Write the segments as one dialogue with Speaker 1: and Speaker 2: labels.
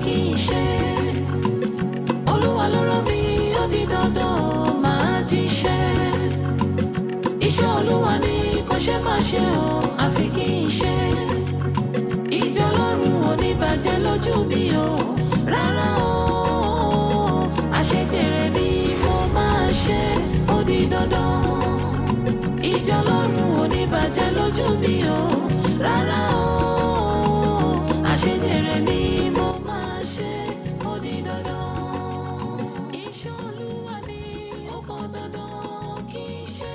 Speaker 1: kí n ṣe. Olúwa ló rán mi, ó di dandan, máa jíṣẹ́. Iṣẹ́ Olúwa ni kò ṣe má ṣe o, àfi kí n ṣe. Ìjọ Ọlọ́run ò ní bàjẹ́ lójú mi o, rárá o. Àṣejèrè ni mo máa ṣe, ó di dandan. Ìjọ Ọlọ́run ò ní bàjẹ́ lójú mi o, rárá o. Àṣejèrè ni mo máa ṣe, ó di dandan. Iṣẹ́ Olúwa ni ó pọn dandan kí n ṣe.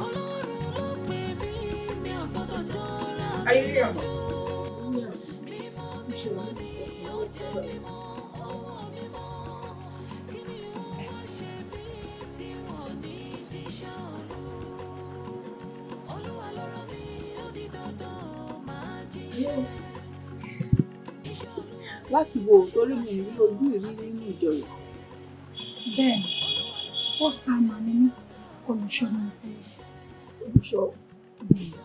Speaker 1: Ọlọ́run ló pè mí, mi ò gbọ́dọ̀ jọra mi lójú. Mímọ́, mímọ́ ni ó jẹ́ mímọ́, ọwọ́ mímọ́. Kí ni wọ́n wá ṣe bí tí wọ́n ní jíṣẹ́ Olú? Olúwa ló rán mi, ó di dandan, máa jíṣẹ́. Iṣẹ́ Olúwa ni
Speaker 2: Láti wo, torí mi rí ojú ìrí nínú ìjọ yìí.
Speaker 3: Bẹ́ẹ̀ni, first time ni mí, olùṣọ́ ni mo fẹ́.
Speaker 2: Olùṣọ́?
Speaker 3: Bẹ́ẹ̀ni.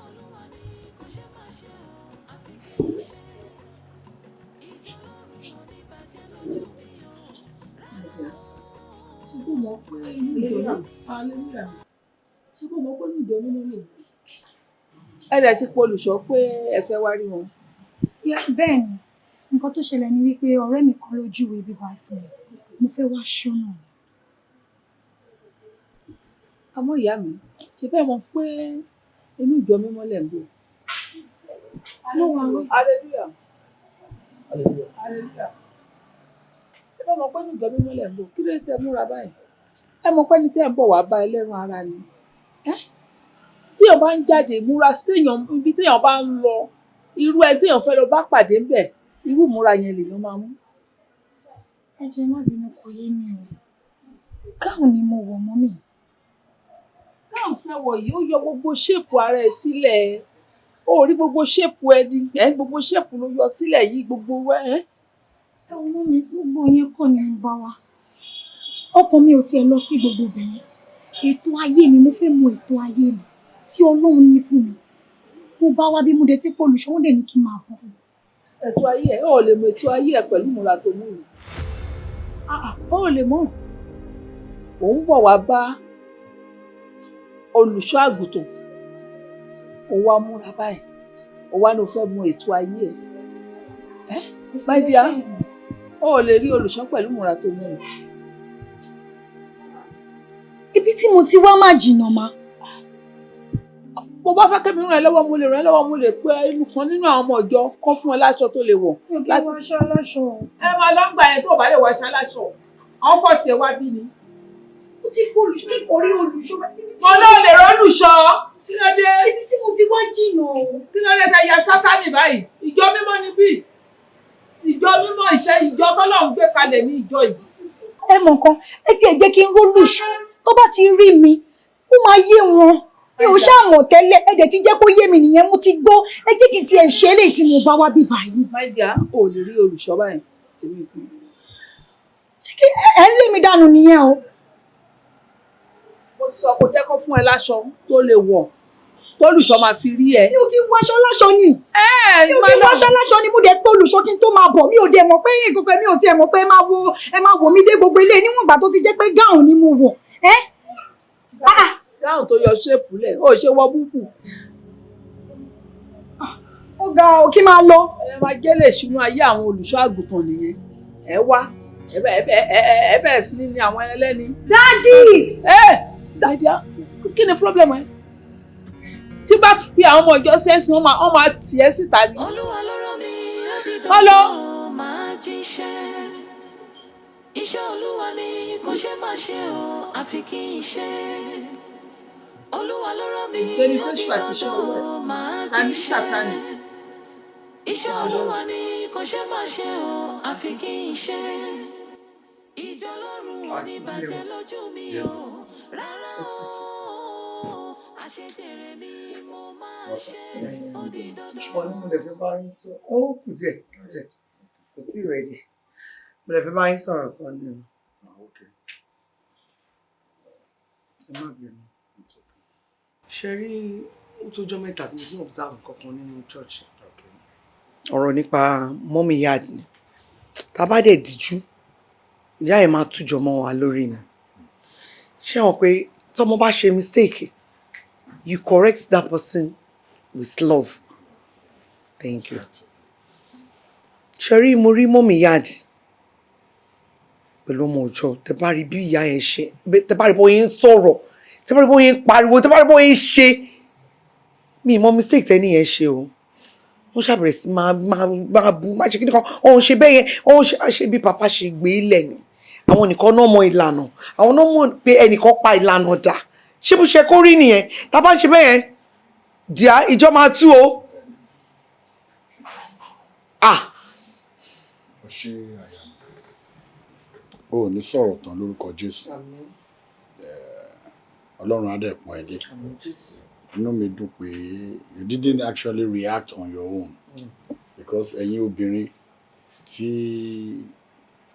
Speaker 2: Ṣé kò mọ̀ pé inú ìjọ náà, hallelujah, ṣé kò mọ̀ pé inú ìjọ mímọ́ lòun? Ẹ dẹ̀ ti pe olùṣọ́ pé ẹ fẹ́ wá rí wọn?
Speaker 3: Bẹ́ẹ̀ni, nǹkan tó ṣẹlẹ̀ ni wípé ọ̀rẹ́ mi kan ló júwe ibi báyìí fún mi. Mo fẹ́ wá ṣọ́nà ni.
Speaker 2: Àmọ́ ìyá mi, ṣe bẹ́ẹ̀ mọ̀ pé inú ìjọ mímọ́ lẹ̀ ń bọ̀?
Speaker 3: Mo wà wẹ́.
Speaker 2: Hallelujah, hallelujah. Ẹ bá mọ̀ pé inú ìjọ mímọ́ lẹ̀ ń bọ̀, kí ló dé tẹ́ múra báyìí? Ẹ mọ̀ pé ní tẹ́ ń bọ̀ wá bá ẹlẹ́ran ara ni. Ẹ́ téèyàn bá ń jáde múra, téèyàn ibi téèyàn bá ń lọ, irú ẹ téèyàn fẹ́ lọ bá pàdé ń bẹ̀, irú ìmúra yẹn lèèyàn máa mú.
Speaker 3: Ẹ jẹ́ má bínú, kò yé mi o. Gown ni mo wọ̀ mọ́ mi.
Speaker 2: Gown fẹ́ wọ̀ yìí, ó yọ gbogbo shape ara ẹ sílẹ̀. Ó rí gbogbo shape ẹ ní ẹ, gbogbo shape ló yọ sílẹ̀ yìí, gbogbo ẹ.
Speaker 3: Ẹ wo mọ́ mi, gbogbo yẹn kọ́ ni mo bá wá. Ọkàn mi ò tiẹ̀ lọ sí gbogbo ibẹ̀ yẹn. Ètò ayé mi, mo fẹ́ mọ ètò ayé mi tí Ọlọ́run ní fún mi. Mo bá wá bí mo dé tí pé olùṣọ́, wọ́n dẹ̀ ní kí n máa bọ̀.
Speaker 2: Ètò ayé ẹ, ó lè mọ ètò ayé ẹ pẹ̀lú ìmúra tó mú yìí. Ó lè mọ̀. Òun bọ̀ wá bá olùṣọ́ àgùntàn. Ó wá múra báyìí. Ó wá ní o fẹ́ mọ ètò ayé ẹ. Ẹ́ my dear, ó lè rí olùṣọ́ pẹ̀lú ìmúra tó mú yìí.
Speaker 3: Ibi tí mo ti wá má jìnnà ma.
Speaker 2: Bó bá fẹ́ kẹ́mi ràn ẹ́ lọ́wọ́, mo lè ràn ẹ́ lọ́wọ́. Mo lè pe ẹnu kan nínú àwọn ọmọ ìjọ kọ́ fún ẹ láṣọ tó lè wọ̀.
Speaker 3: Mi ò kí wọ aṣọ aláṣọ o.
Speaker 2: Ẹ máa lọ ń gbà yẹn tó o bá lè wọ aṣọ aláṣọ. Àwọn force ẹ wá bí ni.
Speaker 3: Mo ti pé olùṣọ́ kíkọ rí olùṣọ́. Ibi tí
Speaker 2: Mo náà lè rán olùṣọ́. Kí ló dé?
Speaker 3: Ibi tí mo ti wá jìnnà o.
Speaker 2: Kí ló dé ta ya Sátánì báyìí? Ìjọ mímọ́ ni bí. Ìjọ mímọ́, ìṣe ìjọ tọ́lọ́run gbé kalẹ̀ ní ìjọ yìí.
Speaker 3: Ẹ mọ̀ nǹkan, ẹ tiẹ̀ jẹ́ kí n rólùṣọ́. Tó bá ti rí mi, ó máa yé wọn. Mi ò ṣáà mọ̀ tẹ́lẹ̀, ẹ dẹ̀ ti jẹ́ kó yé mi nìyẹn, mo ti gbọ́. Ẹ jẹ́ kí n tiẹ̀ ṣe eléyìí tí mo bá wá bí báyìí.
Speaker 2: My dear, o ò lè rí olùṣọ́ báyìí. Tèmi kú.
Speaker 3: Ṣé kí ẹ ń lé mi dànù nìyẹn o?
Speaker 2: Mo sọ kó jẹ́ kó fún ẹ láṣọ tó lè wọ̀, tólùṣọ́ máa fi rí ẹ.
Speaker 3: Mi ò kí ń wọṣọ láṣọ ni.
Speaker 2: Ẹ
Speaker 3: Mi ò kí ń wọṣọ láṣọ ni. Mo dẹ̀ pé olùṣọ́ kí n tó máa bọ̀. Mi ò dẹ̀ mọ̀ pé nǹkan, mi ò tiẹ̀ mọ̀ pé ẹ máa wò mí dé gbogbo ilé níwọ̀n ìgbà tó ti jẹ́ pé gown ni mo wọ̀. Ẹ́ ah.
Speaker 2: Gown tó yọ shape lẹ̀, ó ṣe wọ búbù.
Speaker 3: Ó ga ò, kí máa lọ.
Speaker 2: Ẹ máa jẹ́lẹ̀ sínú ayé àwọn olùṣọ́ àgùntàn nìyẹn. Ẹ wá ẹ bẹ̀rẹ̀ sí ní àwọn ẹlẹ́ni.
Speaker 3: Daddy!
Speaker 2: Ẹ my dear, kí ni problem ẹ? Tí bá pe àwọn ọmọ ìjọ sẹ́sìn, wọ́n máa tì ẹ́ síta ni.
Speaker 1: Olúwa ló rán mi, ó di
Speaker 2: Má lọ.
Speaker 1: dandan, máa jíṣẹ́. Iṣẹ́ Olúwa ni kò ṣe má ṣe o, àfi kí n ṣe. Olúwa ló rán mi,
Speaker 2: Ìfẹ́ ni
Speaker 1: ó di
Speaker 2: Jésù àti iṣẹ́ ọwọ́ ẹ̀.
Speaker 1: dandan, máa
Speaker 2: Ta ní
Speaker 1: jíṣẹ́.
Speaker 2: Sátánì?
Speaker 1: Iṣẹ́ Olúwa ni kò ṣe má ṣe o, àfi kí n ṣe. Ìjọ Ọlọ́run ò ní bàjẹ́ lójú mi o, rárá o. Àṣejèrè ni mo máa ṣe, ó di dandan.
Speaker 4: Wọ́n ní mo lè fẹ́ bá yín sọ, ó kù díẹ̀ díẹ̀, kò tí ì ready. Mo lè fẹ́ bá yín sọ̀rọ̀ kan ní o. Ẹ má bínú. Ṣe rí, ó tó ọjọ́ 3 tí mo ti ń observe kankan nínú church. Ọ̀rọ̀ nípa mummy yard ni. Tá a bá dẹ̀ díjú, ìyá ẹ̀ máa tújọ mọ́ wa lórí ni. Ṣé wọn pé tọ́mọ bá ṣe mistake, you correct that person with love. Thank you. Ṣe rí, mo rí mummy yard pẹ̀lú ọmọ ìjọ. Tẹ bá rí bí ìyá yẹn ṣe, tẹ bá rí bóyá ń sọ̀rọ̀, tẹ bá rí bóyá ń pariwo, tẹ bá rí bóyá ń ṣe, mi mọ mistake tẹ́ni yẹn ṣe o. Wọ́n ṣàbẹ̀rẹ̀ sí máa bu, máa ṣe kíni kan, òun ṣe bẹ́ẹ̀ yẹn, òun ṣe àṣẹ bí pàpà ṣe gbé ilẹ̀ ni. Àwọn nìkan náà mọ ìlànà, àwọn náà mọ̀ pé ẹnìkan pa ìlànà dà. Ṣé bó ṣe kó rí nìyẹn? Tá a bá ń ṣe bẹ́ẹ̀ yẹn díà, ìjọ máa tú o. Ah.
Speaker 5: Ó ṣe, àyà mi. O ò ní sọ̀rọ̀ tán lórúkọ Jésù. Ọlọ́run á dẹ̀ pọ́n ẹ lé. Inú mi dùn pé you didn't actually react on your own, because ẹ̀yin obìnrin, tí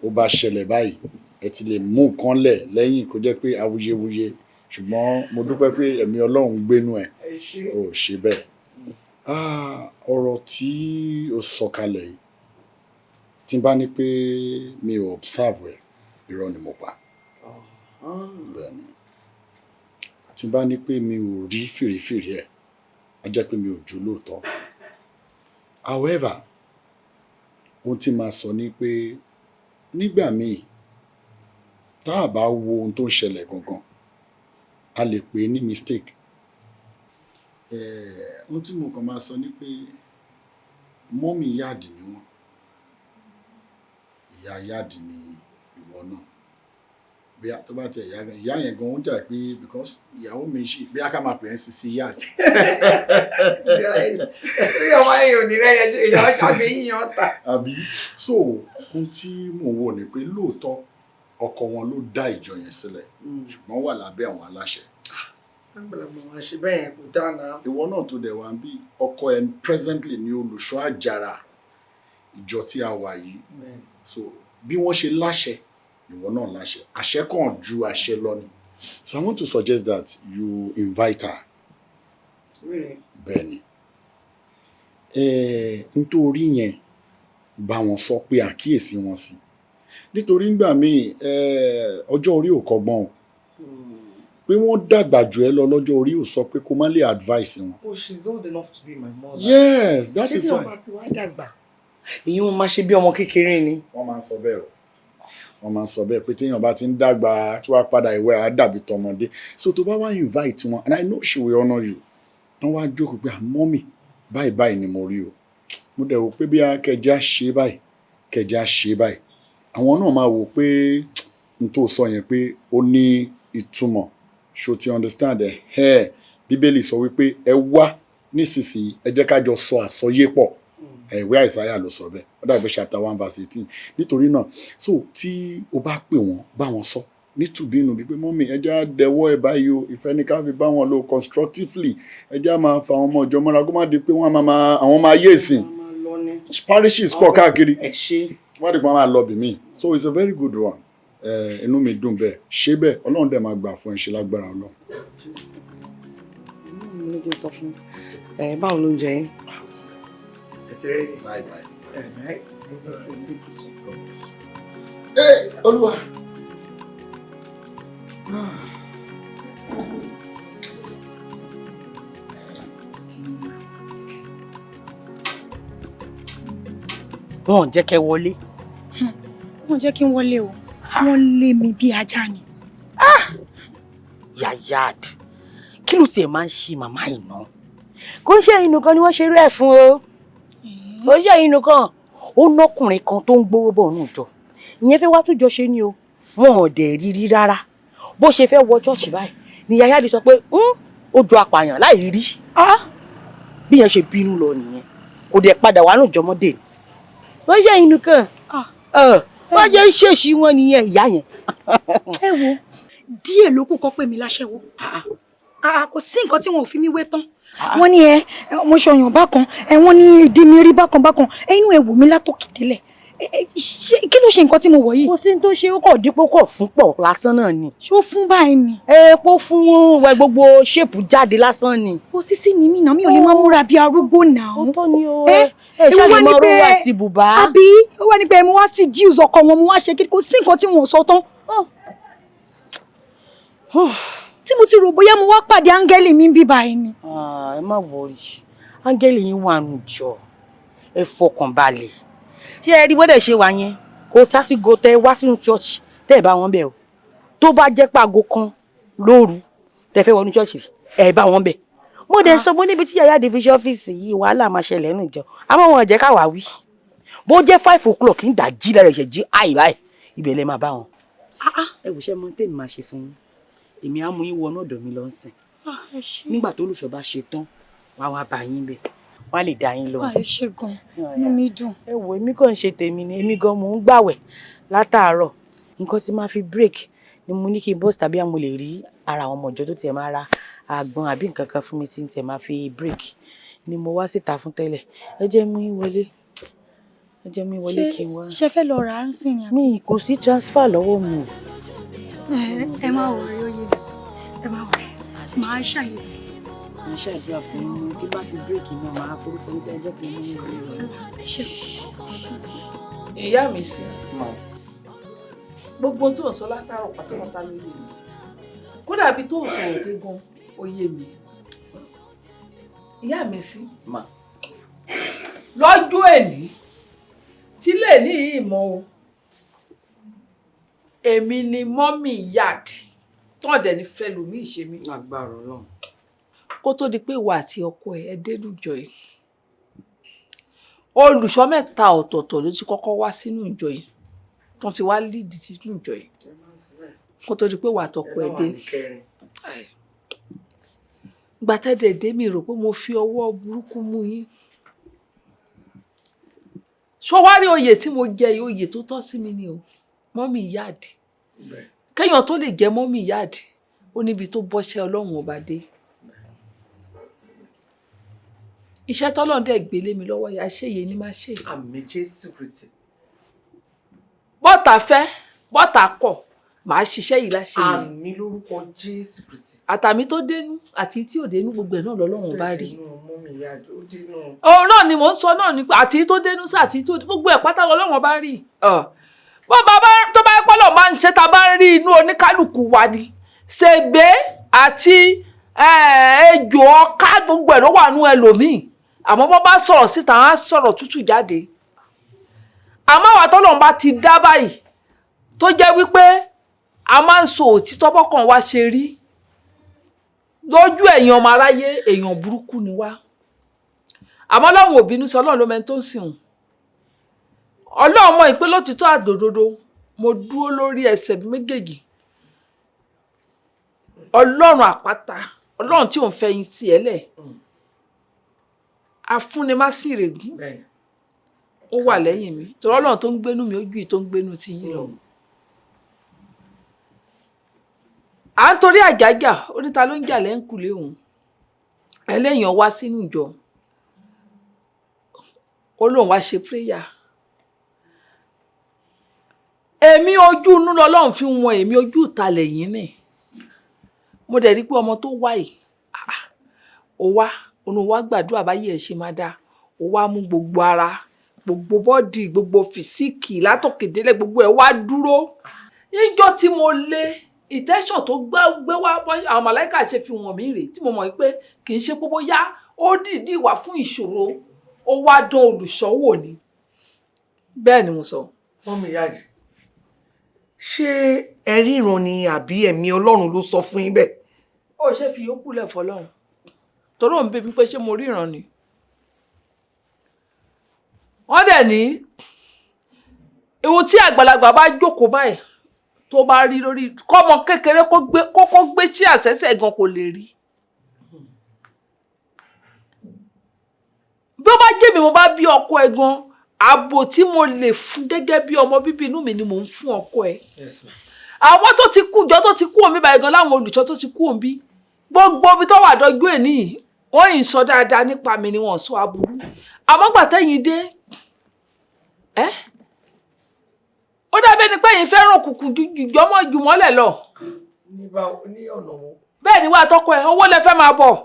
Speaker 5: ó bá ṣẹlẹ̀ báyìí, ẹ ti lè mú nǹkan lẹ̀ lẹ́yìn kó jẹ́ pé awuyewuye. Ṣùgbọ́n mo dúpẹ́ pé ẹ̀mí Ọlọ́run gbénú ẹ̀, ò ṣe bẹ́ẹ̀. Ah, ọ̀rọ̀ tí o sọ kalẹ̀ yìí, tí n bá ní pé mi ò observe ẹ̀, irọ́ ni mo pa. Bẹ́ẹ̀ ni, tí n bá ní pé mi ò rí fìrífìrí ẹ̀, á jẹ́ pé mi ò jó lóòótọ́. However, ohun tí màá sọ ni pé nígbà míì, tá a bá wo ohun tó ń ṣẹlẹ̀ gangan, a lè pè é ní mistake. Ohun tí mo kàn máa sọ ni pé mummy yáàdì ni wọ́n, ìyá yáàdì ni ìwọ náà. Bóyá tó bá tiẹ̀ yá gan, ìyá yẹn gan ó jà pé because ìyàwó mi ṣì, bóyá ká máa pè é Sisi Yard.
Speaker 4: Tí ọmọ yẹn ò ní rẹ́ yẹn ṣe ìyá ṣàbí yíyan ta.
Speaker 5: Àbí? So ohun tí mò ń wò ni pé lóòótọ́, ọkọ wọn ló dá ìjọ yẹn sílẹ̀, ṣùgbọ́n wà lábẹ́ àwọn aláṣẹ.
Speaker 4: Àgbàlagbà máa ṣe bẹ́ẹ̀ yẹn, kò dáa náà.
Speaker 5: Ìwọ náà tó dẹ̀ wá ń bí, ọkọ ẹ presently ní olùṣọ́ àjàrà ìjọ tí a wà yìí. So bí wọ́n ṣe láṣẹ, ìwọ náà láṣẹ. Àṣẹ kàn ju àṣẹ lọ ni. So I want to suggest that you invite her.
Speaker 4: Really?
Speaker 5: Bẹ́ẹ̀ ni, nítorí yẹn, bá wọn sọ pé àkíyèsí wọn sí, nítorí ńgbà míì, ọjọ́ orí ò kọ́gbọ́n o. Pé wọ́n dàgbà jù ẹ́ lọ lọ́jọ́ orí ò sọ pé kó má lè advice wọn.
Speaker 4: Oh, she's old enough to be my mother.
Speaker 5: Yes, that
Speaker 4: Ṣé
Speaker 5: is
Speaker 4: tí
Speaker 5: why.
Speaker 4: ọba ti wá dàgbà, èyí wọn máa ṣe bí ọmọ kékeré ni?
Speaker 5: Wọ́n máa ń sọ bẹ́ẹ̀ o, wọ́n máa ń sọ bẹ́ẹ̀ pé téèyàn bá ti ń dàgbà, tí wàá padà ìwẹ́ á dàbí tọmọdé. So tó bá wá invite wọn, and I know she will honour you, wọ́n wá jókòó pé, "Mummy, báyìí báyìí ni mo rí o, mo dẹ̀ wò pé bí a kẹjá ṣe báyìí, kẹjá ṣe báyìí," àwọn náà máa wò pé n tó sọ yẹn pé ó ní ìtumọ̀. Ṣó ti understand ẹ? Ẹ Bíbélì sọ wípé ẹ wá nísinsìnyí, ẹ jẹ́ ká jọ sọ àsọyé pọ̀. Ìwé Àìsáyà ló sọ bẹ́ẹ̀, ó dàgbé chapter 1 verse 18. Nítorí náà, so tí o bá pè wọ́n, bá wọn sọ nítùbínú bíi pé, "Mummy, ẹ jẹ́ á dẹwọ́ ẹ báyìí o." Ìfẹ́ ní ká fi bá wọn lò constructively. Ẹ jẹ́ á máa fa àwọn ọmọ ìjọ mọ́ra, kó má di pé wọ́n máa àwọn máa yé ìsìn parishes pọ̀ káàkiri,
Speaker 4: Ẹ ṣe.
Speaker 5: wọ́n di pé wọ́n máa lọ bì mí. So it's a very good one. Inú mi dùn bẹ́ẹ̀. Ṣé bẹ́ẹ̀, Ọlọ́run dẹ̀ máa gbà fún ẹ ṣe lágbára Ọlọ́run.
Speaker 4: Mo ní kí n sọ fún ẹ. Báwo ló ń jẹ yín? Ẹ ti ready?
Speaker 5: Bye bye.
Speaker 4: All right.
Speaker 5: God bless you. Hey, Olúwa. Ah.
Speaker 6: Wọn ò jẹ́ kẹ́ wọlé?
Speaker 3: Wọ́n jẹ́ kí n wọlé o, wọ́n lé mi bí ajá ni.
Speaker 6: Yayad, kí ló tiẹ̀ máa ń ṣe màmá ìná? Kò ń ṣe ẹ̀yin nìkan ni wọ́n ṣe irú ẹ̀ fún o, kò ń ṣe ẹ̀yin nìkan. Ó nọkùnrin kan tó ń gbówó bọ̀ nù jọ, ìyẹn fẹ́ wá tún jọ ṣe ni o. Wọn ò dẹ̀ rí rí rárá. Bó ṣe fẹ́ wọ ṣọ́ọ̀ṣì báyìí ni Yayad sọ pé ó jọ apààyàn láì rí. Bí yẹn ṣe bínú lọ nìyẹn, kò dẹ̀ padà wà nù jọmọdé ni. Kò ń ṣe ẹ̀yin nìkan, wọ́n ṣe ń ṣèṣì wọn nìyẹn, ìyá yẹn.
Speaker 3: Ẹ wo, díẹ̀ ló kù kọ́ pè mí láṣẹ́wó. Kò sí nǹkan tí wọn ò fi mí wé tán. Wọ́n ní ẹ mo ṣọyàn bákan ẹ, wọ́n ní ìdí mi rí bákan bákan. Inú ẹ wò mí látòkè délẹ̀. Ṣé kí ló ṣe nǹkan tí mo wọ̀ yìí?
Speaker 6: Kò sí ní tó ṣe, ó kọ̀ dípò kọ̀ fún pọ̀ lásán náà ni.
Speaker 3: Ṣé ó fún báyìí ni?
Speaker 6: Ẹ pó fún wẹ gbogbo ṣéèpù jáde lásán ni.
Speaker 3: Ó sísí ni mí náà, mi ò lè máa múra bí arúgbó náà.
Speaker 6: Ó tó ni o. Ẹ ṣáà lè mọ orúwà àti bùbá.
Speaker 3: Àbí ó wá ní pé mo wá sí jíùs ọkọ wọn, mo wá ṣe kí kò sí nǹkan tí wọn ò sọ tán. Tí mo ti rò bóyá mo wá pàdé áńgẹ́lì mi ń bí báyìí ni.
Speaker 6: Ẹ má wọrí, áńgẹ́lì yín wà nù jọ, ẹ fọkàn balẹ̀. Ṣé ẹ rí bọ́dẹ̀ ṣe wà yẹn? Kò sásìgò tẹ wá sínú church tẹ́ ẹ bá wọn bẹ̀ o. Tó bá jẹ́ pàgọ́ kan lóru tẹ fẹ́ wọnú church, ẹ bá wọn bẹ̀. Mo dẹ̀ sọ mo níbi tí yàyà di fi ṣe ọ́fíìsì yìí, wàhálà máa ṣẹlẹ̀ nù jọ, àmọ́ wọn ò jẹ́ káwa wí. Bó jẹ́ 5 o'clock ń dà jí lára ẹ̀ṣẹ̀ jí àì báyìí, ibẹ̀ lẹ máa bá wọn. Ẹ wò, ṣe mọ tèmi máa ṣe fún yín? Èmi á mú yín wọnú ọ̀dọ̀ mi lọ sìn. Nígbà tó olùṣọ́ bá ṣe tán, wá wá bá yín bẹ̀, wọ́n á lè dá yín lọ.
Speaker 3: Ẹ ṣé gan, inú mi dùn.
Speaker 6: Ẹ wò, èmi kàn ń ṣe tèmi ni, èmi gan mò ń gbàwẹ̀ látàárọ̀. Nǹkan tí máa fi break ni mo ní kí n bọ́sì tàbí àwọn lè rí ara àwọn ọmọ ìjọ tó tiẹ̀ máa ra àgbọn àbí nǹkan kan fún mi tí n tiẹ̀ máa fi break ni mo wá síta fún tẹ́lẹ̀. Ẹ jẹ́ mú yín wọlé, ẹ jẹ́ mú yín wọlé kí n wá.
Speaker 3: Ṣé fẹ́ lọ rà á ń sìn yàn?
Speaker 6: Mi kò sí transfer lọ́wọ́ mi.
Speaker 3: Ẹ má worry, ó yé mi, ẹ má worry, màá ṣàyẹ̀wò.
Speaker 6: Mo ṣàdúrà fún yín kí bá ti break náà máa forúkọ yín sí. Ẹ jẹ́ kí n mú yín wọlé.
Speaker 3: Ẹ ṣé.
Speaker 2: Ìyá mi sí gbogbo tó ń sọ látàárọ̀ pátápátá ló yé mi, kódà bí tó ń sọ̀rọ̀ dé gan ó yé mi, ìyá mi sí.
Speaker 4: Ma.
Speaker 2: Lọ́jọ́ èní tí lè ní ìmọ̀ o, èmi ni mummy yard tán dẹ̀ ní fẹ́ lòmí ìṣe mi.
Speaker 4: Lágbára Ọlọ́run.
Speaker 2: Kó tó di pé ìwà àti ọkọ ẹ dénú ìjọ yìí, olùṣọ́ mẹ́ta ọ̀tọ̀ọ̀tọ̀ ló ti kọ́kọ́ wá sínú ìjọ yìí, tán ti wá lídìí sínú ìjọ yìí kó tó di pé ìwà àtọkọ ẹ dé. Gbàtẹ́dẹ̀ dé, mi rò pé mo fi ọwọ́ burúkú mú yín. Ṣó wá rí oyè tí mo jẹ yìí, oyè tó tọ́ sí mi ni o, mummy yard. Kéèyàn tó lè jẹ́ mummy yard, ó níbi tó bọ́ṣẹ́ Ọlọ́run ọba dé. Iṣẹ́ tọ́lọ́run dẹ̀ gbélé mi lọ́wọ́ yà ṣe yé ni má ṣe.
Speaker 4: Àmín Jésù Kristi.
Speaker 2: Bọ́tà fẹ́, bọ́tà kọ̀, màá ṣiṣẹ́ yìí láṣẹ yẹn.
Speaker 4: Àmín lórúkọ Jésù Kristi.
Speaker 2: Àtàmì tó dénú àti tí ò dénú, gbogbo ẹ̀ náà lọ́lọ́run bá rí.
Speaker 4: Ó dínú mummy yard, ó dínú.
Speaker 2: Òun náà ni mò ń sọ náà ni pé àti tó dénú sí àti tó gbogbo ẹ̀ pátá lọ́lọ́run bá rí. Bó bá tó bá pọ́lọ̀ máa ń ṣe tá a bá ń rí inú oníkálukú wa ni ṣègbè àti ejò ọká, gbogbo ẹ̀ ló wà nú ẹlòmíì, àmọ́ bó bá sọ̀rọ̀ síta, á sọ̀rọ̀ tútù jáde. Àmọ́ àwa tọ́lọ́run bá ti dá báyìí, tó jẹ́ wípé a máa ń sọ òtítọ́ bọ́kàn wa ṣe rí lójú ẹ̀yin ọmọ aráyé, èèyàn burúkú ni wá. Àmọ́ Ọlọ́run ò bínú sí, Ọlọ́run ló mẹ́ni tó ń sìn òun. Ọlọ́run mọ̀ ìpè lótìtọ́ àdòdodo. Mo dúró lórí ẹsẹ̀ mi méjèèjì. Ọlọ́run àpáta, Ọlọ́run tí òun fẹ̀yìn tì ẹ́ lẹ̀, afúnimásìrègún, ó wà lẹ́yìn mi, torí Ọlọ́run tó ń gbénú mi ó ju ìyí tó ń gbénú ti yín lọ. À ń torí àjájà oníta ló ń jà lẹ́ńkùlé òun, ẹlẹ́yàn wá sínú ìjọ, ó lóun wá ṣe prayer. Èmi ojú inú lọ́lọ́run fi wọn, èmi ojú ìta lẹ́yìn ni. Mo dẹ̀ rí pé ọmọ tó wá yìí, ó wá òun wá gbàdúrà báyìí ẹ̀ ṣe máa dáa, ó wá mú gbogbo ara, gbogbo body, gbogbo physique látòkè délẹ̀, gbogbo ẹ̀ wá dúró. Níjọ́ tí mo lé ìtẹ́sàn tó gbé wá, àwọn màláìka ṣe fi wọ̀n mí rèé, tí mo mọ̀ pé kì í ṣe pé bóyá ó dìídì wá fún ìṣòro, ó wá dán olùṣọ́wò ni. Bẹ́ẹ̀ ni mo sọ.
Speaker 4: Mummy yard, ṣé ẹ ríran ni àbí ẹ̀mí Ọlọ́run ló sọ fún yín bẹ́ẹ̀?
Speaker 2: Ó ṣe fi yòókù lẹ̀ fọlọ́run, torí òun bí mi pé ṣé mo ríran ni. Wọ́n dẹ̀ ní ìwọ̀n tí àgbàlagbà bá jókòó báyìí tó bá rí lórí kọ́mọ kékeré kókó gbé sí àṣẹ́sẹ̀ gan kò lè rí. Bí ó bá jẹ́ mi mo bá bí ọkọ ẹ gan, ààbò tí mo lè fún gẹ́gẹ́ bí ọmọ bíbí inú mi ni mò ń fún ọkọ ẹ. Àwọn tó ti kú jọ tó ti kú omi báyìí gan, láwọn olùṣọ́ tó ti kú omi, gbogbo ibi tó wà dọ́jú ẹ̀ níyì, wọ́n yìí sọ dáadáa nípa mi ni, wọ́n sọ aburú. Àmọ́ gbà tẹ́yìn dé ẹ́ ẹni pé yín fẹ́ràn òkùnkùn ju jùjọ́mọ́ jùmọ́lẹ̀ lọ.
Speaker 4: Ní ọ̀nà wo?
Speaker 2: Bẹ́ẹ̀ ni wà á tọ́kọ ẹ̀, owó lẹ fẹ́ máa bọ̀.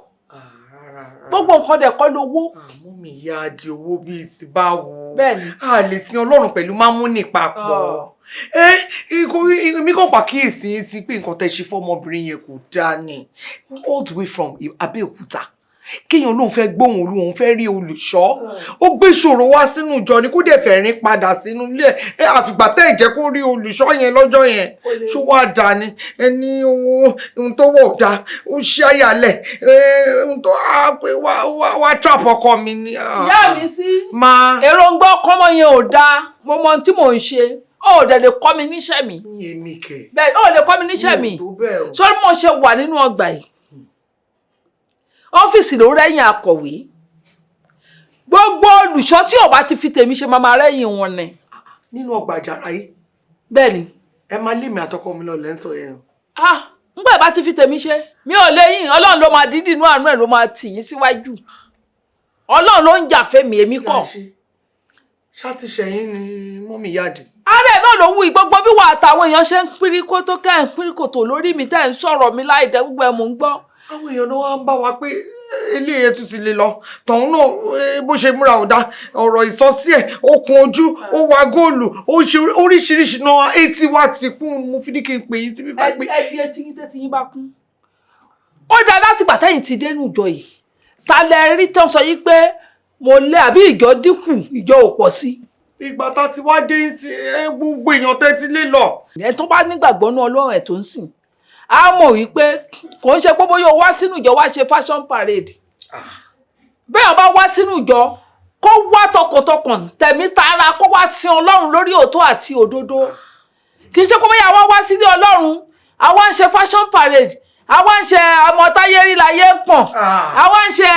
Speaker 2: Gbogbo nǹkan dẹ̀ kọ́ lówó.
Speaker 4: Àmọ́ mi ìyá di owó bíi ti báwo?
Speaker 2: Bẹ́ẹ̀ ni.
Speaker 4: A lè sin Ọlọ́run pẹ̀lú mámúnì papọ̀. Ẹ mi kàn pàkíyèsí yín sí pé nǹkan tẹ́ ṣe fọ́mọbìnrin yẹn kò dáa ni. All the way from Abẹ́òkúta, kéèyàn lóun fẹ́ gbóhùn olú, òun fẹ́ rí olùṣọ́, ó gbé ìṣòro wá sínú ìjọ ni, kó dẹ̀ fẹ́ rìn padà sínú ilé ẹ, àfìgbà tẹ́ ẹ̀ jẹ́ kó rí olùṣọ́ yẹn lọ́jọ́ yẹn. Ṣó wá dáa ni? Ẹni owó ohun tó wọ̀ dáa, ó ṣí àyàlẹ̀ ohun tó á pé wá wá wá trap ọkọ mi ni.
Speaker 2: Ìyá mi sí.
Speaker 4: Máa.
Speaker 2: Èròǹgbà ọkọ ọmọ yẹn ò dáa. Mo mọ ohun tí mò ń ṣe. Ó dẹ̀ lè kọ́ mi níṣẹ́ mi.
Speaker 4: Ní èmi kẹ̀.
Speaker 2: Bẹ́ẹ̀, ó lè kọ́ mi níṣẹ́ mi.
Speaker 4: Mi ò tó bẹ́ẹ̀ o.
Speaker 2: Sórí mo ṣe wà nínú ọgbà yìí, ọ́fíìsì ló rẹ́yìn akọ̀wé. Gbogbo olùṣọ́ tí ò bá ti fi tèmi ṣe, máa máa rẹ́yìn wọn ni.
Speaker 4: Nínú ọgbà àjàrà yìí?
Speaker 2: Bẹ́ẹ̀ ni.
Speaker 4: Ẹ máa lé mi àtọkọ mi lọ lẹ́ ń sọ yẹn o.
Speaker 2: Ah, ngbà bá ti fi tèmi ṣe, mi ò léyìn. Ọlọ́run ló máa dídì inú àánú ẹ̀ ló máa tì yín síwájú. Ọlọ́run ló ń jà fẹ́mi, èmi kọ́.
Speaker 4: Ṣáàtì ṣẹ̀yìn ni mummy yáàdì.
Speaker 2: Ara ẹ̀ náà ló wù í. Gbogbo bí wà àtàwọn èèyàn ṣe ń pírí kótó kẹ́ ẹ̀ ń pírí kòtò lórí mi, tẹ́ ẹ̀ ń sọ̀rọ̀ mi láì dẹ́, gbogbo ẹ̀ mò ń gbọ́.
Speaker 4: Àwọn èèyàn náà wá ń bá wa pé eléyìí tún ti lè lọ, tọ̀hún náà bó ṣe múra ò dá, ọ̀rọ̀ ìsọsí ẹ̀, ó kun ojú, ó wa góòlù, ó ṣe oríṣiríṣi náà, etí wa ti kún. Mo fi ní kí n pè yín síbí bá pé.
Speaker 2: Ẹ di etí yín tẹ́tí yín bá kún. Ó dáa, láti gbà tẹ́yìn ti dénú ìjọ yìí, ta lẹ rí tán sọ yìí pé mo lé àbí ìjọ dínkù, ìjọ ò pọ̀ sí?
Speaker 4: Ìgbà tá a ti wá dé sí ẹ, gbogbo èèyàn tẹ́tí lé lọ.
Speaker 2: Ẹ tó bá nígbàgbọ́ ní Ọlọ́run ẹ̀ tó ń sìn, á mọ̀ wípé kò ń ṣe pé bóyá o wá sínú ìjọ wá ṣe fashion parade. Bẹ́ẹ̀ bá wá sínú ìjọ, kó wá tọkàntọkàn, tẹ̀mí tara, kó wá sin Ọlọ́run lórí òótọ́ àti òdodo. Kì í ṣe pé bóyá àwa wá sílé Ọlọ́run, àwa ń ṣe fashion parade, àwa ń ṣe ọmọ táyé rí láyé ń pọ̀n, àwa ń ṣe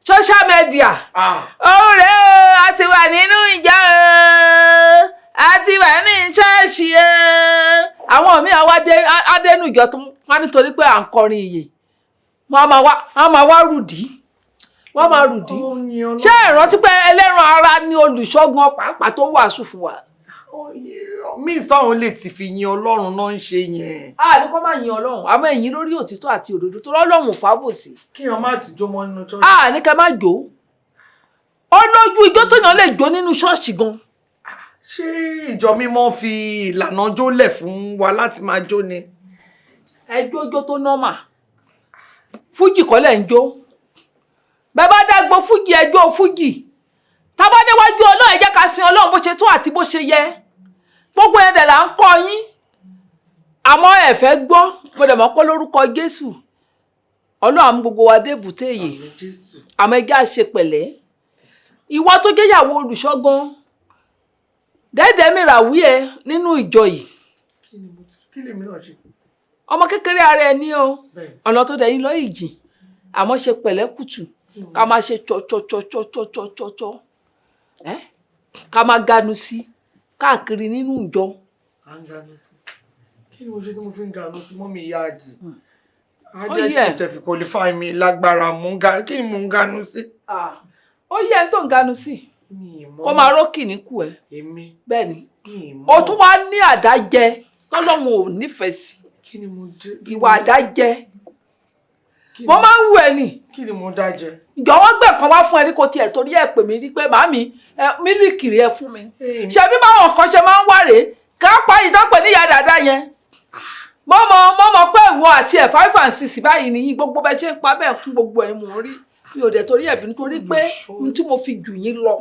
Speaker 2: social media. Òun rèé o, a ti wà nínú ìjọ o, a ti wà ní ṣọ́ọ̀ṣì o. Àwọn míì àwa adénú ìjọ tó wá nítorí pé à ń kọrin ìyè, wọ́n á máa wá rùdí, wọ́n máa rùdí. Ṣé ẹ rántí pé ẹlẹ́ran ara ni olùṣọ́gun pàápàá tó ń wàásù fún wa?
Speaker 4: Míì sáwọn lè ti fi yin Ọlọ́run náà ń ṣe yẹn.
Speaker 2: A ní kó má yin Ọlọ́run, àmọ́ ẹ̀yin lórí òtítọ́ àti òdodo, tó rọ́lọ́run ò fábòsí.
Speaker 4: Kíyàn má tìjọ́ mọ́ nínú church.
Speaker 2: A ní ká má jó. Ó lójú ijó tóyàn lè jó nínú ṣọ́ọ̀ṣì gan.
Speaker 4: Ṣé ìjọ mímọ́ fi ìlànà jó lẹ̀ fún wa láti máa jó ni?
Speaker 2: Ẹ jó tó normal. Fújì kọ́ lẹ̀ ń jó. Bẹ́ẹ̀ bá dágbo fújì, ẹ jó fújì. Tábà déwájú Ọlọ́run, ẹ jẹ́ ká sin Ọlọ́run bó ṣe tó àti bó ṣe yẹ. Gbogbo yẹn dẹ̀ là ń kọ́ yín, àmọ́ ẹ fẹ́ gbọ́. Mo dẹ̀ mọ̀ pé lórúkọ Jésù, Ọlọ́run á mú gbogbo wa dé èbúté yìí. Àmọ́ ẹ jẹ́ á ṣe pẹ̀lẹ́. Ìwọ tó jẹ́yàwó olùṣọ́gan, dẹ́dẹ́ mi ràwí ẹ nínú ìjọ yìí.
Speaker 4: Kí lèmi náà ṣe?
Speaker 2: Ọmọ kékeré ara ẹ ní o. Ọ̀nà tó dẹ̀ yín lọ ìjìn, àmọ́ ṣe pẹ̀lẹ́ kùtù. Ká máa ṣe tsọtsọtsọtsọtsọtsọ ẹ, ká máa ganu sí káàkiri nínú ìjọ.
Speaker 4: À ń ganu sí? Kí ni mo ṣe tí mo fi ń ganu sí, mummy yáàdì?
Speaker 2: Ó yẹ.
Speaker 4: Adjective tẹ fi qualify mi lágbára. Mò ń ga, kí ni mò ń ganu sí?
Speaker 2: Ó yẹ ẹni tó ń ganu sí
Speaker 4: Mi ì mọ̀.
Speaker 2: kó máa rókì níkù ẹ.
Speaker 4: Èmi?
Speaker 2: Bẹ́ẹ̀ ni.
Speaker 4: Mi ì mọ̀.
Speaker 2: O tún wá ní àdájẹ tọ́lọ́run ò nífẹ̀ẹ́ sí.
Speaker 4: Kí ni mo dé?
Speaker 2: Ìwà àdájẹ mo máa ń wù ẹ nì.
Speaker 4: Kí ni mo dá jẹ?
Speaker 2: Jọ̀wọ́ gbẹ̀ kan wá fún ẹ ní kò tiẹ̀ torí ẹ̀ pè mí rí pé màámi ẹ mílíkì rí ẹ fún mi. Ṣe bí báwọn kan ṣe máa ń wà rèé, ká pa ìtọ́pẹ̀ níyà dáadáa yẹn. Mọ́mọ́ pé ìwọ àti ẹ̀ 5 and 6 báyìí nìyí. Gbogbo bẹ́ẹ̀ ṣe ń pa bẹ́ẹ̀ kún, gbogbo ẹ̀ ni mò ń rí. Mi ò dẹ̀ torí ẹ̀ bínú, torí pé ohun tí mo fi jù yín lọ,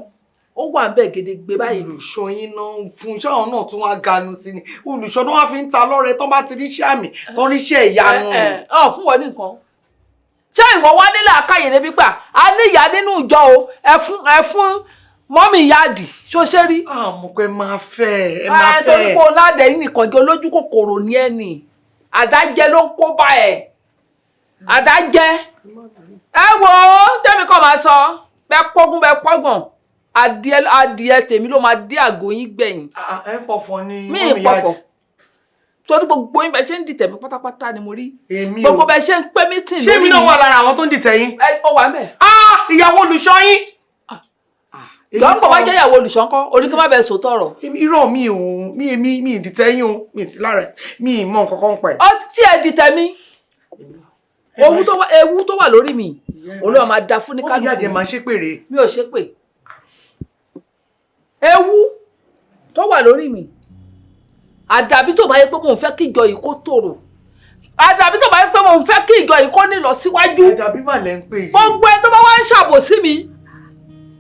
Speaker 2: ó wà ń bẹ̀ gedegbe báyìí.
Speaker 4: Olùṣọ́ yín náà fún ṣáwọn náà tún wá ganu sí ni. Olùṣọ́ náà wá fi ń ta lọ́rẹ tán, bá ti ríṣẹ́ àmì tán, ríṣẹ́ ìyanu.
Speaker 2: Ẹ ẹ ọ fún wọn ní nǹkan. Ṣé ìwọ wá nílẹ̀ àkáyè débi gbà a ní ìyá nínú ìjọ o? Ẹ fún mummy yáàdì, ṣó ṣe rí?
Speaker 4: Àmọ́ pé máa fẹ́ ẹ, máa
Speaker 2: ẹ torí
Speaker 4: fẹ́.
Speaker 2: pé o ládẹ yìí nìkan jẹ olójú kòkòrò ní ẹ nì. Àdájẹ ló ń kó bá ẹ, àdájẹ. Ẹ wo tẹ́mi kàn máa sọ bẹ́ẹ̀ pọ́gún bẹ́ẹ̀ pọ́gbọ̀n, adìẹ adìẹ tèmi ló máa dé àgọ́ yín gbẹ̀yìn.
Speaker 4: Ẹ ń pọ̀fọ̀ ni?
Speaker 2: Mí
Speaker 4: Mummy
Speaker 2: ìpọ̀fọ̀
Speaker 4: yáàdì.
Speaker 2: Torí gbogbo yín bẹ́ẹ̀ ṣe ń dìtẹ̀ mí pátápátá ni mo rí.
Speaker 4: Èmi o?
Speaker 2: Gbogbo bẹ́ẹ̀ ṣe ń pé meeting.
Speaker 4: Ṣé èmi náà wà lára àwọn tó ń dìtẹ̀ yín?
Speaker 2: Ẹ ó wà mẹ́.
Speaker 4: Ah, ìyàwó olùṣọ́ yín.
Speaker 2: Jọ ń bọ̀ wá jẹ́ ìyàwó olùṣọ́ ńkọ́, oní kí má bẹ sòótọ́ ọ̀rọ̀.
Speaker 4: Irọ́, mi ò, mi èmi mi ìdìtẹ̀ yín o, mi sí lára ẹ̀, mi ì mọ nǹkan kan pa ẹ̀.
Speaker 2: Ọ tí ẹ dìtẹ̀ mi, ewu tó wà lórí mi òun ló máa da fún ní
Speaker 4: Ó ní ìyá
Speaker 2: kálukú.
Speaker 4: jẹ máa ṣépèrè.
Speaker 2: Mi ò ṣépè. Ewu tó wà lórí mi, àdàbí tó bá yẹ pé mò ń fẹ́ kí ìjọ yìí kó tòrò, àdàbí tó bá yẹ pé mò ń fẹ́ kí ìjọ yìí kó ní lọ síwájú.
Speaker 4: Àdàbí mà lẹ́ ń pè yìí.
Speaker 2: Gbogbo ẹ tó bá wá ń ṣàbòsí mi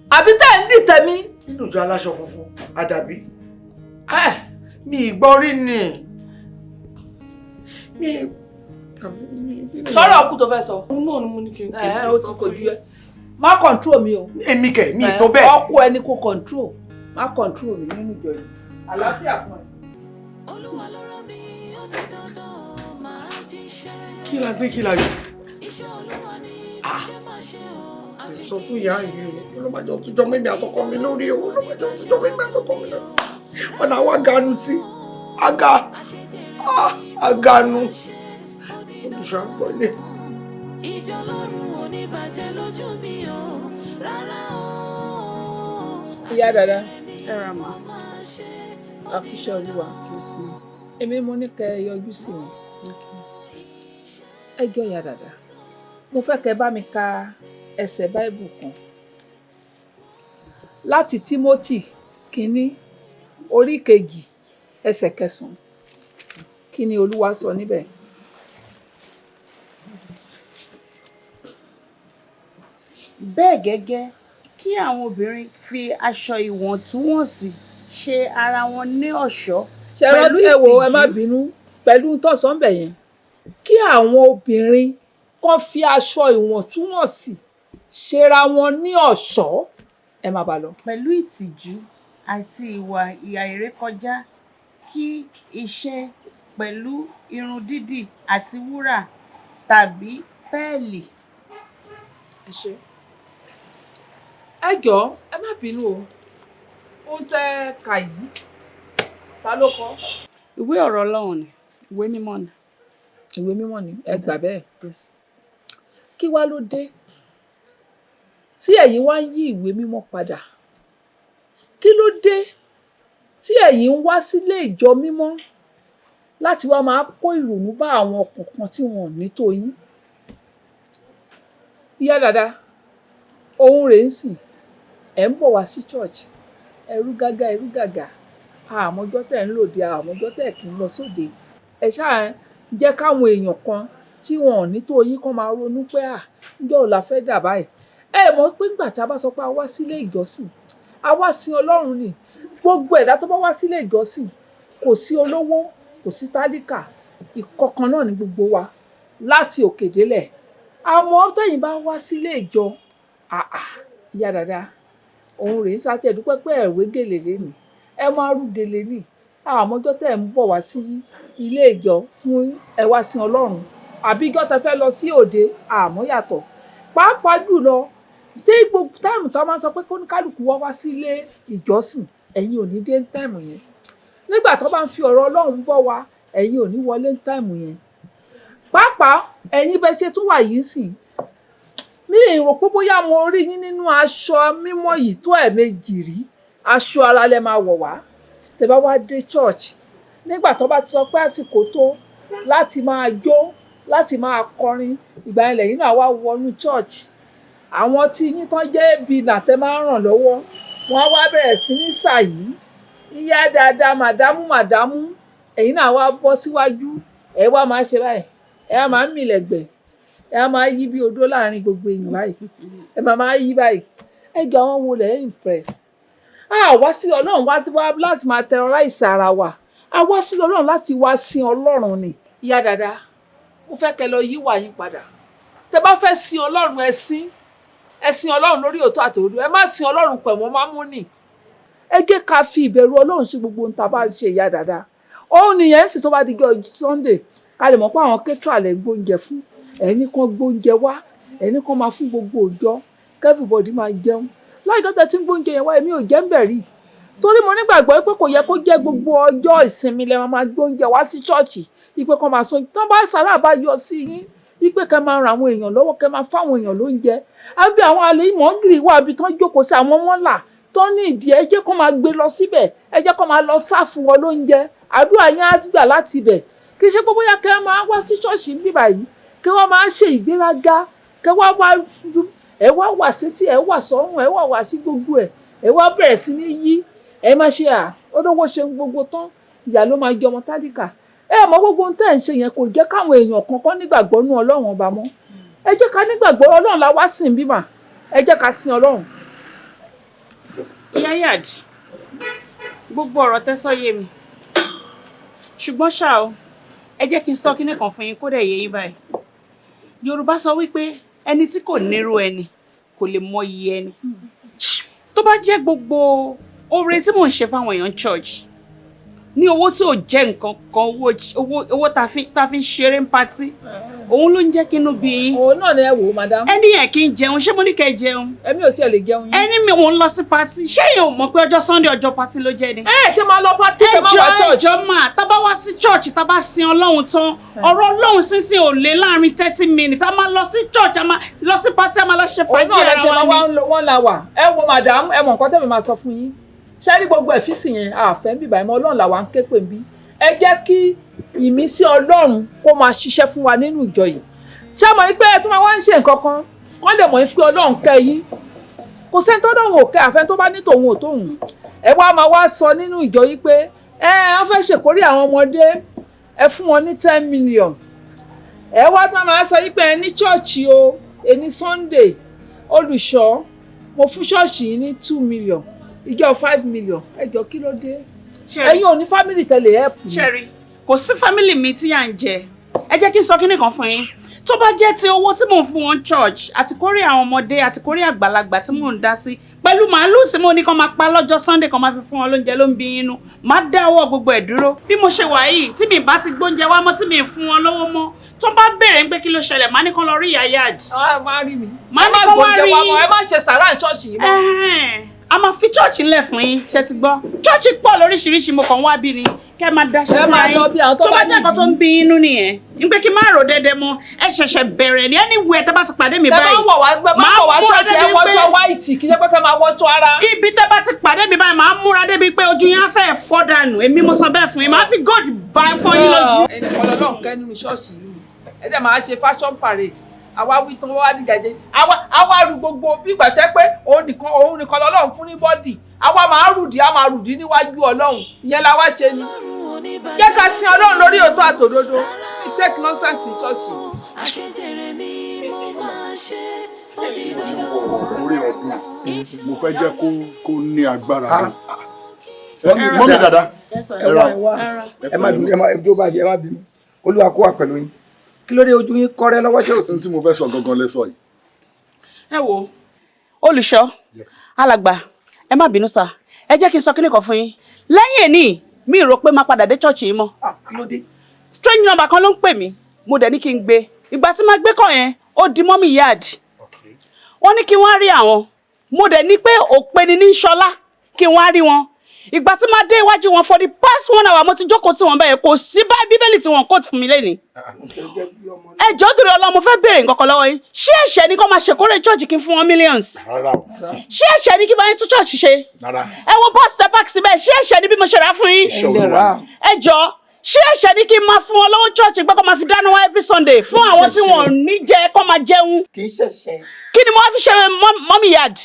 Speaker 2: àbí tẹ́ ń dìtẹ̀ mi.
Speaker 4: Nínú ìjọ aláṣọ funfun, àdàbí.
Speaker 2: Ẹ
Speaker 4: Mi ì gbọ́ rí ni. Mi.
Speaker 2: Sọ̀rọ̀ ọkù tó fẹ́ sọ.
Speaker 4: Òun náà ni mo ní kí n pè.
Speaker 2: Ẹ ó ti kò ju ẹ má control mi o.
Speaker 4: Èmi kẹ̀, mi ì tó bẹ́ẹ̀.
Speaker 2: Ọkọ ẹni kò control, má control mi nínú ìjọ yìí. Àlàáfíà fún ẹ.
Speaker 1: Olúwa ló rán mi, ó di dandan, máa jíṣẹ́.
Speaker 4: Kí la gbé, kí la yọ?
Speaker 1: Iṣẹ́ Olúwa ni kò ṣe má ṣe o.
Speaker 4: Ẹ sọ fún ìyá yìí o, olómọjọ túnjọ mímí àtọkọ mi lórí o, olómọjọ túnjọ mímí àtọkọ mi lórí. Ọ̀nà àwa ganu sí, aga, ah, aganu. Olùṣọ́ àgbọ̀lé.
Speaker 1: Ìjọ Ọlọ́run ò ní bàjẹ́ lójú mi o, rárá o.
Speaker 2: Ìyá dada.
Speaker 7: Ẹ ra mà.
Speaker 2: Àkúṣe Olúwa. Èmi mo ní kẹ́ ẹ yọjú sí mi. Ẹ jọ̀ọ́, ìyá dada, mo fẹ́ kẹ́ bá mi ka ẹsẹ̀ báìbù kan láti Tímótì kínní, orí 2, ẹsẹ̀ 9. Kí ni Olúwa sọ níbẹ̀?
Speaker 7: Bẹ́ẹ̀ gẹ́gẹ́, kí àwọn obìnrin fi aṣọ ìwọ̀ntúnwọ̀nsì ṣe ara wọn ní ọ̀ṣọ́
Speaker 2: Ṣe rántí? Ẹ wo, ẹ má bínú pẹ̀lú tọ̀sán bẹ̀ yẹn. Kí àwọn obìnrin kàn fi aṣọ ìwọ̀ntúnwọ̀nsì ṣera wọn ní ọ̀ṣọ́. Ẹ má bàa lọ.
Speaker 7: Pẹ̀lú ìtìjú àti ìwà àìrékọjá, kì í ṣe pẹ̀lú irun dídì àti wúrà tàbí pẹ́ẹ̀lì.
Speaker 2: Ẹ ṣé. Ẹ jọ̀ọ́, ẹ má bínú o, ohun tẹ́ kà yìí, ta ló kọ?
Speaker 7: Ìwé ọ̀rọ̀ Ọlọ́run ni, ìwé mímọ́ ni.
Speaker 2: Ìwé mímọ́ ni, ẹ gbà bẹ́ẹ̀. Kí wá ló dé tí ẹ̀yin wá ń yí ìwé mímọ́ padà? Kí ló dé tí ẹ̀yin ń wá sílé ìjọ mímọ́ láti wá máa kó ìrònú bá àwọn ọkàn kan tí wọn ò ní tó yín? Ìyá dàda, òun rèé ń sìn, ẹ̀ ń bọ̀ wá sí church, ẹrú gágá, ẹrú gàgà, àmọ́jọ́ tẹ̀ ń lòde, àmọ́jọ́ tẹ̀ kì í lọ sóde. Ẹ ṣáà jẹ́ káwọn èèyàn kan tí wọn ò ní tó yín kán máa ronú pé, à ńjọ́ ò la fẹ́ dà báyìí. Ẹ mọ̀ pé ìgbà tá a bá sọ pé a wá sílé ìjọsìn, a wá sin Ọlọ́run ni. Gbogbo ẹ̀dá tó bá wá sílé ìjọsìn, kò sí olówó, kò sí tálíkà, ìkọ̀kan náà ni gbogbo wa láti òkè délẹ̀. Àmọ́ tẹ̀yin bá wá sílé ìjọ, àà, ìyá dàda, òun rèé sá tí ẹ dúpẹ́ pé ẹ wé gèlè lénìí, ẹ máa rú gèlè ní. Àmọ́jọ́ tẹ̀ ń bọ̀ wá sí ilé ìjọ fún ẹ wá sin Ọlọ́run àbí ìjọ tẹ fẹ́ lọ sí òde, àmọ́ yàtọ̀. Pàápàá jùlọ tí gbogbo time tó máa ń sọ pé kóníkálùkù wá wá sí ilé ìjọsìn, ẹ̀yin ò ní dé time yẹn. Nígbà tó bá ń fi ọ̀rọ̀ Ọlọ́run bọ́ wa, ẹ̀yin ò ní wọlé time yẹn. Pàápàá ẹ̀yin bẹ ṣe tún wà yìí sìn, mi ì rò pé bóyá mo rí yín nínú aṣọ mímọ́ yìí tó ẹ̀ẹ̀mejì rí. Aṣọ ara lẹ máa wọ̀ wá. Tẹ bá wá dé church, nígbà tó bá ti sọ pé àsìkò tó láti máa jó, láti máa kọrin, ìgbà yẹn lẹ́yìn náà wá wọnú church. Àwọn tí yín tán jẹ́ bìnà tẹ máa ń ràn lọ́wọ́, wọ́n á wá bẹ̀rẹ̀ sí ní sàyí, ìyá dáadáa, màdámù, màdámù. Ẹ̀yin náà wá bọ́ síwájú, ẹ wá máa ṣe báyìí, ẹ wá máa ń mìlẹ̀gbẹ̀, ẹ wá máa yí bí odó láàrin gbogbo èèyàn báyìí, ẹ máa máa yí báyìí. Ẹ jọ, àwọn wo lẹ̀ ń impress? A wá sí Ọlọ́run wá láti máa terrorize ara wa, a wá sí Ọlọ́run láti wá sin Ọlọ́run ni. Ìyá dada, mo fẹ́ kẹ́ lọ yíwà yín padà. Tẹ́ bá fẹ́ sin Ọlọ́run, ẹ sìn, ẹ sin Ọlọ́run lórí òótọ́ àti òdodo. Ẹ má sin Ọlọ́run pẹ̀mọ́ mámúnì. Ẹ jẹ́ ká fi ìbẹ̀rù Ọlọ́run ṣe gbogbo ohun tá a bá ń ṣe. Ìyá dada, òun nìyẹn sì tó bá di ọjọ́ Sunday, ká lè mọ̀ pé àwọn caterer lè gbóúnjẹ fún ẹni kan, gbóúnjẹ wá, ẹni kan máa fún gbogbo òjọ, everybody máa jẹun. Láìjọ́ tẹ́ tí ń gbóúnjẹ yẹn wá, èmi ò jẹ́ ń bẹ̀ rí, torí mo nígbàgbọ́ pé kò yẹ kó jẹ́ gbogbo ọjọ́ ìsinmi lẹ máa gbóúnjẹ wá sí ṣọ́ọ̀ṣì, ipe kan máa sọ tán bá sàrà bá yọ sí yín, ipe kẹ́ máa ran àwọn èèyàn lọ́wọ́, kẹ́ máa fáwọn èèyàn lóúnjẹ. Àbí àwọn àlè mọ́gìrì wà bí tán jókòó sí, àwọn mọ́là tó Tó ní ìdí, ẹ jẹ́ kó máa gbé lọ síbẹ̀, ẹ jẹ́ kó máa lọ serve wọn lóúnjẹ. Àdúrà yẹn á gbà láti ibẹ̀. Kì í ṣe pé bóyá kẹ́ ẹ máa wá sí ṣọ́ọ̀ṣì ń bíbà yìí, kí wọ́n máa ṣe ìgbéraga, kẹ́ wá wá, ẹ wá wà sétí, ẹ wà sọ́rùn, ẹ wà wá sí gbogbo ẹ, ẹ wá bẹ̀rẹ̀ sí ní yí, ẹ má ṣe à olówó ṣe gbogbo tán, ìyá ló máa jẹ ọmọ tálíkà. Ẹ mọ gbogbo ohun tẹ́ ẹ̀ ń ṣe yẹn, kò jẹ́ káwọn èèyàn kankan nígbàgbọ́ nú Ọlọ́run Ọba mọ́. Ẹ jẹ́ ká nígbàgbọ́. Ọlọ́run la wá sìn bímà, ẹ jẹ́ ká sin Ọlọ́run.
Speaker 7: Ìyá Yad, gbogbo ọ̀rọ̀ tẹ́ sọ yé mi, ṣùgbọ́n ṣá o, ẹ jẹ́ kí n sọ kíní kan fún yín kó dẹ̀ yé yín báyìí. Yorùbá sọ wípé ẹni tí kò nírú ẹni kò lè mọ iye ẹni. Tó bá jẹ́ gbogbo oore tí mò ń ṣe fáwọn èèyàn church ní owó tí ò jẹ́ nǹkan kan, owó tá fi ń ṣeré ń party, òun ló ń jẹ́ kí inú bí yín.
Speaker 2: Òun náà ni. Ẹ wò ó, madam.
Speaker 7: Ẹni yẹn kí n jẹun, ṣé mo ní kẹ́ ẹ jẹun?
Speaker 2: Èmi ò tiẹ̀ lè jẹun yín.
Speaker 7: Ẹni mi òun lọ sí party, ṣé èèyàn ò mọ̀ pé ọjọ́ Sunday, ọjọ́ party ló jẹ́ ni?
Speaker 2: Ẹ ṣe máa lọ party kẹ́ máa wá church?
Speaker 7: Ẹjọ́ máa, tá bá wá sí church, tá bá sin Ọlọ́run tán, ọ̀rọ̀ Ọlọ́run sínsìn ò lé láàrin 30 minutes, a máa lọ sí church, a máa lọ sí party, a máa lọ ṣe
Speaker 2: Òun
Speaker 7: fàájì
Speaker 2: náà lẹ
Speaker 7: ara
Speaker 2: ṣe máa
Speaker 7: wa
Speaker 2: wá
Speaker 7: ni.
Speaker 2: ń lo one hour. Ẹ wo, madam, ẹ mọ nǹkan tẹ́mi máa sọ fún yín. Ṣé rí gbogbo ẹ̀fíìsì yẹn, àfẹ́ ń bìbà ìmọ̀ Ọlọ́run làwa ń ké pè ń bí. Ẹ jẹ́ kí ìmísí Ọlọ́run kó máa ṣiṣẹ́ fún wa nínú ìjọ yìí. Ṣé mọ̀ pé ẹ tún máa wá ń ṣe nǹkan kan kán lè mọ̀ pé Ọlọ́run kẹ́ yín? Kò sẹ́ni tó dọ̀hún òkè àfẹ́ tó bá ní tòun ò tóun. Ẹ wá máa wá sọ nínú ìjọ yìí pé ẹ wọ́n fẹ́ ṣèkórè àwọn ọmọdé, ẹ fún wọn ní 10 million. Ẹ wá tún máa sọ yìí pé ẹ ní church o, ẹni Sunday, olùṣọ́, mo fún ṣọ́ọ̀ṣì yìí ní 2 million, ìjọ 5 million. Ẹ jọ, kí ló dé? Ẹ̀yin ò ní family tẹ̀lé help ni?
Speaker 7: Ṣẹ́rí, kò sí family mi tí à ń jẹ. Ẹ jẹ́ kí n sọ kíní kan fún yín. Tó bá jẹ́ ti owó tí mò ń fún wọn church, àti kórè àwọn ọmọdé, àti kórè àgbàlagbà tí mò ń dá sí pẹ̀lú màálù tí mo ní kán máa pa lọ́jọ́ Sunday, kán máa fi fún wọn lóúnjẹ, ló ń bí inú, má dá ọwọ́ gbogbo ẹ̀ dúró. Bí mo ṣe wà yìí, tí mi bá ti gbóúnjẹ wá mọ́, tí mi fún wọn lówó mọ́, tó bá béèrè ń pé kí ló ṣẹlẹ̀, má ní kán lọ rí ìyá Yad.
Speaker 2: Má rí mi.
Speaker 7: Má
Speaker 2: Ẹ
Speaker 7: ní
Speaker 2: má
Speaker 7: kán wá
Speaker 2: gbóúnjẹ
Speaker 7: rí.
Speaker 2: wa mọ́, ẹ má ṣe sàrà ní ṣọ́ọ̀ṣì yìí mọ́.
Speaker 7: Ẹhẹ́n. A máa fi church ńlẹ̀ fún yín, ṣe ti gbọ́? Church pọ̀ lóríṣiríṣi, mo kàn wá bí ni kẹ́ máa daṣọ
Speaker 2: Ẹ
Speaker 7: fún
Speaker 2: máa
Speaker 7: yín.
Speaker 2: lọ bí àwọn tó
Speaker 7: Tó bá
Speaker 2: bá
Speaker 7: jẹ́ nǹkan tó ń bí inú nìyẹn ń pé kí n má rò déédéé mọ́. Ẹ ṣẹ̀ṣẹ̀ bẹ̀rẹ̀ ní anywhere tẹ́ bá ti pàdé mi
Speaker 2: Tẹ bá
Speaker 7: báyìí,
Speaker 2: wọ̀ wá, bá
Speaker 7: máa
Speaker 2: wọ̀ wá
Speaker 7: múra
Speaker 2: ṣọ́ọ̀ṣì, ẹ
Speaker 7: débi
Speaker 2: wọṣọ
Speaker 7: pé-
Speaker 2: white, kì í ṣe pé kẹ́ máa wọṣọ ara.
Speaker 7: Ibi tẹ́ bá ti pàdé mi báyìí, máa múra débi pé ojú yín á fẹ́ fọ́ dànù. Èmi mo sọ bẹ́ẹ̀ fún yín, máa fi gold bá fọ́ yín lójú.
Speaker 2: Ẹnìkan lọ́lọ́run kẹ́ nínú ṣọ́ọ̀ṣì yìí, ẹ dẹ̀ máa ṣe fashion parade. Àwa wí tán, wá dìgàjẹ́, àwa ru gbogbo bí ìgbà tẹ́ pé òun nìkan lọ́lọ́run fún ní body. Àwa máa rùdí, a máa rùdí níwájú Ọlọ́run. Ìyẹn la wá ṣe ni. Jẹ́ ká sin Ọlọ́run lórí òótọ́ àtòdodo. We take nonsense in church.
Speaker 1: Àṣejèrè ni mo máa ṣe, ó di dandan.
Speaker 5: Orí ọdún mo fẹ́ jẹ́ kó ní agbára gan. Mummy dada.
Speaker 8: Ẹ wá, ẹ wá, ẹ má bínú, ẹ má dúró báyìí, ẹ má bínú. Olúwa kó wà pẹ̀lú yín. Kí ló dé ojú yín kọ́rẹ́ lọ́wọ́? Ṣé òsì?
Speaker 5: Ohun tí mo fẹ́ sọ gangan lẹ sọ yìí.
Speaker 7: Ẹ wo, olùṣọ́, alàgbà, ẹ má bínú sá, ẹ jẹ́ kí n sọ kíní kan fún yín. Lẹ́yìn èní, mi rò pé máa padà dé church yìí mọ́.
Speaker 8: Kí ló dé?
Speaker 7: Strange number kan ló ń pè mí, mo dẹ̀ ní kí n gbé. Ìgbà tí máa gbé kọ̀ yẹn, ó di mummy Yad. Wọ́n ní kí wọ́n rí àwọn. Mo dẹ̀ ní pé òpè ni ní ṣọlá kí wọ́n rí wọn. Ìgbà tí máa dé iwájú wọn, for the past one hour mo ti jókòó tí wọ́n bẹ́ẹ̀, kò sí bá Bíbélì tí wọ́n quote fún mi lẹ́nìí. Ẹ jọ̀ọ́, torí Ọlọ́run, mo fẹ́ béèrè nǹkan kan lọ́wọ́ yín. Ṣé ẹ̀ṣẹ̀ ni kó máa ṣèkórè church kí n fún wọn millions?
Speaker 5: Rárá o.
Speaker 7: Ṣé ẹ̀ṣẹ̀ ni kí bá yín tún church ṣe?
Speaker 5: Rárá.
Speaker 7: Ẹ wo bọ́ọ̀sì tẹ park síbẹ̀, ṣé ẹ̀ṣẹ̀ ni bí mo ṣe rà fún yín?
Speaker 5: Iṣẹ́ Olúwa ni.
Speaker 7: Ẹ jọ̀ọ́, ṣé ẹ̀ṣẹ̀ ni kí n máa fún wọn lọ́wọ́ church pé kó máa fi dáná wá every Sunday fún àwọn tí wọn ò ní jẹ, kó máa jẹun?
Speaker 8: Kì í ṣẹ̀ṣẹ̀.
Speaker 7: Kí ni mo wá fi ṣe mummy Yad?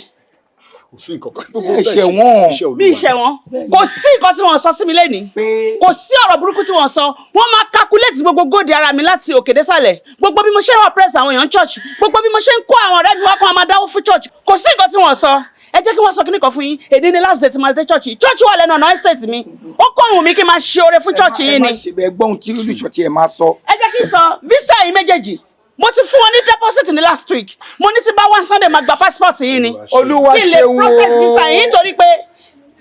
Speaker 5: Kò sí nǹkan kan.
Speaker 8: Ẹ̀ṣẹ̀ wọn.
Speaker 5: Iṣẹ́ Olúwa
Speaker 7: Mi
Speaker 5: ni.
Speaker 7: ìṣe wọn. Kò sí nǹkan tí wọ́n sọ sí mi lénìí, kò sí ọ̀rọ̀ burúkú tí wọ́n sọ. Wọ́n máa calculate gbogbo gold ara mi láti òkè désàlẹ̀, gbogbo bí mo ṣe ń oppress àwọn èèyàn church, gbogbo bí mo ṣe ń kó àwọn ọ̀rẹ́ mi wá kó wọn máa dáwó fún church. Kò sí nǹkan tí wọ́n sọ. Ẹ jẹ́ kí wọ́n sọ kíní kan fún yín. Èdè ní last day tí máa dé church yìí. Church wà lẹ́nu ọ̀nà estate mi. Ó kọ́ ìwùn mi kí n máa ṣe oore fún church yìí
Speaker 8: Ẹ
Speaker 7: ni.
Speaker 8: má ṣe bẹ́ẹ̀. Gbọ́n tí olùṣọ́ tí ẹ máa sọ.
Speaker 7: Ẹ jẹ́ kí n sọ, visa yìí méjèèjì, mo ti fún wọn ní deposit ní last week. Mo ní tí bá wá Sunday, máa gba passport yìí ni,
Speaker 8: Olúwa
Speaker 7: kí n lè
Speaker 8: ṣeun o.
Speaker 7: process visa yìí, nítorí pé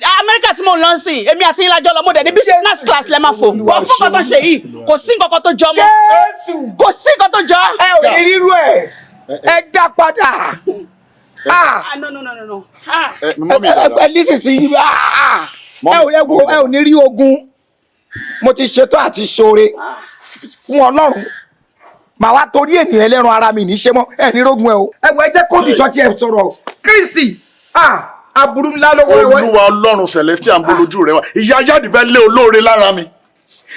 Speaker 7: Amẹ́ríkà tí mò ń lọ sí, èmi àti yín lájọ lọ, mo dẹ̀ ní business class lẹ́ máa fò bọ́ fún nǹkan tó ṣe yìí. Kò sí nǹkan kan tó jọ mọ́.
Speaker 8: Jésù.
Speaker 7: Kò sí nǹkan tó jọ.
Speaker 8: Ẹ ò ní rírú ẹ, ẹ dá padà.
Speaker 7: Ah, no, no, no, no, no, ah.
Speaker 5: Ẹ mummy
Speaker 8: Ẹ
Speaker 5: dada.
Speaker 8: ẹ lísì sí ẹ ò ẹ wo, ẹ ò ní rí ogun. Mo ti ṣetán àti ṣoore fún Ọlọ́run, màá wá torí ènìyàn ẹlẹ́ran ara mi ní ṣe mọ́. Ẹ ní rógun ẹ o. Ẹ wọ, ẹ jẹ́ kó olùṣọ́ tí ẹ sọ̀rọ̀ Kristi. Aburú ńlá ló wọ.
Speaker 5: Olúwa Ọlọ́run Celestial ń bolójú rẹ wá. Ìyá Yáàdì fẹ́ lé olóore lára mi.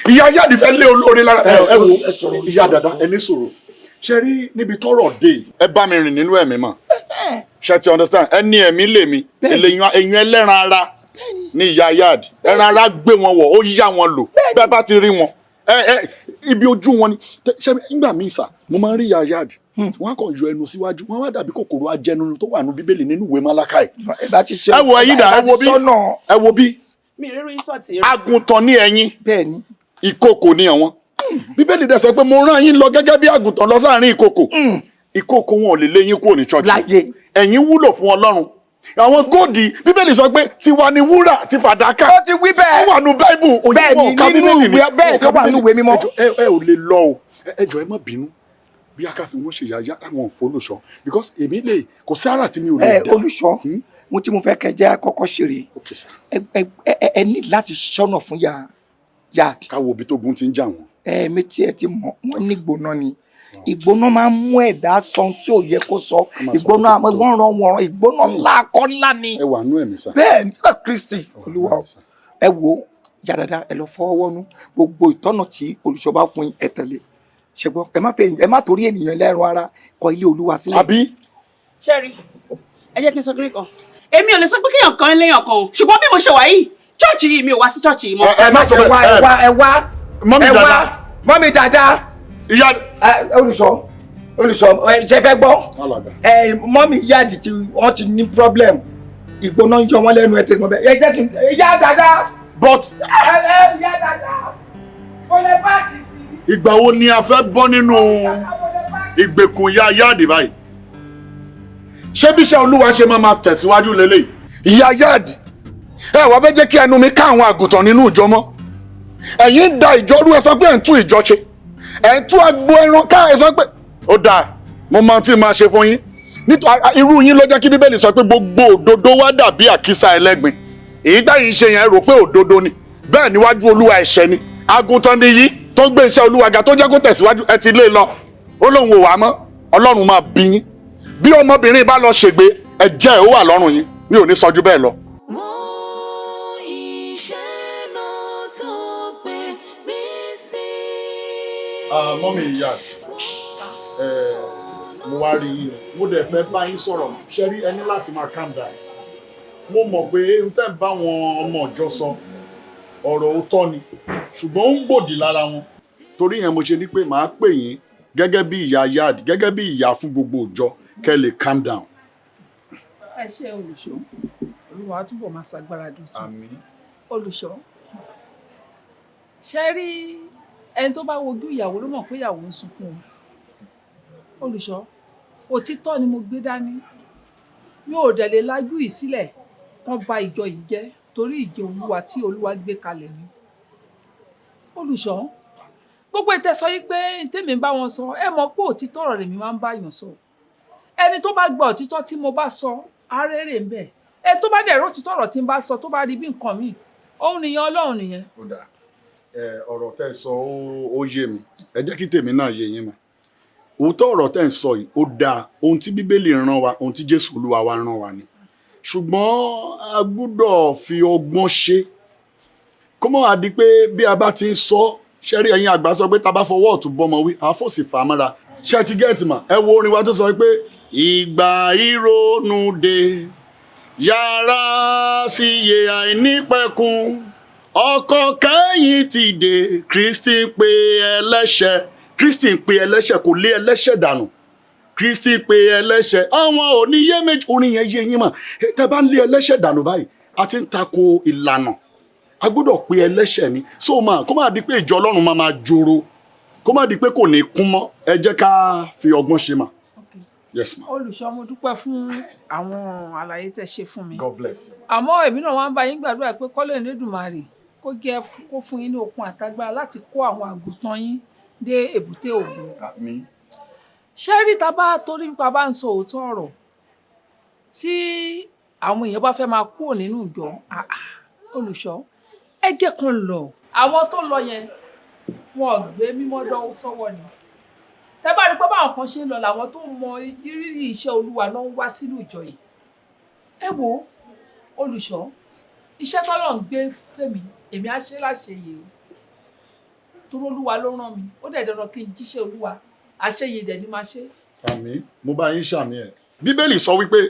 Speaker 5: Ìyá Yáàdì fẹ́ lé olóore lára ẹ. Ẹ wo, ìyá dada, ẹ ní sọ̀rọ̀ ṣe rí níbi tọ́rọ̀ dé yìí. Ẹ bá mi rìn nínú ẹ̀mí mọ̀, ṣe ti understand? Ẹ ní ẹ̀mí lèmi èyàn ẹlẹ́ran ara ní ìyá Yáàdì. Ẹran ara gbé wọn wọ̀, ó yá wọn lò. Bẹ́ẹ̀ bá ti rí wọn, ẹ ibi ojú wọn ni. Ṣe nígbà míì sà, mo máa ń rí ìyá Yáàdì, wọn á kàn yọ ẹnu síwájú, wọn wá dàbí kòkòrò ajẹnunu tó wà nínú Bíbélì, nínú ìwé Málákàì.
Speaker 8: Ẹ bá ti ṣe.
Speaker 5: Ẹ wo ẹyin dà, ẹ wo bí, ẹ wo bí.
Speaker 7: Mi rírí sọ̀tì.
Speaker 5: Àgùntàn ní ẹ̀yin.
Speaker 8: Bẹ́ẹ̀ni.
Speaker 5: Ìkookò ní àwọn. Bíbélì dẹ̀ sọ pé mo rán yín lọ gẹ́gẹ́ bí àgùntàn lọ sáàrin ìkookò. Ìkookò wọn ò lè lé yín kúrò ní church.
Speaker 8: Láyé.
Speaker 5: Ẹ̀yin wúlò fún Ọlọ́run. Àwọn góòdì, Bíbélì sọ pé tiwa ni wúrà àti fàdákà.
Speaker 8: Ó ti wí bẹ́ẹ̀.
Speaker 5: Ó wà nù Báíbù.
Speaker 8: Bẹ́ẹ̀ni,
Speaker 5: Òyìnbó ká
Speaker 8: nínú
Speaker 5: Bíbélì ni.
Speaker 8: ìwé- bẹ́ẹ̀
Speaker 5: Wọn ò
Speaker 8: ló wà nínú ìwé mímọ́.
Speaker 5: Ẹ jọ̀ọ́, ẹ ò lè lọ o. Ẹ jọ̀ọ́, ẹ má bínú. Bí a ká fi wọ́n ṣe yàyà àwọn òfolùṣọ́, because èmi lè kò sí ara tí mi ò lè
Speaker 8: Ẹ
Speaker 5: dá.
Speaker 8: olùṣọ́, mo tí mo fẹ́ kẹ́ jẹ́ àkọ́kọ́ ṣeré.
Speaker 5: Okay, sir.
Speaker 8: Ẹ ní láti ṣọ́nà fún ya Yáàdì.
Speaker 5: Ká wo ibi tó gun ti ń jà wọ́n.
Speaker 8: Ẹ mi tí ẹ ti mọ̀ wọ́n ní ìgbóná ni. Ìgbóná máa ń mú ẹ̀dá sọ ohun tí ò yẹ kó sọ.
Speaker 5: Kó máa sọ
Speaker 8: Ìgbóná
Speaker 5: kótókótó.
Speaker 8: wọ́n ràn wọ́n ràn, ìgbóná ńlá akọ́ ńlá ni.
Speaker 5: Ẹ wà nú ẹ̀mí sà.
Speaker 8: Bẹ́ẹ̀ ni, ẹ Kristi Olúwa o. Ẹ wo ya dada, ẹ lọ fọwọ́ wọ́nú. Gbogbo ìtọ́nà tí olùṣọ́ bá fún yín, ẹ tẹ̀lé. Ṣùgbọ́n ẹ má fẹ́, ẹ má torí ènìyàn lẹ́rùn ara kọ ilé Olúwa sílẹ̀.
Speaker 5: Àbí?
Speaker 7: Ṣẹ́rí, ẹ jẹ́ kí n sọ kíní kan. Èmi ò lè sọ pé kéèyàn kan léèyàn kan o, ṣùgbọ́n bí mo ṣe wà yìí, church yìí, mi ò wá sí church yìí mọ́.
Speaker 5: Ẹ má sọ
Speaker 8: Ẹ wá, ẹ wá, ẹ wá.
Speaker 5: Mummy
Speaker 8: Ẹ wá.
Speaker 5: dada.
Speaker 8: Mummy dada.
Speaker 5: Ìyá.
Speaker 8: Ẹ olùṣọ́, olùṣọ́, ẹ ṣe fẹ́ gbọ́?
Speaker 5: Alàgbà.
Speaker 8: Ẹ mummy Yáàdì tí wọ́n ti ní problem, ìgbóná ń yọ wọ́n lẹ́nu. Ẹ tẹ̀ mọ́ bẹ́ẹ̀. Ẹ jẹ́ kí n ìyá dada.
Speaker 5: But
Speaker 8: Ẹ ìyá dada, mo lè park sí.
Speaker 5: Ìgbà wo ni a fẹ́ bọ́ nínú ìgbèkùn ìyá Yáàdì báyìí? Ṣé bí iṣẹ́ Olúwa ṣe máa máa tẹ̀síwájú lélẹ̀? Ìyá Yáàdì, ẹ wá fẹ́ jẹ́ kí ẹnu mi ká àwọn àgùntàn nínú ìjọ mọ́. Ẹ̀yin ń da ìjọ rú. Ẹ sọ pé ẹ̀ ń tún ìjọ ṣe, ẹ̀ ń tún agbo ẹran ká. Ẹ sọ pé ó dáa, mo máa tí máa ṣe fún yín. Nítorí irú yín ló jẹ́ kí Bíbélì sọ pé gbogbo òdodo wa dàbí àkísà ẹlẹ́gbin. Èyí táyì ń ṣe yẹn, rò pé òdodo ni, bẹ́ẹ̀ níwájú Olúwa ẹ̀ṣẹ̀ ni. Àgùntàn ni yìí tó ń gbé iṣẹ́ Olúwa ga, tó jẹ́ kó tẹ̀síwájú. Ẹ ti lé lọ, ó lóun ò wá mọ́. Ọlọ́run máa bí yín. Bí ọmọbìnrin bá lọ ṣègbè, ẹ̀jẹ̀ ẹ̀ ó wà lọ́rùn yín. Mi ò ní sọ ju bẹ́ẹ̀ lọ.
Speaker 1: Wo iṣẹ́ náà tó pè mí sí.
Speaker 5: Mummy ìyá, mo wá rí yín, mo dẹ̀ fẹ́ bá yín sọ̀rọ̀. Ṣe rí, ẹ ní láti máa calm down. Mo mọ̀ pé n tẹ́ bá wọn ọmọ ìjọ sọ, ọ̀rọ̀ òótọ́ ni, ṣùgbọ́n ó ń gbòdì lára wọn. Torí yẹn mo ṣe ní pé màá pè yín gẹ́gẹ́ bí ìyá yard, gẹ́gẹ́ bí ìyá fún gbogbo ìjọ, kẹ́ lè calm down.
Speaker 2: Ẹ ṣe, olùṣọ́. Olúwa á túbọ̀ máa ṣàgbára dọ̀tun.
Speaker 5: Àmín.
Speaker 2: Olùṣọ́, ṣe rí, ẹni tó bá wojú ìyàwó ló mọ̀ pé ìyàwó ń sunkún o. Olùṣọ́, òtítọ́ ni mo gbé dání. Mi ò dẹ̀ lè lajú yìí sílẹ̀ kán ba ìjọ yìí jẹ́, torí ìjọ Olúwa tí Olúwa gbé kalẹ̀ ni. Olùṣọ́, gbogbo ìtẹ̀sọ yìí pé tèmi ń bá wọn sọ, ẹ mọ̀ pé òtítọ́ ọ̀rọ̀ lèmi máa ń bá yàn sọ. Ẹni tó bá gba òtítọ́ tí mo bá sọ, arére ń bẹ. Ẹni tó bá dẹ̀ rí òtítọ́ ọ̀rọ̀ tí n bá sọ, tó bá rí bí nǹkan míì, òun nìyẹn, Ọlọ́run nìyẹn.
Speaker 5: Ó dáa, ọ̀rọ̀ tẹ́ ẹ sọ ó yé mi. Ẹ jẹ́ kí tèmi náà yé yín mà. Òótọ́ ọ̀rọ̀ tẹ́ ẹ sọ yìí, ó dáa. Ohun tí Bíbélì rán wa, ohun tí Jésù Olúwa wa rán wa ni, ṣùgbọ́n a gbúdọ̀ fi ọgbọ́n ṣe, kó mọ́ àdí pé bí a bá ti ń sọ. Ṣẹ́rí, ẹ̀yin àgbà sọ pé tá a bá fọwọ́ ọ̀tún bọ́mọ wí, àá fòsì fà á mọ́ra. Ṣé ti get mà? Ẹ wo orin wa tó sọ pé ìgbà ìrònú dé, yàrá síye àìnípẹ̀kun, ọkọ̀ kẹ́yìn ti dé, Kristi ń pe ẹlẹ́ṣẹ̀. Kristi ń pe ẹlẹ́ṣẹ̀, kò lé ẹlẹ́ṣẹ̀ dànù. Kristi pe ẹlẹ́ṣẹ̀, àwọn oníyé méjì. Orin yẹn yé yín mà. Tẹ́ bá ń lé ẹlẹ́ṣẹ̀ dànù báyìí, a ti ń tako ìlànà. A gbọ́dọ̀ pe ẹlẹ́ṣẹ̀ ni. So mà, kó má di pé ìjọ Ọlọ́run máa máa joro, kó má di pé kò ní kún mọ́. Ẹ jẹ́ ká fi ọgbọ́n ṣe mà. Yes ma.
Speaker 2: Olùṣọ́, mo dúpẹ́ fún àwọn àlàyé tẹ́ ṣe fún mi.
Speaker 5: God bless you.
Speaker 2: Àmọ́ èmi náà wá ń bá yín gbàdúrà pé kọ́lé Elédùmarè kó jẹ́ kó fún yín ní okun àtagbára láti kó àwọn àgùntàn yín dé èbúté ògo.
Speaker 5: Àmín.
Speaker 2: Ṣé rí, ta bá torí nípa bá ń sọ òótọ́ ọ̀rọ̀, tí àwọn èèyàn bá fẹ́ máa kúrò nínú ìjọ, ah, ah, olùṣọ́, ẹ jẹ́ kan lọ. Àwọn tó lọ yẹn, wọn ò gbé mímọ́ lọ́wọ́ sọ́wọ́ ni. Tẹ́ bá rí pé báwọn kan ṣe ń lọ, làwọn tó mọ ìrírí iṣẹ́ Olúwa náà ń wá sínú ìjọ yìí. Ẹ wo Olùṣọ́, iṣẹ́ tọ́lọ̀ ń gbé fèmí, èmi á ṣe láṣeyè o, torí Olúwa ló rán mi. Ó dẹ̀ dandan kí n jíṣẹ́ Olúwa. Àṣeyè dẹ̀ ni máa ṣe.
Speaker 5: Àmín, mo bá yín ṣàmì ẹ̀. Bíbélì sọ wípé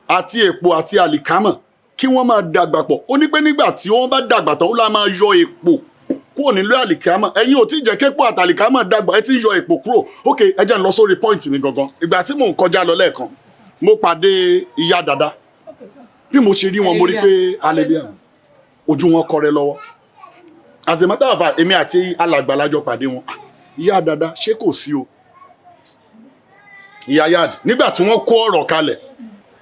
Speaker 5: àti èpò àti àlìkámà kí wọ́n máa dàgbà pọ̀. Ó ní pé nígbà tí wọ́n bá dàgbà tán, ó lá máa yọ èpò kúrò nílé àlìkámà. Ẹ̀yin ò tí ì jẹ́ képò àtàlìkámà dàgbà, ẹ ti ń yọ èpò kúrò. Ok, ẹ jẹ́ n lọ sórí point mi gangan. Ìgbà tí mò ń kọjá lọ lẹ́ẹ̀kan, mo pàdé ìyá dàda. Bí mo ṣe rí wọn, mo rí pé hallelujah, ojú wọn kọrẹ lọ́wọ́. As a matter of fact, èmi àti alàgbà la jọ pàdé wọn. Ah, ìyá dàda, ṣé kò sí o? Ìyá yad, nígbà tí wọ́n kó ọ̀rọ̀ kalẹ̀,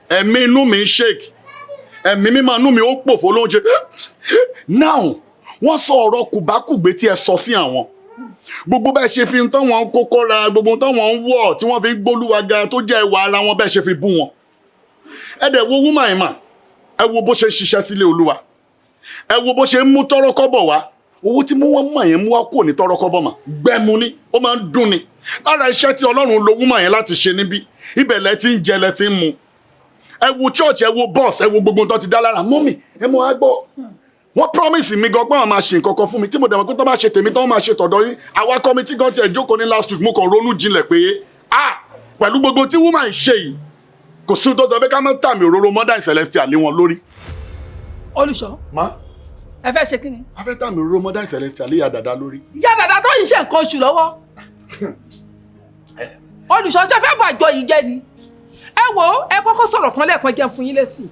Speaker 5: ẹ̀mí inú mi ń shake, ẹ̀mí mímọ́ inú mi ó pòfo ló ń ṣe. Now, wọ́n sọ ọ̀rọ̀ kùbákùgbé tí ẹ sọ sí àwọn, gbogbo bẹ́ẹ̀ ṣe fi ń tán wọn kó kọ́ra, gbogbo tán wọn ń wọ̀ tí wọ́n fi ń gbólúwa ga tó jẹ́ ẹwà ara wọn, bẹ́ẹ̀ ṣe fi bú wọn. Ẹ dẹ̀ wo woman yìí mà, ẹ wo bó ṣe ń ṣiṣẹ́ sílé Olúwa, ẹ wo bó ṣe ń mú tọ́rọ́kọ́bọ̀ wá. Owó tí wọ́n mọ̀ yẹn mú wá kúrò ní tọ́rọ́kọ́bọ̀ mà gbẹ́mu ni, ó máa ń dùn ni. Lára iṣẹ́ tí Ọlọ́run lo woman yẹn láti ṣe níbí, ibẹ̀ lẹ ti ń jẹ, lẹ ti ń mu. Ẹ wo church, ẹ wo bus, ẹ wo gbogbo tó ti dá lára. Mummy, ẹ mọ wá gbọ́, wọ́n promise mi gan pé wọ́n máa ṣe nǹkan kan fún mi tí mo dẹ̀ mọ̀ pé tó bá ṣe tèmi tó máa ṣe tọ̀dọ̀ yín. Àwa committee gan tiẹ̀ jókòó ní last week, mo kàn ronú jinlẹ̀ pé, ah, pẹ̀lú gbogbo tí woman ṣe yìí, kò sí tó sọ pé ká má tàmì òróró Mother Celestial lé wọn lórí.
Speaker 2: Olùṣọ́.
Speaker 5: Má.
Speaker 2: Ẹ fẹ́ ṣe kí ni?
Speaker 5: A fẹ́ tàmì òróró Mother Celestial lé ìyá dàda lórí.
Speaker 2: Ìyá dàda tó yìí ṣe nǹkan oṣù lọ́wọ́. Olùṣọ́, ṣe fẹ́ bàjọ́ yìí jẹ́ ni? Ẹ wo, ẹ kọ́kọ́ sọ̀rọ̀ kan lẹ́ẹ̀kan, jẹ́ fún yín lésì.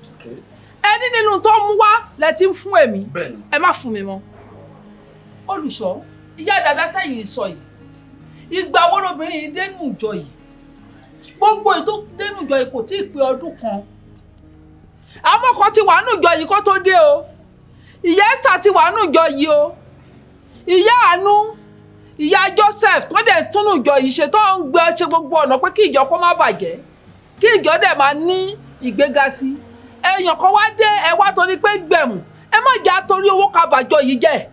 Speaker 2: Ẹ ní nínú tó mú wá lẹ ti ń fún èmi. Ẹ má fún mi mọ́. Olùṣọ́, ìyá dàda tẹ̀yìn sọ yìí, ìgbà wo lobìnrin yìí dénú ìjọ yìí? Gbogbo ètò dénú ìjọ yìí kò tí ì pé ọdún kan. Àwọn kan ti wà nù ìjọ yìí kó tó dé o. Ìyá Esther ti wà nù ìjọ yìí o, ìyá àánú, ìyá Joseph, tó dẹ̀ túnú ìjọ yìí ṣe, tó ń gbé ṣe gbogbo ọ̀nà pé kí ìjọ kó má bàjẹ́, kí ìjọ dẹ̀ máa ní ìgbéga sí. Èèyàn kan wá dé, ẹ wá torí pé gbẹ̀mù. Ẹ má jà torí owó ká bàjọ́ yìí jẹ́.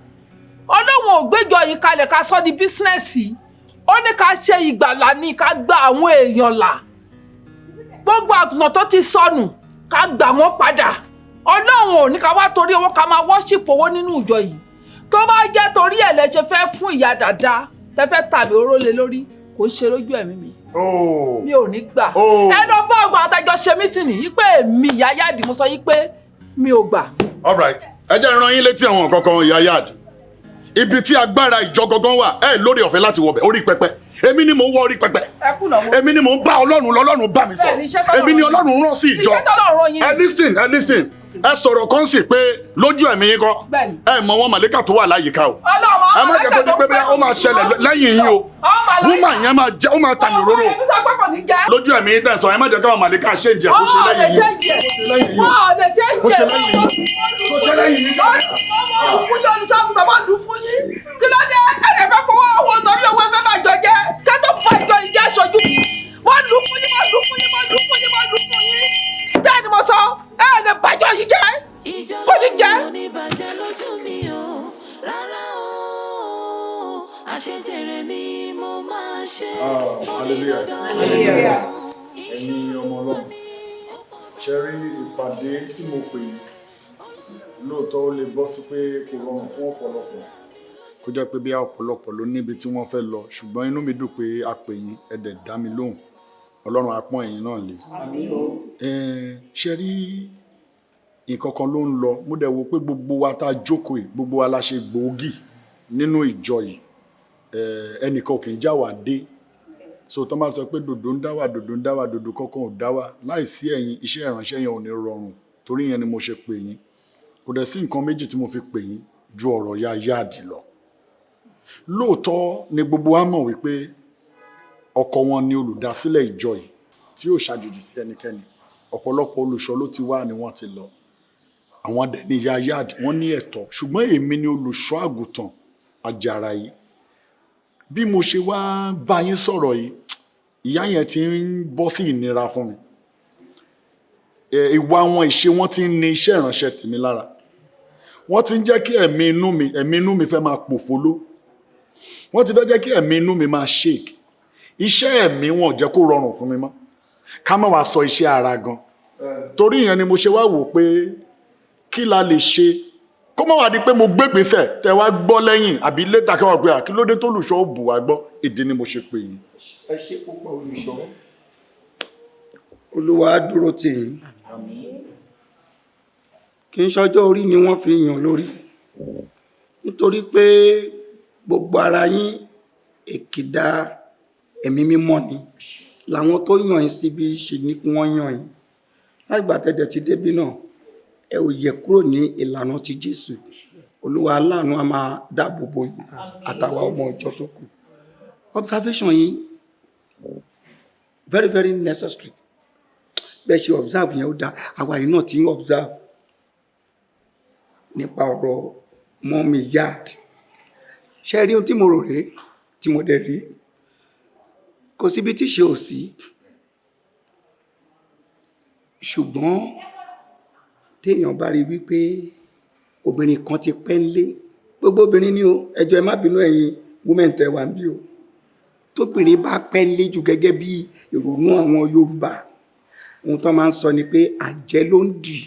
Speaker 2: Ọlọ́run ò gbéjọ yìí kalẹ̀ ká sọ di business. Ó ní ká ṣe ìgbàlà ní ká gba àwọn èèyàn là, gbogbo àgùntàn tó ti sọnù, ká gbà wọ́n padà. Ọlọ́run ò ní ká wá torí owó ká máa worship owó nínú ìjọ yìí. Tó bá jẹ́ torí ẹ̀ lẹ ṣe fẹ́ fún ìyá dàda, tẹ fẹ́ tàbí oró lé lórí, kò ń ṣe lójú ẹ̀mí mi. Mi ò ní gbà. Ẹ lọ bá ọgbà àtàjọ ṣe meeting yìí pé èmi ìyá yáàdì, mo sọ yìí pé mi ò gbà.
Speaker 5: All right, ẹ jẹ́ rán yín létí àwọn nǹkan kan. Ìyá yáàdì, ibi tí agbára ìjọ gangan wà, ẹ lórí ọ̀fẹ́ láti wọbẹ̀ orí pẹpẹ. Èmi ni mò ń wọ orí pẹpẹ.
Speaker 2: Ẹ kú lọ́wọ́.
Speaker 5: Èmi ni mò ń bá Ọlọ́run lọ́lọ́run bá mi
Speaker 2: Bẹ́ẹ̀ni, iṣẹ́
Speaker 5: sọ̀rọ̀.
Speaker 2: tọ́lọ́run
Speaker 5: Èmi ni Ọlọ́run rán sí ìjọ.
Speaker 2: Iṣẹ́ tọ́lọ́run rán yín ni.
Speaker 5: Ẹ listen, ẹ listen. Ẹ sọ̀rọ̀ kan sì pé lójú ẹ̀mí yín kọ́.
Speaker 2: Bẹ́ẹ̀ni.
Speaker 5: Ẹ mọ wọn màlẹ́kà tó wà láyìíká o.
Speaker 2: Ọlọ́run.
Speaker 5: Ẹ má jẹ́ kó di pé bí ó máa ṣẹlẹ̀ lẹ́yìn yín o. Woman yẹn máa jẹ́ ó máa tàmì òróró.
Speaker 2: Èmi sọ pé kò ní jẹ́.
Speaker 5: Lójú ẹ̀mí yín tẹ̀sán, ẹ má jẹ́ káwọn màlẹ́kà ṣe ń jẹ́ kó ṣe
Speaker 2: Wọ́n ò lè
Speaker 5: lẹ́yìn yín.
Speaker 2: change ẹ̀. Wọ́n ò lè change
Speaker 5: Kó ṣe
Speaker 2: ẹ̀.
Speaker 5: lẹ́yìn yín. Kó ṣe lẹ́yìn yín.
Speaker 2: Ọmọ olùfún yín, olùṣọ́àgùtàn máa lù fún yín. Kí ló dé? Ẹ̀rẹ̀ fẹ́ fọwọ́ owó torí owó ẹ fẹ́ máa jọ jẹ́. Ká tó fa ìjọ yìí jẹ́ aṣojú mi. Wọ́n lù fún yín, wọ́n lù fún yín, wọ́n lù fún yín, wọ́n lù fún yín. Bẹ́ẹ̀ ni mo sọ, ẹ lè bàjọ́ yìí jẹ́.
Speaker 1: Ìjọ
Speaker 2: Kò ní jẹ́.
Speaker 1: Lọ́run ò ní bàjẹ́ lójú mi o, rárá o. Àṣejèrè ni mo máa ṣe. Ó di dandan.
Speaker 5: Hallelujah. Ẹ̀yin ọmọ Ọlọ́run, ṣe rí ìpàdé tí mo pè yín, lóòótọ́ ó lè bọ́ sí pé kò rọrùn fún ọ̀pọ̀lọpọ̀, kó jẹ́ pé bí ọ̀pọ̀lọpọ̀ ló níbi tí wọ́n fẹ́ lọ, ṣùgbọ́n inú mi dùn pé a pè yín, ẹ dẹ̀ dá mi lóhùn. Ọlọ́run á pọ́n ẹ̀yin náà lé. Ṣe rí nǹkan kan ló ń lọ, mo dẹ̀ wò pé gbogbo wa tá a jókòó yìí, gbogbo wa la ṣe gbòógì nínú ìjọ yìí. Ẹnìkan ò kì í já wa dé. So tó máa sọ pé dòdò ń dá wà, dòdò ń dá wà, dòdò kankan ò dá wà. Láìsí ẹ̀yin, iṣẹ́ ìránṣẹ́ yẹn ò ní rọrùn. Torí yẹn ni mo ṣe pè yín. Kò dẹ̀ sí nǹkan méjì tí mo fi pè yín ju ọ̀rọ̀ ya yáàdì lọ. Lóòótọ́ ni gbogbo wa mọ̀ wípé ọkọ wọn ni olùdásílẹ̀ ìjọ yìí, tí yóò ṣàjòjì sí ẹnikẹ́ni. Ọ̀pọ̀lọpọ̀ olùṣọ́ ló ti wá ni wọ́n ti lọ. Àwọn dẹ̀ ní ìyá yáàdì, wọ́n ní ẹ̀tọ́, ṣùgbọ́n èmi ni olùṣọ́ àgùntàn àjàrà yìí. Bí mo ṣe wá bá yín sọ̀rọ̀ yìí, ìyá yẹn ti ń bọ́ sí ìnira fún mi. Ìwà wọn, ìṣe wọn ti ń ní iṣẹ́ ìránṣẹ́ tèmi lára. Wọ́n ti ń jẹ́ kí ẹ̀mí inú mi fẹ́ máa pòfóló. Wọ́n ti fẹ́ jẹ́ kí ẹ̀mí inú mi máa shake. Iṣẹ́ ẹ̀mí wọn ò jẹ́ kó rọrùn fún mi mọ́, ká má wàá sọ iṣẹ́ ara gan. Torí ìyẹn ni mo ṣe wá wò pé Kí la lè ṣe kó má wá di pé mo gbégbèsè tẹ wá gbọ́ lẹ́yìn àbí later kí wọ́n pé à, kí ló dé tó olùṣọ́ ò bù wá gbọ́? Ìdí ni mo ṣe pè yín.
Speaker 8: Ẹ ṣe púpọ̀, olùṣọ́. Olúwa á dúró tì yín. Kì í ṣọjọ́ orí ni wọ́n fi yàn lórí, nítorí pé gbogbo ara yín èkìdá ẹ̀mí mímọ́ ni. Làwọn tó yàn yín síbi ṣe ní kí wọ́n yàn yín. Láìgbà tẹ́dẹ̀ ti débí náà, ẹ ò yẹ kúrò ní ìlànà ti Jésù. Olúwa aláàánú á máa dáàbò bò yín àtàwa ọmọ ìjọ tó kù. Observation yín very very necessary. Bẹ́ẹ̀ ṣe observe yẹn, ó dáa. Àwa yìí náà ti ń observe nípa ọ̀rọ̀ mummy Yard. Ṣe rí ohun tí mo rò rèé, tí mo dẹ̀ rí, kò síbi tí ṣe ò sí, ṣùgbọ́n téèyàn bá rí wípé obìnrin kan ti pẹ́ ńlé, gbogbo obìnrin ni o, ẹ jọ̀ọ́, ẹ má bínú, ẹ̀yin women tẹ́ wà ń bí o, tóbìnrin bá pẹ́ ńlé jù, gẹ́gẹ́ bí ìrònú àwọn Yorùbá, ohun tó máa ń sọ ni pé àjẹ́ ló ń dì.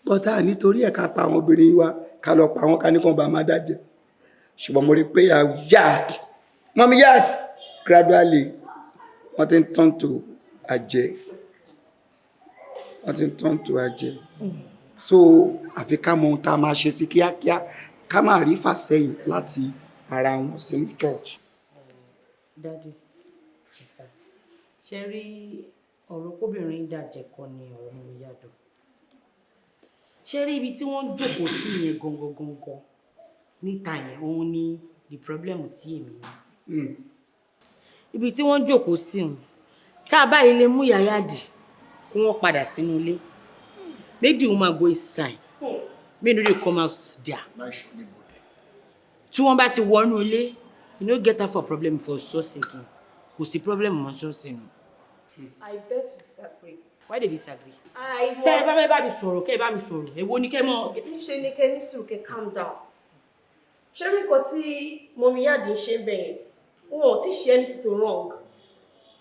Speaker 8: Bọ́tà nítorí ẹ̀ ká pa àwọn obìnrin wa, ká lọ pa àwọn ká ní kàn bá má dájẹ́. Ṣùgbọ́n mo rí pé Yard, mummy Yard, gradually wọ́n ti ń turn to àjẹ́, wọ́n ti ń turn to àjẹ́. So àfi ká mọ ohun tá a máa ṣe sí kíákíá, ká má rí fàsẹ́yìn láti ara wọn sínú church.
Speaker 6: Daddy, ṣe rí ọ̀rọ̀ kóbìnrin dàjẹ́ kọ́ ni ọ̀rọ̀ mummy Yard. Ṣe rí ibi tí wọ́n ń jókòó sí yẹn gangan gangan níta yẹn, òun ni the problem tí èmi ní. Ibi tí wọ́n ń jókòó sí òun, tá a báyìí lè mú yàyà dì kí wọ́n padà sínú ilé, make the woman go inside, make no dey come out there. Tí wọ́n bá ti wọnú ilé, you no get her for problem for ṣọ́ọ̀ṣì again. Kò sí problem mọ́ ṣọ́ọ̀ṣì nù.
Speaker 9: I beg to disagree.
Speaker 6: Why dey disagree?
Speaker 9: I
Speaker 6: Tẹ́ ẹ bá fẹ́ bá mi sọ̀rọ̀, kẹ́ ẹ bá mi sọ̀rọ̀. Èwo ni kẹ́ mọ́?
Speaker 9: Ṣe ni kẹ́ ní sùúrù, kẹ́ calm down. Ṣé rí nǹkan tí mummy Yard ń ṣe ń bẹ̀ yẹn? Wọn ò tí ṣe anything to wrong.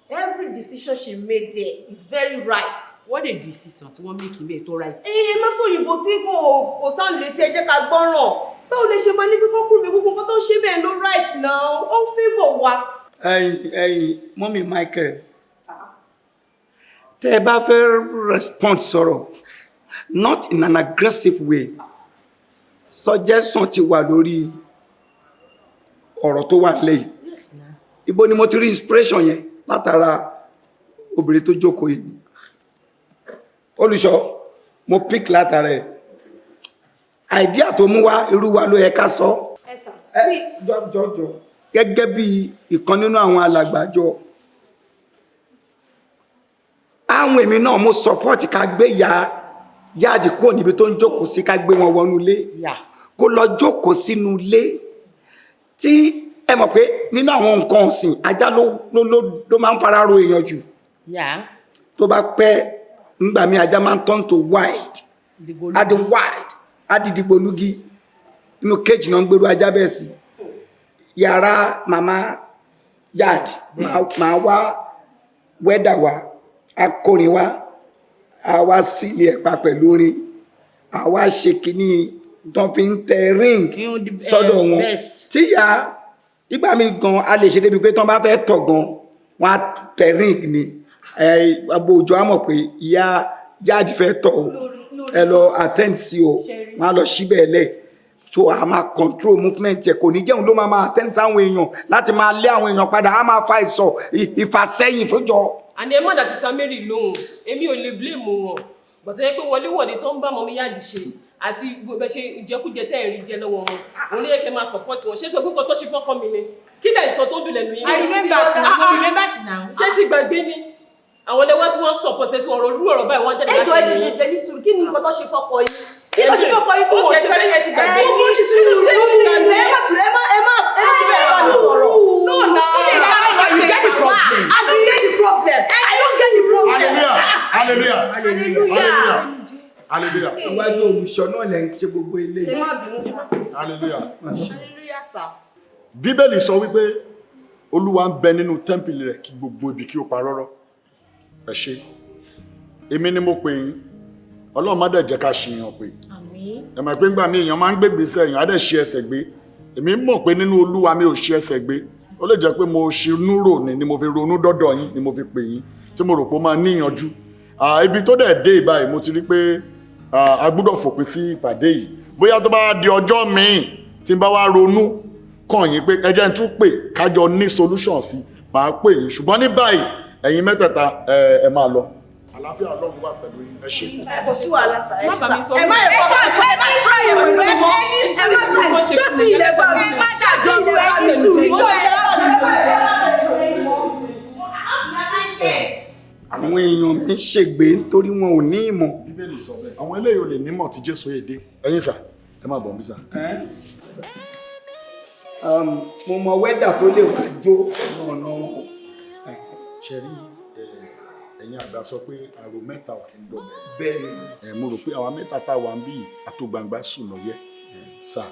Speaker 9: Every decision she made there is very right.
Speaker 6: What a decision tí wọ́n make in tó right?
Speaker 9: Ẹ má sọ òyìnbó tí kò sound létí, ẹ jẹ́ ká gbọ́ràn. Báwo lè ṣe máa ní pé kọ́kùnrin mi, gbogbo nǹkan tó ń ṣe bẹ́ẹ̀ ló right now? Ó ń favour wa.
Speaker 8: Ẹ̀yin, ẹ̀yin mummy Michael, tẹ́ ẹ bá fẹ́ respond sọ̀rọ̀, not in an aggressive way. Suggestion ti wà lórí ọ̀rọ̀ tó wà lẹ́yìn.
Speaker 6: Yes na.
Speaker 8: Ibo ni mo ti rí inspiration yẹn? Látara obìnrin tó jókòó yìí ni, olùṣọ́. Mo pick látara ẹ̀. Idea tó mú wá, irú wa ló yẹ ká sọ.
Speaker 9: Ẹ sà.
Speaker 8: Ẹ jọ jọ jọ, gẹ́gẹ́ bí ìkan nínú àwọn alàgbàjọ àwọn, èmi náà mo support ká gbé ya Yard kúrò níbi tó ń jókòó sí, ká gbé wọn wọnú ilé, kó lọ jókòó sínú ilé. Tí ẹ mọ̀ pé nínú àwọn nǹkan ọ̀sìn, ajá ló máa ń fara ro èèyàn jù. Tó bá pẹ́ ńgbà mí, ajá máa ń turn to wild, á di wild, á di dìgbòlugi. Inú cage náà ń gbèrú ajá bẹ́ẹ̀ sí. Yàrá màmá Yard máa wá wẹ́dà wá, akọrin wá, a wá sílé ẹ̀pà pẹ̀lú orin, a wá ṣe kínní tó fi ń tẹ ring sọ́dọ̀ wọn. Tíya ìgbà mi gan, a lè ṣe débi pé tán bá fẹ́ tọ̀ gan, wọ́n á tẹ ring ni. Gbogbo òjò á mọ̀ pé ìyá Yard fẹ́ tọ̀ o, ẹ lọ attend sí o. Wọ́n á lọ síbẹ̀ lẹ̀ so a máa control movement ẹ. Kò ní jẹun ló máa máa attend sáwọn èèyàn láti máa lé àwọn èèyàn padà, á máa fa ìsọ ìfàsẹ́yìn fúnjọ.
Speaker 10: Àní ẹ má dá Sister Mary lóhùn, èmi ò lè blame wọn. Bọ̀tẹ́ yẹ pé wọléwọ̀de tó ń bá mummy Yard ṣe àti bẹ ṣe ìjẹkújẹ tẹ́ ẹ̀ rí jẹ lọ́wọ́ wọn, òun ní yẹ kẹ́ máa support wọn. Ṣé sọ pé nǹkan tó ṣe fọ́kàn mi ni? Kí lẹ̀ sọ tó ń dùn lẹ́nu yín?
Speaker 6: I remember now, I remember now.
Speaker 10: Ṣé ti gbàgbé ni àwọn ẹlẹ́wà tí wọ́n support ẹ, tí wọ́n rọ orú ọ̀rọ̀ báyìí, wọ́n jáde?
Speaker 9: Ẹ jọ, ẹ jẹ jẹ ní sùúrù. Kí ni nǹkan tó ṣe fọ́kọ yín? Kí ló ṣe fọ́kọ yín tí wọ́n ṣe?
Speaker 10: Fẹ́ ẹ ti gbàgbé.
Speaker 9: Ẹ ní sùúrù, ẹ má tù, ẹ má ṣe bẹ́ẹ̀ bá mi sọ̀rọ̀. No na.
Speaker 6: You get the problem.
Speaker 9: I don't get the problem. I don't get the problem.
Speaker 5: Hallelujah, hallelujah,
Speaker 9: Hallelujah.
Speaker 5: hallelujah,
Speaker 8: Iwájú olùṣọ́ náà lẹ́ ń ṣe gbogbo eléyìí.
Speaker 9: Ẹ má bínú.
Speaker 5: Hallelujah.
Speaker 9: Hallelujah, sir.
Speaker 5: Bíbélì sọ wípé Olúwa ń bẹ nínú tẹ́ḿpìlì rẹ̀, kí gbogbo ibi kí ó pa rọ́rọ́. Ẹ ṣé, èmi ni mo pè yín. Ọlọ́run má dẹ̀ jẹ́ ká ṣìyàn pé. Ẹ mọ̀ pé ńgbà míì èèyàn máa ń gbégbèsè, èèyàn á dẹ̀ ṣe ẹsẹ̀ gbé. Èmi mọ̀ pé nínú Olúwa, mi ò ṣe ẹsẹ̀ gbé. Ó lè jẹ́ pé mo ṣe núrò ni mo fi ronú dọ́dọ̀ yín, ni mo fi pè yín, tí mo rò pé ó máa níyanjú. Ibi tó dẹ̀ dé ìbáyìí, mo ti rí pé a gbọ́dọ̀ fòpin sí ìpàdé yìí. Bóyá tó bá di ọjọ́ míì tí n bá wá ronú kàn yín pé ẹ jẹ́ n tún pè kájọ ní solution sí, màá pè yín. Ṣùgbọ́n ní báyìí, ẹ̀yin mẹ́tẹ̀ẹ̀ta, ẹ máa lọ. Àlàáfíà Ọlọ́run wà pẹ̀lú yín. Ẹ ṣé.
Speaker 9: Ẹ kò sí wàhálà sà, ẹ
Speaker 10: Má
Speaker 9: ṣe
Speaker 10: bá mi
Speaker 9: sà.
Speaker 10: sọ.
Speaker 9: Ẹ má yẹ
Speaker 10: Ẹ
Speaker 9: kọ́
Speaker 10: ṣáà
Speaker 9: ẹ má try ẹ pẹ̀lú ẹ ẹ má try. Ṣọ́ọ̀ṣì ilẹ̀ bá mi, ṣọ́ọ̀ṣì ilẹ̀ bá mi sùn.
Speaker 8: Àwọn èèyàn mi ṣègbè nítorí wọn ò ní ìmọ̀.
Speaker 5: Bíbélì sọ bẹ́ẹ̀. Àwọn eléyìí ò lè nímọ̀ tí Jésù èdè. Ẹ̀yin sà, ẹ má bọ̀ mí sà.
Speaker 8: Mo mọ wẹ́dà tó lè wá jó ọ̀nà wọn.
Speaker 5: Ṣe rí, ẹ̀yin àgbà sọ pé àrò mẹ́ta ò kí ń dọ̀bẹ̀.
Speaker 8: Bẹ́ẹ̀ ni.
Speaker 5: Ẹ mo rò pé àwa mẹ́ta tá a wà ń bí àtògbàǹgbà sùn lọ́yẹ́ sà,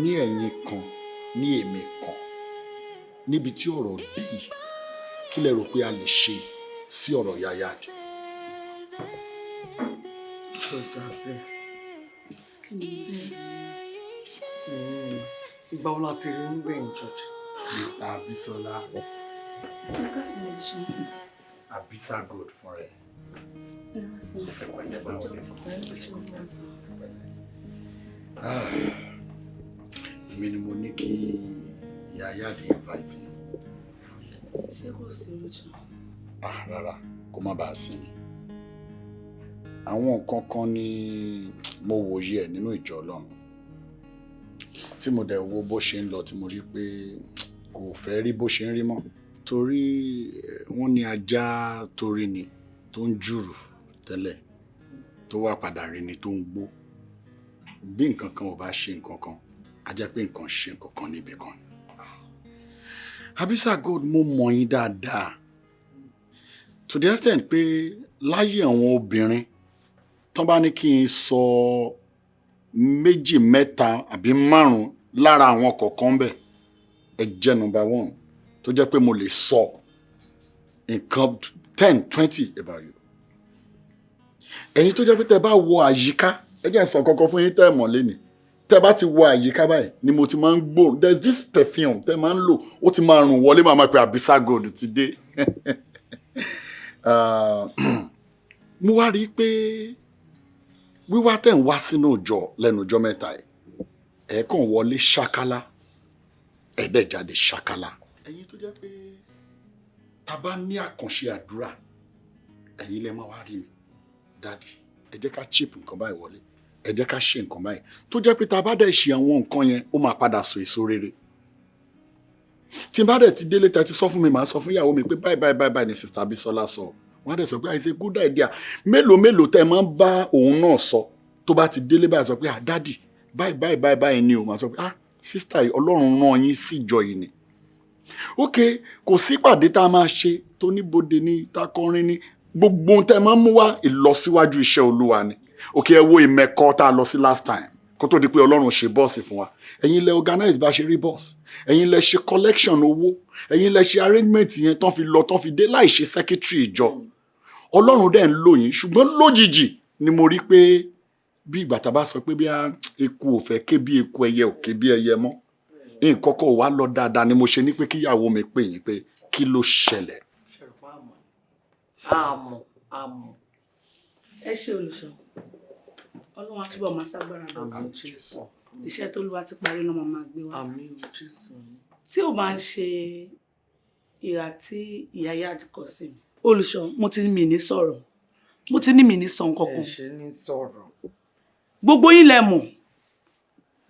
Speaker 5: ní ẹ̀yin kan ní èmi kan, níbi tí ọ̀rọ̀ dé yìí, kí lẹ rò pé a lè ṣe sí ọ̀rọ̀ Yaya?
Speaker 4: Tó dáa bẹ́ẹ̀. Ìgbà wo la ti rí ń gbẹ̀yìn, George?
Speaker 5: Abisola, Abisa Gold fún rẹ. Ẹ pẹ̀lẹ́, báwo ni? Ah, èmi ni mo ní kí ìyá Yáàdì invite yín.
Speaker 7: Ṣé kò sí ojú?
Speaker 5: Ah, rárá, kó má bàa sí mi. Àwọn nǹkan kan ni mo wòye ẹ̀ nínú ìjọ Ọlọ́run, tí mo dẹ̀ wo bó ṣe ń lọ, tí mo rí pé kò fẹ́ rí bó ṣe ń rí mọ́, torí wọ́n ní ajá torí ni tó ń jùrù tẹ́lẹ̀, tó wá padà rí ni tó ń gbó. Bí nǹkan kan ò bá ṣe nǹkan kan, á jẹ́ pé nǹkan ṣe nǹkan kan níbì kan. Abisa Gold, mo mọ̀ yín dáadáa to the extent pé láyé àwọn obìnrin tán bá ní kí n sọ méjì, mẹ́ta àbí márùn lára àwọn kọ̀ọ̀kan bẹ̀, ẹ jẹ́ number one tó jẹ́ pé mo lè sọ nǹkan 10, 20 about you. Ẹ̀yin tó jẹ́ pé tẹ́ bá wọ àyíká, ẹ jẹ́ n sọ kankan fún yín tẹ́ ẹ mọ̀ lénìí, tẹ́ bá ti wọ àyíká báyìí ni mo ti máa ń gbóòórùn. There is this perfume tẹ́ máa ń lò, ó ti máa rùn wọlé, máa máa pe Abisa Gold ti dé. Mo wá rí i pé wíwá tẹ̀ ń wá sínú ìjọ lẹ́nu ọjọ́ mẹ́ta ẹ̀, ẹ̀ kàn wọlé ṣákálá, ẹ̀ dẹ̀ jáde ṣákálá. Ẹ̀yin tó jẹ́ pé tá a bá ní àkànṣe àdúrà, ẹ̀yin lẹ máa wá rí mi, "Daddy, ẹ jẹ́ ká chip nǹkan báyìí wọlé, ẹ jẹ́ ká ṣe nǹkan báyìí," tó jẹ́ pé tá a bá dẹ̀ ṣe àwọn nǹkan yẹn, ó máa padà so èso rere. Tí n bá dẹ̀ ti délé, tẹ́ ti sọ fún mi, màá sọ fún ìyàwó mi pé báyìí báyìí báyìí báyìí ni Sister Abisola sọ. Wọ́n á dẹ̀ sọ pé it's a good idea. Mélòó mélòó tẹ́ ẹ máa ń bá òun náà sọ, tó bá ti délé báyìí, sọ pé, "Ah, daddy, báyìí báyìí báyìí báyìí ni o," màá sọ pé, "Ah, sister yìí, Ọlọ́run rán yín síjọ yìí ni." Ok, kò sí pàdé tá a máa ṣe tó níbodè ní takọrin ní gbogbo ohun tẹ́ ẹ máa ń mú wá, ìlọsíwájú iṣẹ́ Olúwa ni. Ok, ẹ wo ìmẹ̀kọ tá a lọ sí last time kó tó di pé Ọlọ́run ṣe bọ́ọ̀sì fún wa. Ẹ̀yin lẹ organize bá ṣe rí bọ́ọ̀sì, ẹ̀yin lẹ ṣe collection owó, ẹ̀yin lẹ ṣe arrangement yẹn tán fi lọ tán fi dé láì ṣe secretary ìjọ. Ọlọ́run dẹ̀ ń lò yín. Ṣùgbọ́n lójijì ni mo rí pé bí ìgbà tá a bá sọ pé bí eku ò fẹ́ ké bí eku, ẹyẹ ò ké bí ẹyẹ mọ́, nǹkan kò wá lọ dáadáa, ni mo ṣe ní pé kíyàwó mi pè yín pé kí ló ṣẹlẹ̀.
Speaker 4: Àmọ́ àmọ́.
Speaker 7: Ẹ ṣe, olùṣọ́. Ọlọ́run á túbọ̀ máa ságbára lọ́tún.
Speaker 4: Àmín Jésù.
Speaker 7: Iṣẹ́ tó Olúwa ti parí lọ́mọ máa gbé wá.
Speaker 4: Àmín Jésù.
Speaker 7: Tí ò máa ń ṣe ìhà tí ìyá Yáàdì kọ sí mi, olùṣọ́, mo ti ní mi ní sọ̀rọ̀, mo ti ní mi ní sọ nǹkan
Speaker 4: Ẹ
Speaker 7: kan.
Speaker 4: ṣe ní sọ̀rọ̀.
Speaker 7: Gbogbo yín lẹ mọ̀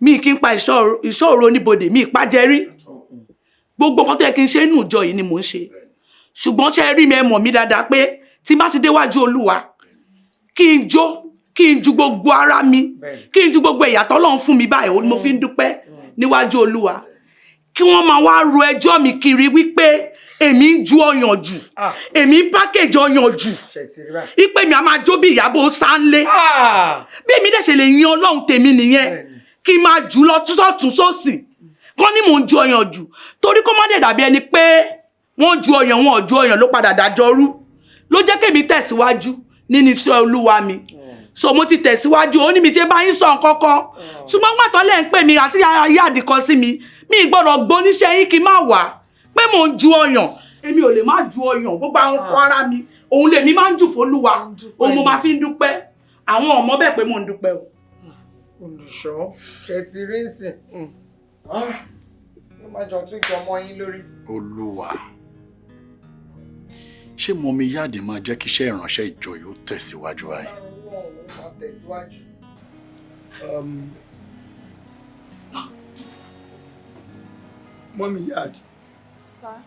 Speaker 7: mi kì í pa ìṣòro oníbodè mi ìpàjẹ́ rí. Gbogbo nǹkan tó yẹ kí n ṣe nínú ìjọ yìí ni mò ń ṣe. Ṣùgbọ́n ṣe rí mi, ẹ mọ̀ mí dáadáa pé tí n bá ti déwájú Olúwa, kí n jó, kí n ju gbogbo ara mi, kí n ju gbogbo ẹ̀yà tọ́lọ́run fún mi báyìí, òun ni mo fi ń dúpẹ́ níwájú Olúwa. Kí wọ́n máa wá ro ẹjọ́ mi kiri wípé èmi ń ju ọyàn jù, èmi ń pákéjì ọyàn jù, ipe mi a máa jó bí Ìyábọ̀ Sáńlé, bí èmi dẹ̀ ṣe lè yan Ọlọ́run tèmi nìyẹn, kí n máa jù lọ sọ́tún sósì, kán ní mò ń ju ọyàn jù, torí kó má dẹ̀ dàbí ẹni pé wọ́n ju ọyàn, wọn ò ju ọyàn, ló padà dájọ́ rú, ló jẹ́ kémi tẹ̀síwájú nínú iṣẹ́ Olúwa mi.
Speaker 11: So mo ti tẹ̀síwájú, ó ní mi ti bá yín sọ nǹkan kan, ṣùgbọ́n gbàtọ́ lẹ́ ń pè mí àti yáàdì kan sí mi, mi gbọ́dọ̀ gbóníṣẹ́ yín kí n má wà pé mò ń ju ọyàn. Èmi ò lè má ju ọyàn. Gbogbo àwọn ọkọ ara mi, òun lèmi máa ń jù fólúwa, òun mo máa fi ń dúpẹ́. Àwọn ọmọ bẹ́ẹ̀ pé mò ń dúpẹ́ o.
Speaker 4: Olùṣọ́, ṣe ti rí nsìn ló máa jọ tún jọmọ yín lórí.
Speaker 5: Olúwa, ṣé Mummy Yáàdì máa jẹ́ kí iṣẹ́ ìránṣẹ́ ìjọ yóò tẹ̀síwájú báyìí?
Speaker 4: Máa tẹ̀síwájú.
Speaker 8: Mummy Yáàdì,
Speaker 2: Sir.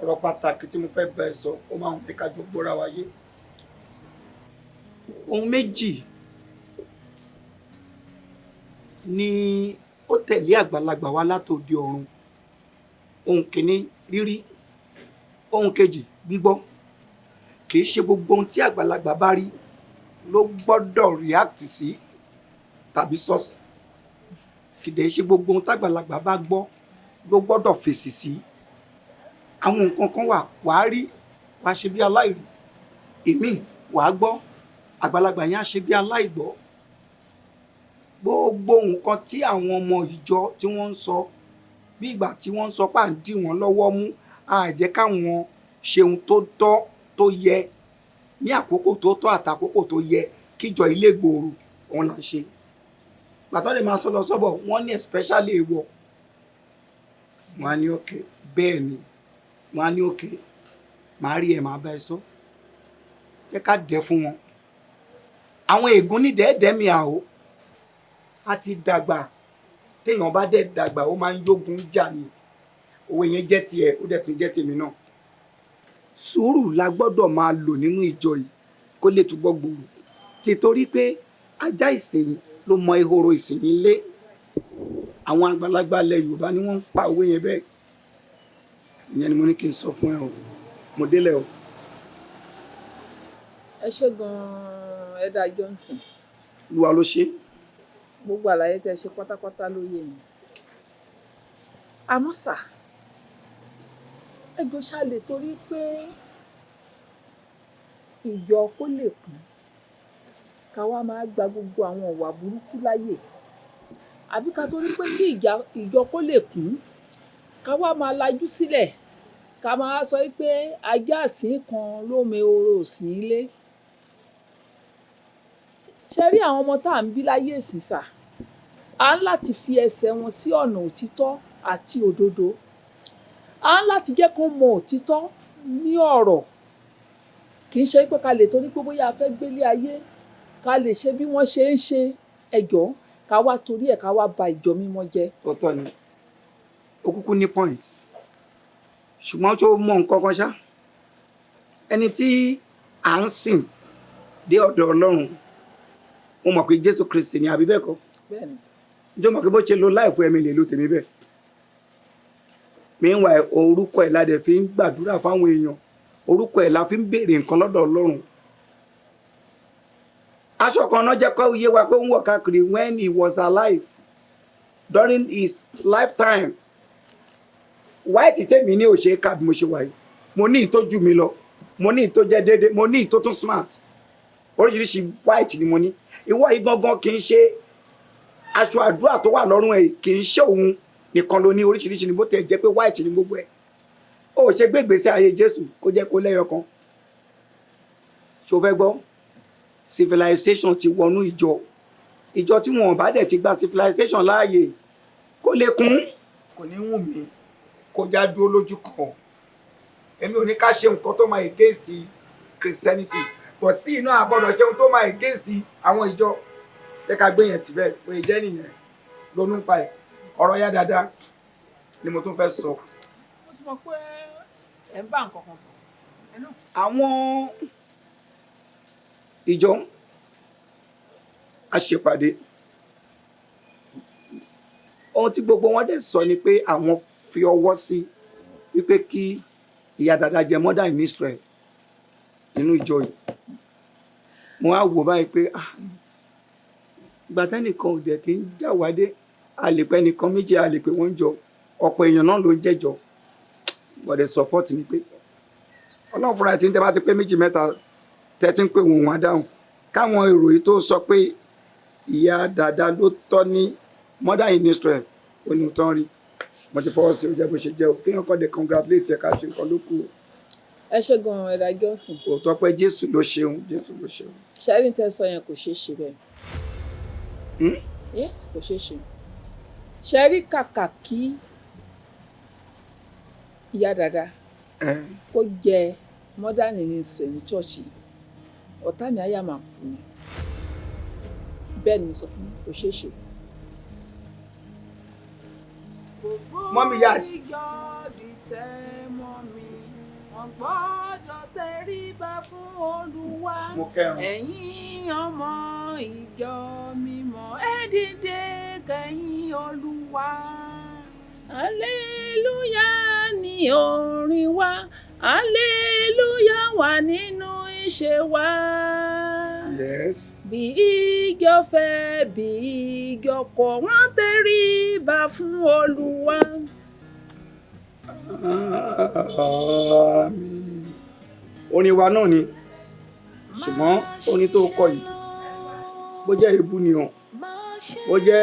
Speaker 8: ọ̀rọ̀ pàtàkì tí mo fẹ́ bá ẹ sọ, ó máa ń fi kájọ gbọ́ra wáyé. Ohun méjì ni ó tẹ̀lé àgbàlagbà wá látòde ọ̀run. Ohun kìíní, rírí. Ohun kejì, gbígbọ́. Kì í ṣe gbogbo ohun tí àgbàlagbà bá rí ló gbọ́dọ̀ react sí tàbí sọ́sì. Kì í dẹ̀ ṣe gbogbo ohun tágbàlagbà bá gbọ́ ló gbọ́dọ̀ fèsì sí. Àwọn nǹkan kan wà, wàá rí, wàá ṣe bí aláìrí. Èmi wàá gbọ́, àgbàlagbà yẹn á ṣe bí aláìgbọ́. Gbogbo nǹkan tí àwọn ọmọ ìjọ tí wọ́n ń sọ, bí ìgbà tí wọ́n ń sọ pé à ń dì wọ́n lọ́wọ́ mú, à jẹ́ káwọn ṣe ohun tó tọ́ tó yẹ ní àkókò tó tọ́ àtàkókò tó yẹ kíjọ ilé gbòòrò, òun là ń ṣe. Gbàtọ́ lè máa sọ lọ sọ́bọ̀, wọ́n ní especially èèwọ̀. Wọ́n á ní òkè, bẹ́ẹ̀ ni wọ́n á ní òkè, màá rí ẹ̀, màá bá ẹ sọ. Jẹ́ ká dẹ́ fún wọn. Àwọn ègún ní dẹ́ẹ̀dẹ́ mi àó. A ti dàgbà. Téèyàn bá dẹ̀ dàgbà, ó máa ń yógun jà ni. Òwe yẹn jẹ́ tiẹ̀, ó dẹ̀ tún jẹ́ tèmi náà. Sùúrù la gbọ́dọ̀ máa lò nínú ìjọ yìí kó lè túbọ̀ gbòòrò. Títorí pé ajá ìsìn ló mọ ehoro ìsìn lé. Àwọn àgbàlagbà ilẹ̀ Yorùbá ni wọ́n ń pa òwe yẹn bẹ́ẹ̀. Ìyẹn ni mo ní kí n sọ fún ẹ o. Mo délẹ̀ o.
Speaker 2: Ẹ ṣé gan-an, Elder Johnson.
Speaker 8: Olúwa ló ṣe.
Speaker 2: Gbogbo àlàyé tẹ́ ṣe pátápátá ló yé mi. Àmọ́ sà, ẹjọ́ ṣá lè torí pé ìjọ kó lè kún, ká wá máa gba gbogbo àwọn ìwà burúkú láyè, àbí ká torí pé kí ìjọ kó lè kún, ká wá máa lajú sílẹ̀, ká máa sọ pé ajá ìsín kan ló mọ ehoro ìsìn ilé? Ṣé rí àwọn ọmọ tá à ń bí láyé ìsìn sà, à ń láti fi ẹsẹ̀ wọn sí ọ̀nà òtítọ́ àti òdodo. À ń láti jẹ́ kó mọ òtítọ́ ní ọ̀rọ̀. Kì í ṣe pé ká lè torí pé bóyá a fẹ́ gbélé ayé, ká lè ṣe bí wọ́n ṣe ń ṣe, ẹjọ́ ká wá torí ẹ̀ ká wá ba ìjọ mímọ́ jẹ́.
Speaker 8: Òótọ́ ni, ó kúkú ní point. Ṣùgbọ́n tó mọ nǹkan kan ṣá, ẹni tí à ń sìn dé ọ̀dọ̀ Ọlọ́run, mo mọ̀ pé Jésù Kristi ni, àbí bẹ́ẹ̀ kọ́?
Speaker 2: Bẹ́ẹ̀ ni sà.
Speaker 8: Ǹjẹ́ o mọ̀ pé bó ṣe lo láìfọ ẹ̀mí lè lo tèmi bẹ́ẹ̀? Meanwhile, orúkọ ẹ̀ la dẹ̀ fi ń gbàdúrà fáwọn èèyàn, orúkọ ẹ̀ la fi ń béèrè nǹkan lọ́dọ̀ Ọlọ́run. Aṣọ kan náà jẹ́ kó yé wa pé ó ń wọ̀ káàkiri when he was alive, during his lifetime. White tèmi ní ò ṣe é kà bí mo ṣe wà yìí. Mo ní ìtọ́jú mi lọ, mo ní ìtó jẹ́ déédéé, mo ní ìtó tún smart. Oríṣiríṣi white ni mo ní. Ìwọ yìí gangan, kì í ṣe aṣọ àdúrà tó wà lọ́rùn ẹ̀, kì í ṣe òun nìkan ló ní, oríṣiríṣi ni, bó tẹ̀ jẹ́ pé white ni gbogbo ẹ̀. Ó ṣe gbé ìgbésí ayé Jésù kó jẹ́ kó lẹ́yọ kan. Ṣó fẹ́ gbọ́? Civilization ti wọnú ìjọ. Ìjọ tí wọn ò bá dẹ̀ ti gba civilization láàyè kó lè kún. Kò ní wù mí kó já dúró lójú kan. Èmi ò ní ká ṣe nǹkan tó máa against Christianity, but still iná àgbọ́dọ̀ ṣe ohun tó máa against àwọn ìjọ. Jẹ́ ká gbé yẹn tì bẹ́ẹ̀ pé jẹ́ nìyẹn. Ronú pa ẹ̀. Ọ̀rọ̀ yá dáadáa ni mo tún fẹ́ sọ.
Speaker 2: Mo ti mọ̀ pé ẹ̀ ń bá nǹkan kan bọ̀.
Speaker 8: Àwọn ìjọ a ṣèpàdé. Ohun tí gbogbo wọn dẹ̀ sọ ni pé àwọn fi ọwọ́ sí wípé kí ìyá dada jẹ mother in Israel nínú ìjọ yìí. Mo á wò báyìí pé, ah, ìgbà tẹ́nìkan ò dẹ̀ kí ń jà wádé, a lè pẹ́ nìkan méjì, a lè pé wọ́n ń jọ ọ̀pọ̀ èèyàn náà ló ń jẹ́jọ́. But the support ni pé Ọlọ́run fúnra ẹ̀ tí ń tẹ́ bá ti pé méjì mẹ́ta tẹ́ ti ń pè wọ́n, wọ́n á dáhùn. Káwọn èrò yìí tó sọ pé ìyá dàda ló tọ́ ní mother in Israel, ó ní tán rí. Mo ti fọwọ́ sí, ó jẹ́ bó ṣe jẹ́ o. Kéèyàn kọ́ de congratulate ẹ̀, ká ṣe nǹkan ló kù o.
Speaker 2: Ẹ ṣé gan-an, Ẹ̀dà Johnson.
Speaker 8: Òótọ́ pé Jésù ló ṣeun, Jésù ló ṣeun.
Speaker 2: Ṣẹ́rí tẹ́ sọ yẹn, kò ṣeé ṣe bẹ́ẹ̀. Yes, kò ṣeé ṣe. Ṣẹ́rí, kàkà kí ìyá dada kó jẹ mother in Israel ní church, ọ̀tá mi àyà máa kú ni. Bẹ́ẹ̀ ni mo sọ fún yín, kò ṣeé ṣe.
Speaker 8: Mummy Yard.
Speaker 2: Ìjọ dìtẹ̀ mọ́ mi, wọ́n gbọ́dọ̀ tẹríba fún Olúwa.
Speaker 8: Mo kẹrun.
Speaker 2: Ẹ̀yin ọmọ ìjọ mímọ́, ẹ dìde kẹ́yìn Olúwa. Hallelujah ni orin wa, hallelujah wà nínú ìṣe wa.
Speaker 8: Yes.
Speaker 2: Bí ìjọ fẹ́, bí ìjọ kọ̀, wọ́n tẹríba fún Olúwa.
Speaker 8: Àmín. Orin wa náà ni, ṣùgbọ́n orin tó kọ yìí, bó jẹ́ èébú ni o, bó jẹ́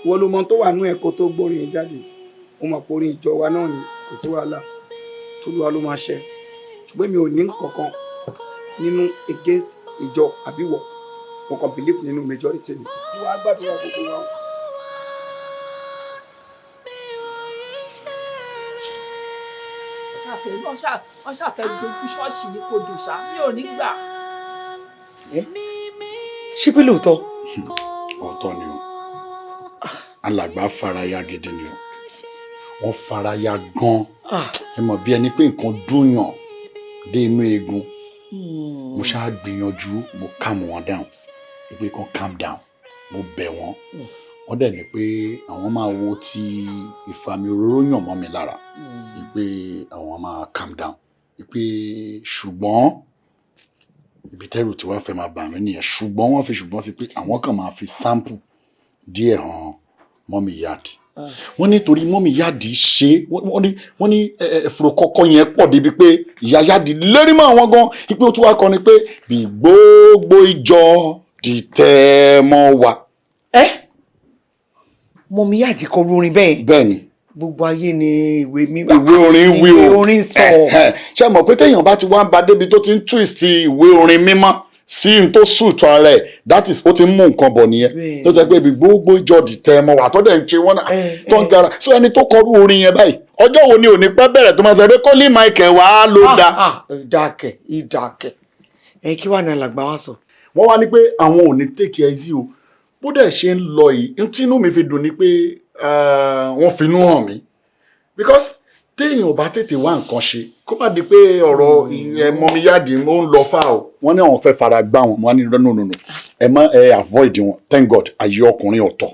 Speaker 8: wọ́n ló mọ tó wà nú ẹ̀kọ́ tó gbórin yìí jáde, mo mọ̀ pé orin ìjọ wa náà ni, kò sí wàhálà, t'Olúwa ló máa ṣe. Ṣùgbọ́n mi ò ní kankan nínú against ìjọ àbí wọ̀, mo kàn believe nínú majority ni. Wàá gbàdúrà gbogbo wa.
Speaker 2: Wọ́n ṣàfẹ́ dojú ṣọ́ọ̀ṣì yìí kodò ṣá, mi ò ní gbà.
Speaker 4: Ṣé pé lóòótọ́?
Speaker 5: Òótọ́ ni o, alàgbà faraya gidi ni o, wọ́n faraya gan. Ẹ mọ̀ bí ẹni pé nǹkan dúnyàn dé inú eegun. Mo ṣáà gbìyànjú, mo calm wọn down pé kàn calm down. Mo bẹ̀ wọ́n, wọ́n dẹ̀ ní pé àwọn máa wo ti ìfàmì òróró yàn mọ́ mi lára, pé àwọn máa calm down, pé ṣùgbọ́n ibi tẹ́rù tí wàá fẹ́ máa bà mí nìyẹn. Ṣùgbọ́n wọ́n fi ṣùgbọ́n sí pé àwọn kan máa fi sample díẹ̀ hàn Mummy Yard. Wọ́n ní torí Mummy Yard ṣe, wọ́n ní ẹ̀fọ́ kọ́kọ́ yẹn pọ̀ débi pé ìyá Yard lérí mọ́ àwọn gan, pé ó tún wá kọrin pé bí gbogbo ìjọ dìtẹ̀ mọ́ wa.
Speaker 4: Ẹ Mummy Yard kọ orin bẹ́ẹ̀?
Speaker 5: Bẹ́ẹ̀ ni.
Speaker 4: Gbogbo ayé ni ìwé mi.
Speaker 5: Ìwé orin wí o.
Speaker 4: Ìwé orin sọ.
Speaker 5: Ṣé mọ̀ pé téèyàn bá ti wá ń ba débi tó ti ń twist ìwé orin mímọ́ sí n tó sùtọ̀ ara ẹ̀, that is, ó ti ń mú nǹkan bọ̀ nìyẹn, tó sọ pé ibi gbogbo ìjọ dìtẹ̀ mọ́ wà, tó dẹ̀ ń ṣe wọ́n náà tó ń gara. So ẹni tó kọrú orin yẹn báyìí, ọjọ́ wo ni ò ní pẹ́ bẹ̀rẹ̀ tó máa sọ pé kólí Michael wàá ló da.
Speaker 4: Ìdákẹ́, ìdákẹ́. Ẹ kí wàá ní alàgbà wa sọ?
Speaker 5: Wọ́n wá ní pé àwọn ò ní take it easy o. Bó dẹ̀ ṣe ń lọ yìí, n tí inú mi fi dùn ni pé wọ́n finú hàn mí, because téèyàn ò bá tètè wá nǹkan ṣe, kó má di pé ọ̀rọ̀ ẹ Mummy Yard ó ń lọ fà o. Wọ́n ní àwọn fẹ́ fara gbá wọn. Wọ́n ní no, no, no, ẹ má, ẹ avoid wọn. Thank God, ayé ọkùnrin ọ̀tọ̀,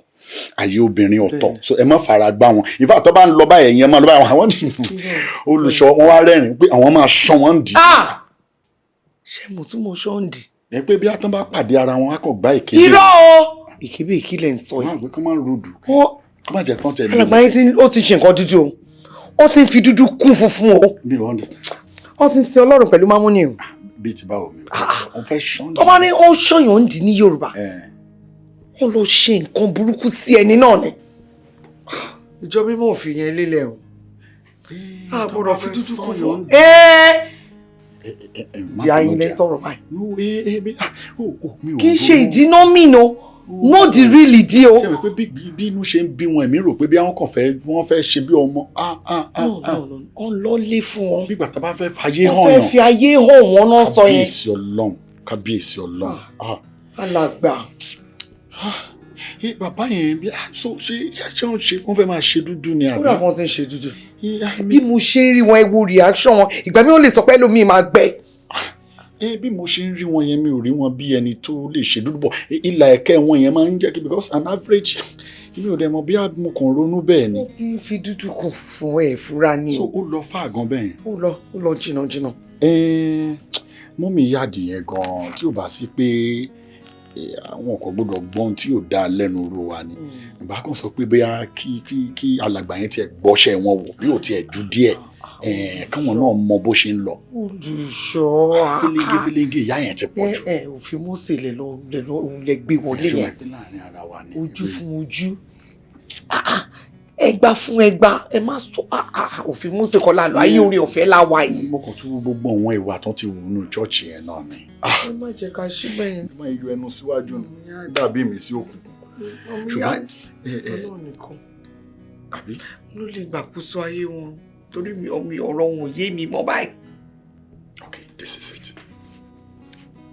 Speaker 5: ayé obìnrin ọ̀tọ̀, so ẹ má fara gbá wọn. In fact, tó bá ń lọ báyìí, ẹ̀yìn ẹ má lọ báyìí. Àwọn olùṣọ́ wọn wá rẹ́rìn-ín pé àwọn máa ṣán wọn dì.
Speaker 4: Ṣé mo tún mọ ṣọ́ǹdì?
Speaker 5: Ẹ pé bí atán bá pàdé ara wọn, á kàn gbá ìkébé.
Speaker 4: Irọ́ o, ìkébé ìkílẹ̀ ń sọ yìí.
Speaker 5: Wọ́n á gbé kán máa ń rúdù kó má jẹ́ kán tẹ̀lé.
Speaker 4: Alàgbà yẹn ó ti ṣe nǹkan dúdú o, ó ti ń fi dúdú kún funfun o.
Speaker 5: Mi ò understand.
Speaker 4: Ó ti ń sin Ọlọ́run pẹ̀lú mámúni o.
Speaker 5: Bíi ti báwo? Mi ò fẹ́ ṣán.
Speaker 4: Tó bá ní ó ṣọyàn ń dì ní Yorùbá, ó lọ ṣe nǹkan burúkú sí ẹni náà ni. Ìjọ mímọ́ ò fi yẹn lélẹ̀ o, a gbọ́dọ̀ fi dúdú kún funfun. Di ayin lẹ sọ̀rọ̀ báyìí. Kì í ṣe ìdínà mí o, no, the real ìdí o.
Speaker 5: Ṣé pé bí inú ṣe ń bí wọn, èmi rò pé bí àwọn kàn fẹ́, wọ́n fẹ́ ṣe bí ọmọ.
Speaker 4: No, no, no, wọ́n lọ lé fún wọn.
Speaker 5: Bí bàtà bá fẹ́ fàyè hàn
Speaker 4: Wọ́n fẹ́ fi ayé hàn wọ́n náà sọ yẹn.
Speaker 5: Kábíyèsí Ọlọ́run, kábíyèsí Ọlọ́run.
Speaker 4: Alàgbà.
Speaker 5: Bàbá yẹn bí so ṣe ṣé wọ́n ṣe, wọ́n fẹ́ máa ṣe dúdú ni àbí?
Speaker 4: Kódà wọ́n ti ń ṣe dúdú. Bí mo ṣe ń rí wọn, ẹ wo reaction wọn, ìgbà mi ò lè sọ pé ẹlòmíì máa gbẹ.
Speaker 5: Bí mo ṣe ń rí wọn yẹn, mi ò rí wọn bí ẹni tó lè ṣe dúdú bọ̀. Ìlà ẹ̀kẹ́ wọn yẹn máa ń jẹ́ kí, because an average, mi ò dẹ̀ mọ̀ bí mo kàn ronú bẹ́ẹ̀ ni.
Speaker 4: Wọ́n ti ń fi dúdú kún fún ẹ̀ fúra ni
Speaker 5: So
Speaker 4: o.
Speaker 5: ó lọ fáà gan bẹ́ẹ̀ yẹn.
Speaker 4: Ó lọ, ó lọ jìnnà jìnnà.
Speaker 5: Mummy Yard yẹn gan, tí ò bá sí pé àwọn kò gbọ́dọ̀ gbọ́n tí ò dáa lẹ́nu ru wa ni, ìbá kan sọ pé bóyá kí alàgbà yẹn tiẹ̀ gbọ́ṣẹ́ wọn wò, bí ò tiẹ̀ ju díẹ̀. Káwọn náà mọ bó ṣe ń lọ.
Speaker 4: Olùṣọ́.
Speaker 5: Fílíngì fílíngì ìyá yẹn ti pọ̀ jù.
Speaker 4: Ẹ òfin Mósè lè lọ lè lọ òun lè gbé wọlé
Speaker 5: Ṣé
Speaker 4: yẹn.
Speaker 5: wàá pé láàrin ara wa ni.
Speaker 4: Ojú fún ojú. Ah, ah, ẹgbà fún ẹgbà, ẹ má sọ ah, ah, òfin Mósè kọ́ la lọ, ayé orí ọ̀fẹ́ la wà yìí.
Speaker 5: Mo kàn tún wo gbogbo àwọn ìwà tó ti wù nínú chọ́ọ̀chì yẹn náà ni.
Speaker 4: Ẹ má jẹ́ ká ṣí bẹ́yẹn.
Speaker 5: Ẹ má yọ ẹnu síwájú ni, dàbí mi sí òkùnkùn. Ṣùgbọ́n
Speaker 4: Ọlọ́run nìkan
Speaker 5: àbí
Speaker 4: ló lè gbàkóso ayé wọn, torí mi ọmọ ọ̀rọ̀ wọn ò yé mi mọ́ báyìí.
Speaker 5: Okay, this is it.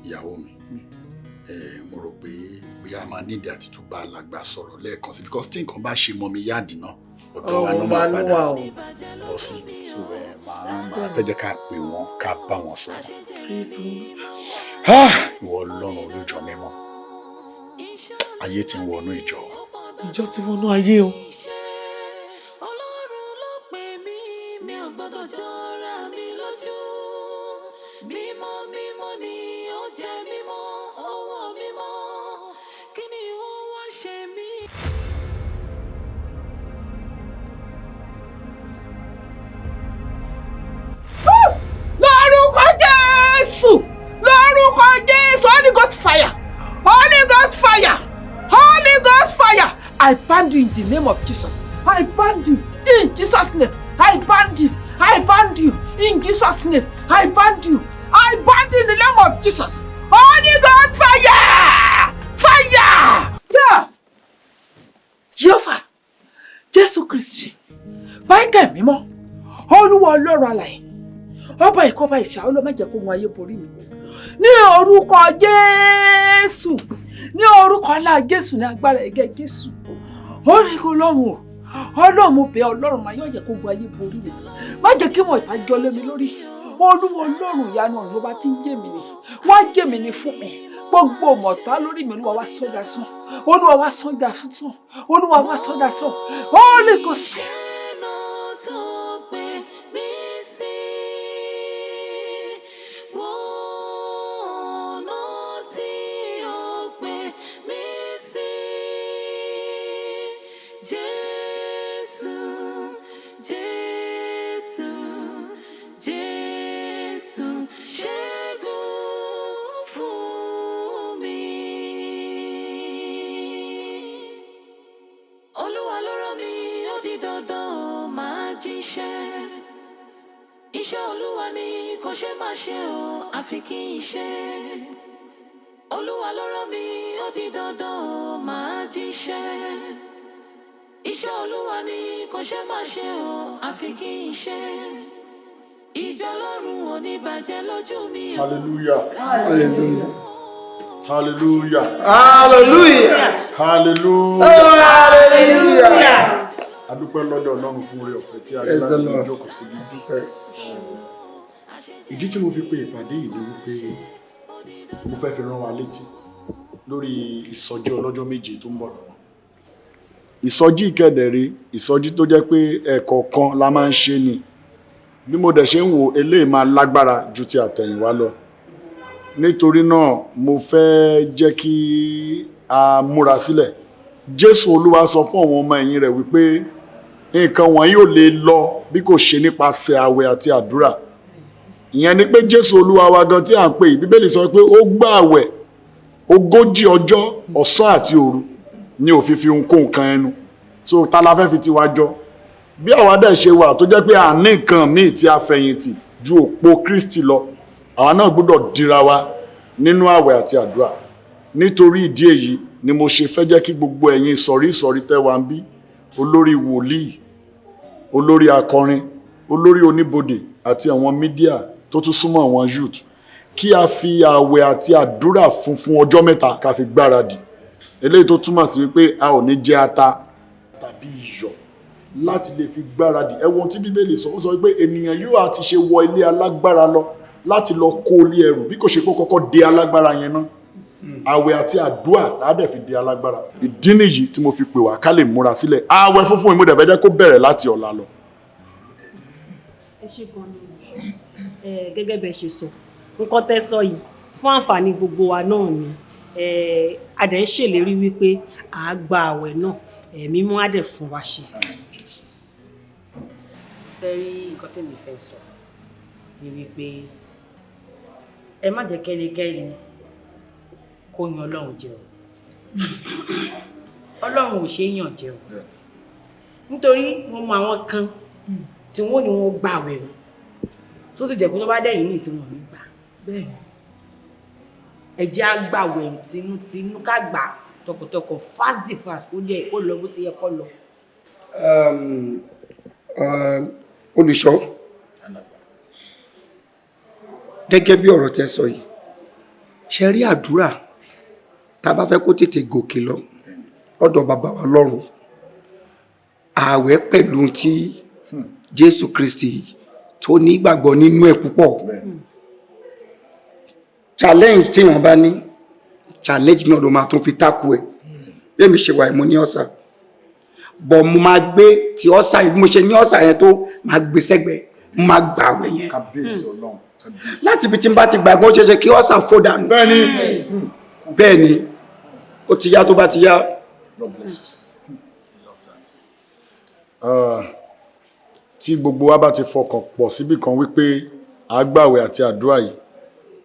Speaker 5: Ìyàwó mi, mo rò pé bóyá a máa nídìí àti tún bá alàgbà sọ̀rọ̀ lẹ́ẹ̀kan sí, because tí nǹkan bá ṣe mọ́ mi yáàdì náà, ọ̀dọ̀ wa náà máa padà bọ̀ sí. So máa fẹ́ jẹ́ ká pè wọ́n, ká bá wọn sọ̀rọ̀. Ah! Ìwọ Ọlọ́run olójọ mímọ́, ayé ti ń wọnú ìjọ wa.
Speaker 4: Ìjọ ti wọnú ayé o.
Speaker 1: Mi ò gbọ́dọ̀ jọra mi lójú. Mímọ́ mímọ́ ni ó jẹ́ mímọ́, ọwọ́ mímọ́. Kí ni wọ́n wá ṣe mí?
Speaker 2: Lórúkọ Jésù, lórúkọ Jésù, Holy Ghost fire, Holy Ghost fire, Holy Ghost fire. I bind you in the name of Jesus. I bind you in Jesus' name. I bind you. I bind you in Jesus' name. I bind you. I bind you in the name of Jesus. Holy Ghost fire, fire. Yeah. Jehovah, Jésù Kristi, Michael mímọ́, Olúwa Ọlọ́run alààyè, ọba ìkọba ìṣà, ọlọ́mọ jẹ́ kó wọn ayé borí mi. Ní orúkọ Jésù, ní orúkọ ńlá Jésù, ní agbára ẹ̀gẹ́ Jésù, ó ní kó lọ́run o, Ọlọ́run, mo bẹ̀ Ọlọ́run, máa yọ̀ jẹ́ kó gun ayé borí mi, má jẹ́ kí wọ́n ìtajọ́ lé mi lórí. Olúwa Ọlọ́run ìyanu ọ̀run, ọba tí ń jẹ́ mi ni, wá jẹ́ mi ni fún mi. Gbogbo mọ̀tá lórí mi, Olúwa wá sọ́dà sàn, Olúwa wá sọ́dà sàn, Olúwa wá sọ́dà sàn. Holy Ghost fire.
Speaker 1: Tó pè mí sí, wọ́nà tí ó pè mí sí. Jésù, Jésù, Jésù, ṣẹ́gun fún mi. Olúwa ló rán mi, ó di dandan ó máa jíṣẹ́. Iṣẹ́ Olúwa ni kò ṣe má ṣe o, àfi kí n ṣe. Olúwa ló rán mi, ó di dandan ó máa jíṣẹ́. Iṣẹ́ Olúwa ni kò ṣe má ṣe o, àfi kí n ṣe. Ìjọ Ọlọ́run ò ní bàjẹ́ lójú mi o.
Speaker 5: Hallelujah. Hallelujah. Hallelujah.
Speaker 8: Hallelujah.
Speaker 5: Hallelujah.
Speaker 8: Hallelujah.
Speaker 5: A dúpẹ́ lọ́dọ̀ Ọlọ́run fún oore ọ̀fẹ́ tí a rí
Speaker 8: Praise the
Speaker 5: láti
Speaker 8: Lord.
Speaker 5: jókòó síbí. Ìdí tí mo fi pe ìpàdé yìí ni wípé mo fẹ́ fi rán wa létí lórí ìsọjí ọlọ́jọ́ 7 tó ń bọ̀ lọ́nà. Ìsọjí ìkẹdẹ̀rẹ́, ìsọjí tó jẹ́ pé ẹ̀ẹ̀kọ̀ọ̀kan la máa ń ṣe ni. Bí mo dẹ̀ ṣe ń wo, eléyìí máa lágbára ju ti àtẹ̀yìnwá lọ. Nítorí náà mo fẹ́ jẹ́ kí a múra sílẹ̀. Jésù Olúwa sọ fún àwọn ọmọ ẹ̀yìn rẹ̀ wípé nǹkan wọ̀nyí ò lè lọ bí kò ṣe nípasẹ̀ àwẹ̀ àti àdúrà. Ìyẹn ni pé Jésù Olúwa wa gan tí à ń pè yìí, Bíbélì sọ pé ó gbà àwẹ̀ 40 ọjọ́ ọ̀sán àti òru ní ó fi fi ohunkóhun kan ẹnu. So ta la fẹ́ fi tiwa jọ? Bí àwa dẹ̀ ṣe wà tó jẹ́ pé a ní nǹkan míì tí a fẹ̀yìntì ju òpó Kristi lọ, àwa náà gbọ́dọ̀ dira wa nínú àwẹ̀ àti àdúrà. Nítorí ìdí èyí ni mo ṣe fẹ́ jẹ́ kí gbogbo ẹ̀yin ìsọ̀rí ìsọ̀rí tẹ́ wa ń bí, olórí wòlíì, olórí akọrin, olórí oníbodè àti àwọn mídíà tó tún súnmọ́ àwọn youth, kí a fi àwẹ̀ àti àdúrà funfun ọjọ́ 3 ká fi gbáradì. Eléyìí tó túmọ̀ sí wípé a ò ní jẹ ata tàbí iyọ̀ láti lè fi gbáradì. Ẹ wo ohun tí Bíbélì sọ, ó sọ wípé ènìyàn yóò àti ṣe wọ ilé alágbára lọ láti lọ kó ilé ẹrù bí kò ṣe pé kọ́kọ́ de alágbára yẹn ná. Àwẹ̀ àti àdúrà ládẹ̀ fi de alágbára. Ìdí nìyí tí mo fi pè wá ká lè múra sílẹ̀. Àwẹ̀ funfun mo dẹ̀ fẹ́ jẹ́ kó bẹ̀rẹ̀ láti ọ̀la lọ.
Speaker 9: Ẹ ṣé gan ni olùṣọ́. Gẹ́gẹ́ bẹ́ ṣe sọ, nǹkan tẹ́ sọ yìí fún àǹfààní gbogbo wa náà ni. A dẹ̀ ń ṣèlérí wípé à á gba àwẹ̀ náà, ẹ̀mí mímọ́ á dẹ̀ fún wa ṣe.
Speaker 6: Fẹ́ rí nǹkan tèmi fẹ́ sọ ni wípé ẹ má jẹ́ kẹ́nikẹ́ni kó yan Ọlọ́run jẹ o. Ọlọ́run ò ṣe é yàn jẹ o, nítorí wọ́n mọ àwọn kan tí wọ́n ní wọ́n gbààwẹ̀ o, tó sì jẹ́ pé tó bá dẹ̀yìn ní ìsìn, wọn ò ní gbà. Ẹ jẹ́ á gbààwẹ̀ tinútinú, ká gbà tọkàntọkàn, fast the fast, kó dẹ̀ kó lọ bó ṣe yẹ kó lọ.
Speaker 8: Olùṣọ́, gẹ́gẹ́ bí ọ̀rọ̀ tẹ́ sọ yìí, ṣe rí àdúrà tá a bá fẹ́ kó tètè gòkè lọ lọ́dọ̀ bàbá wa lọ́run, ààwẹ̀ pẹ̀lú tí Jésù Kristi tó ní ìgbàgbọ́ nínú ẹ̀ púpọ̀. Challenge tí wọ́n bá ní challenge náà ló máa tún fi tákù ẹ̀. Bí èmi ṣe wà, mo ní ulcer, bọ̀ mo máa gbé tí ulcer yìí, bí mo ṣe ní ulcer yẹn tó, máa gbé sẹ́gbẹ̀ẹ́, mo máa gbà àwẹ̀ yẹn.
Speaker 5: Kábíyèsí Ọlọ́run, kábíyèsí.
Speaker 8: Láti ibi tí n bá ti gbàgbọ́, ó ṣeéṣe kí ulcer fò dànù.
Speaker 5: Bẹ́ẹ̀ni.
Speaker 8: Bẹ́ẹ̀ ni, ó ti yá tó bá ti yá.
Speaker 5: God bless you. Love that. Tí gbogbo wa bá ti fọkàn pọ̀ síbì kan wípé àgbàwẹ̀ àti àdúrà yìí,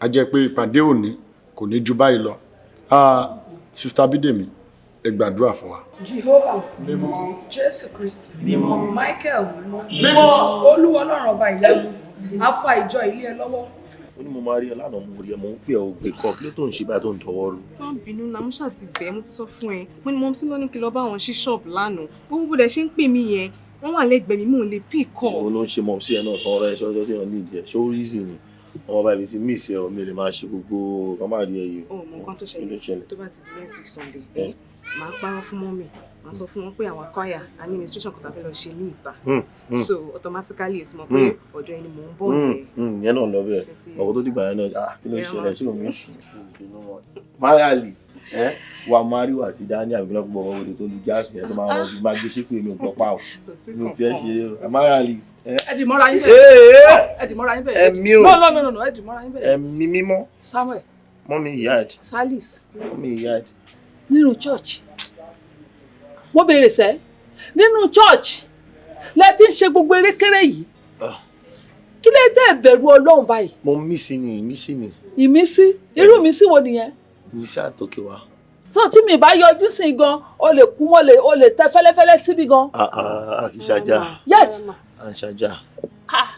Speaker 5: a jẹ́ pé ìpàdé òní kò ní ju báyìí lọ. Sister Bídèmí, ẹ gbàdúrà fún wa.
Speaker 12: Jehovah, Jésù Kristi, Michael mímọ́,
Speaker 5: Mímọ́.
Speaker 12: Olúwa Ọlọ́run ọba ìyanu, a fa ìjọ ilé ẹ lọ́wọ́.
Speaker 13: Ó ní mo máa rí ẹ lánàá, mo rí ẹ, mo ń pè ọ́, gbé kọ́. Kí ló tó ń ṣe báyìí tó ń dọwọ́ rú?
Speaker 10: Má bínú náà, mo ṣáà ti bẹ̀ ẹ́, mo ti sọ fún ẹ. Mo ní mumsy ló ní kí n lọ bá wọn ṣí ṣọ́ọ̀bù lánàá. Gbogbo bó dẹ̀ ṣe ń pè mí yẹn, wọ́n wà lẹ́gbẹ̀ẹ́ mi, mò ń lè pick call.
Speaker 13: Òun ló ń ṣe mumsy ẹ náà tán ọ̀rẹ́ ẹ ṣọjọ́ tí wọ́n ní ìdí ẹ̀ ṣó rí sí ni ọmọ báyìí mi ti miss ẹ o. Mi lè máa ṣe gbogbo kan máa rí ẹ yìí.
Speaker 10: Ó mọ nǹkan tó
Speaker 13: Kí ló
Speaker 10: ṣẹlẹ̀?
Speaker 13: Ṣẹlẹ̀?
Speaker 10: Tó bá ti di next week Sunday, màá parọ́ fún mummy, màá sọ fún wọn pé àwọn choir a ní administration kan tá a fẹ́ lọ ṣe ní ìta. So automatically, èsì mọ̀ pé ọ̀dọ̀ ẹni mò ń bọ̀ nìyẹn.
Speaker 13: Ìyẹn náà lọ bẹ́ẹ̀. Ọkọ tó dìgbà yẹn náà, ah, kí ló ṣẹlẹ̀? Ṣé omi Marialis ẹ wà, Mario àti Daniel àbíkí lọ́pọ̀ ọmọ òde tó lu jáàsì yẹn tó máa rọjú máa gbé ṣépè, mi ò gbọ́ pa o, mi ò fi ẹ́ ṣeré o, Marialis.
Speaker 2: Ẹ dì mọ́ra yín bẹ́ẹ̀, ẹ dì mọ́ra yín bẹ́ẹ̀.
Speaker 13: Ẹ̀mí o.
Speaker 2: No, no, no, no, ẹ dì mọ́ra yín bẹ́ẹ̀.
Speaker 13: Ẹ̀mí mímọ́.
Speaker 2: Samuel.
Speaker 13: Mummy yard.
Speaker 2: Salis.
Speaker 13: Mummy yard.
Speaker 2: Nínú church, mo béèrè sẹ́, nínú church lẹ ti ń ṣe gbogbo erékéré yìí, kí ló tẹ́ ẹ bẹ̀rù Ọlọ́run báyìí?
Speaker 13: Mo mísì ni, ìmísí ni.
Speaker 2: Ìmísí? Irú ìmísí wo nìyẹn?
Speaker 13: Ìmísí àtòkè wa.
Speaker 2: Tó tí mi bá yọjú sí gan, o lè kú mọ́, lè o lè tẹ fẹ́lẹ́fẹ́lẹ́ síbi gan.
Speaker 13: Ah ah, kì í ṣajá.
Speaker 2: Yes.
Speaker 13: À ń ṣajá.
Speaker 2: Ah.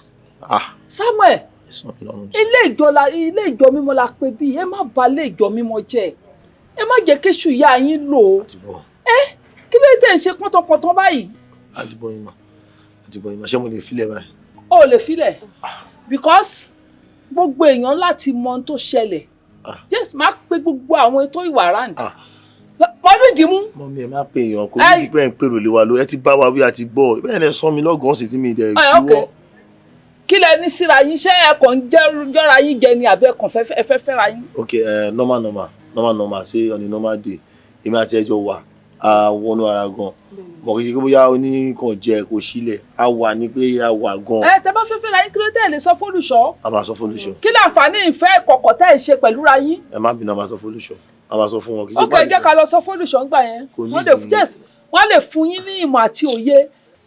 Speaker 13: Ah.
Speaker 2: Samuel.
Speaker 13: Ẹ̀sán mi lọ́rùn.
Speaker 2: Ilé ìjọ la, ilé ìjọ mímọ́ la pé bí. Ẹ má bà ilé ìjọ mímọ́ jẹ́, ẹ má jẹ́ kéṣù ìyá yín lò ó. Ẹ kí ló tẹ̀ ń ṣe pọ́ntọ̀pọ̀ntọ̀ báyìí?
Speaker 13: Àdìbò yín mà, àdìbò yín mà, ṣé mo lè filẹ̀ báyìí?
Speaker 2: O ò lè filẹ̀, because gbogbo èèyàn láti mọ ohun tó ṣẹlẹ̀. Yes, máa pe gbogbo àwọn ètò ìwà round mọ́dún ìdìmú.
Speaker 13: Mummy, ẹ má pe èèyàn, kò ní dípẹ́ ń pèrò lé wa ló. Ẹ ti bá wa wí, àti gbọ́ bẹ́ẹ̀ ni. Ẹ sọ mi lọ́gàn sí tí mi dẹ̀
Speaker 2: Ẹ, ok.
Speaker 13: ṣíwọ́.
Speaker 2: Kí lẹ ní síra yín? Ṣé ẹ kàn ń jẹ́ra yín jẹ ni, àbí ẹ kàn ẹ fẹ́ fẹ́ra yín?
Speaker 13: Ok, normal normal normal normal, ṣé on a normal day, èmi àti ẹjọ́ wà, a wọnú ara gan mọ̀, kì í ṣe pé bóyá oníkan jẹ kò sílẹ̀, a wà ní pé a wà gan.
Speaker 2: Ẹ tẹ bá fẹ́ fẹ́ra yín, kí ló tẹ̀ lè sọ fólùṣọ́?
Speaker 13: A máa sọ fólùṣọ́.
Speaker 2: Kí láǹfààní ìfẹ́ ìkọ̀kọ̀ tẹ́ ẹ̀ ṣe pẹ̀lú ra yín?
Speaker 13: Ẹ má bínú, a máa sọ fólùṣọ́, a máa sọ fún wọn, kì í ṣe
Speaker 2: Ok, jẹ́ ká lọ sọ fólùṣọ́ ńgbà yẹn.
Speaker 13: Kò ní
Speaker 2: Wọ́n lè
Speaker 13: ìdí.
Speaker 2: Yes, wọ́n lè fún yín ní ìmọ̀ àti òye,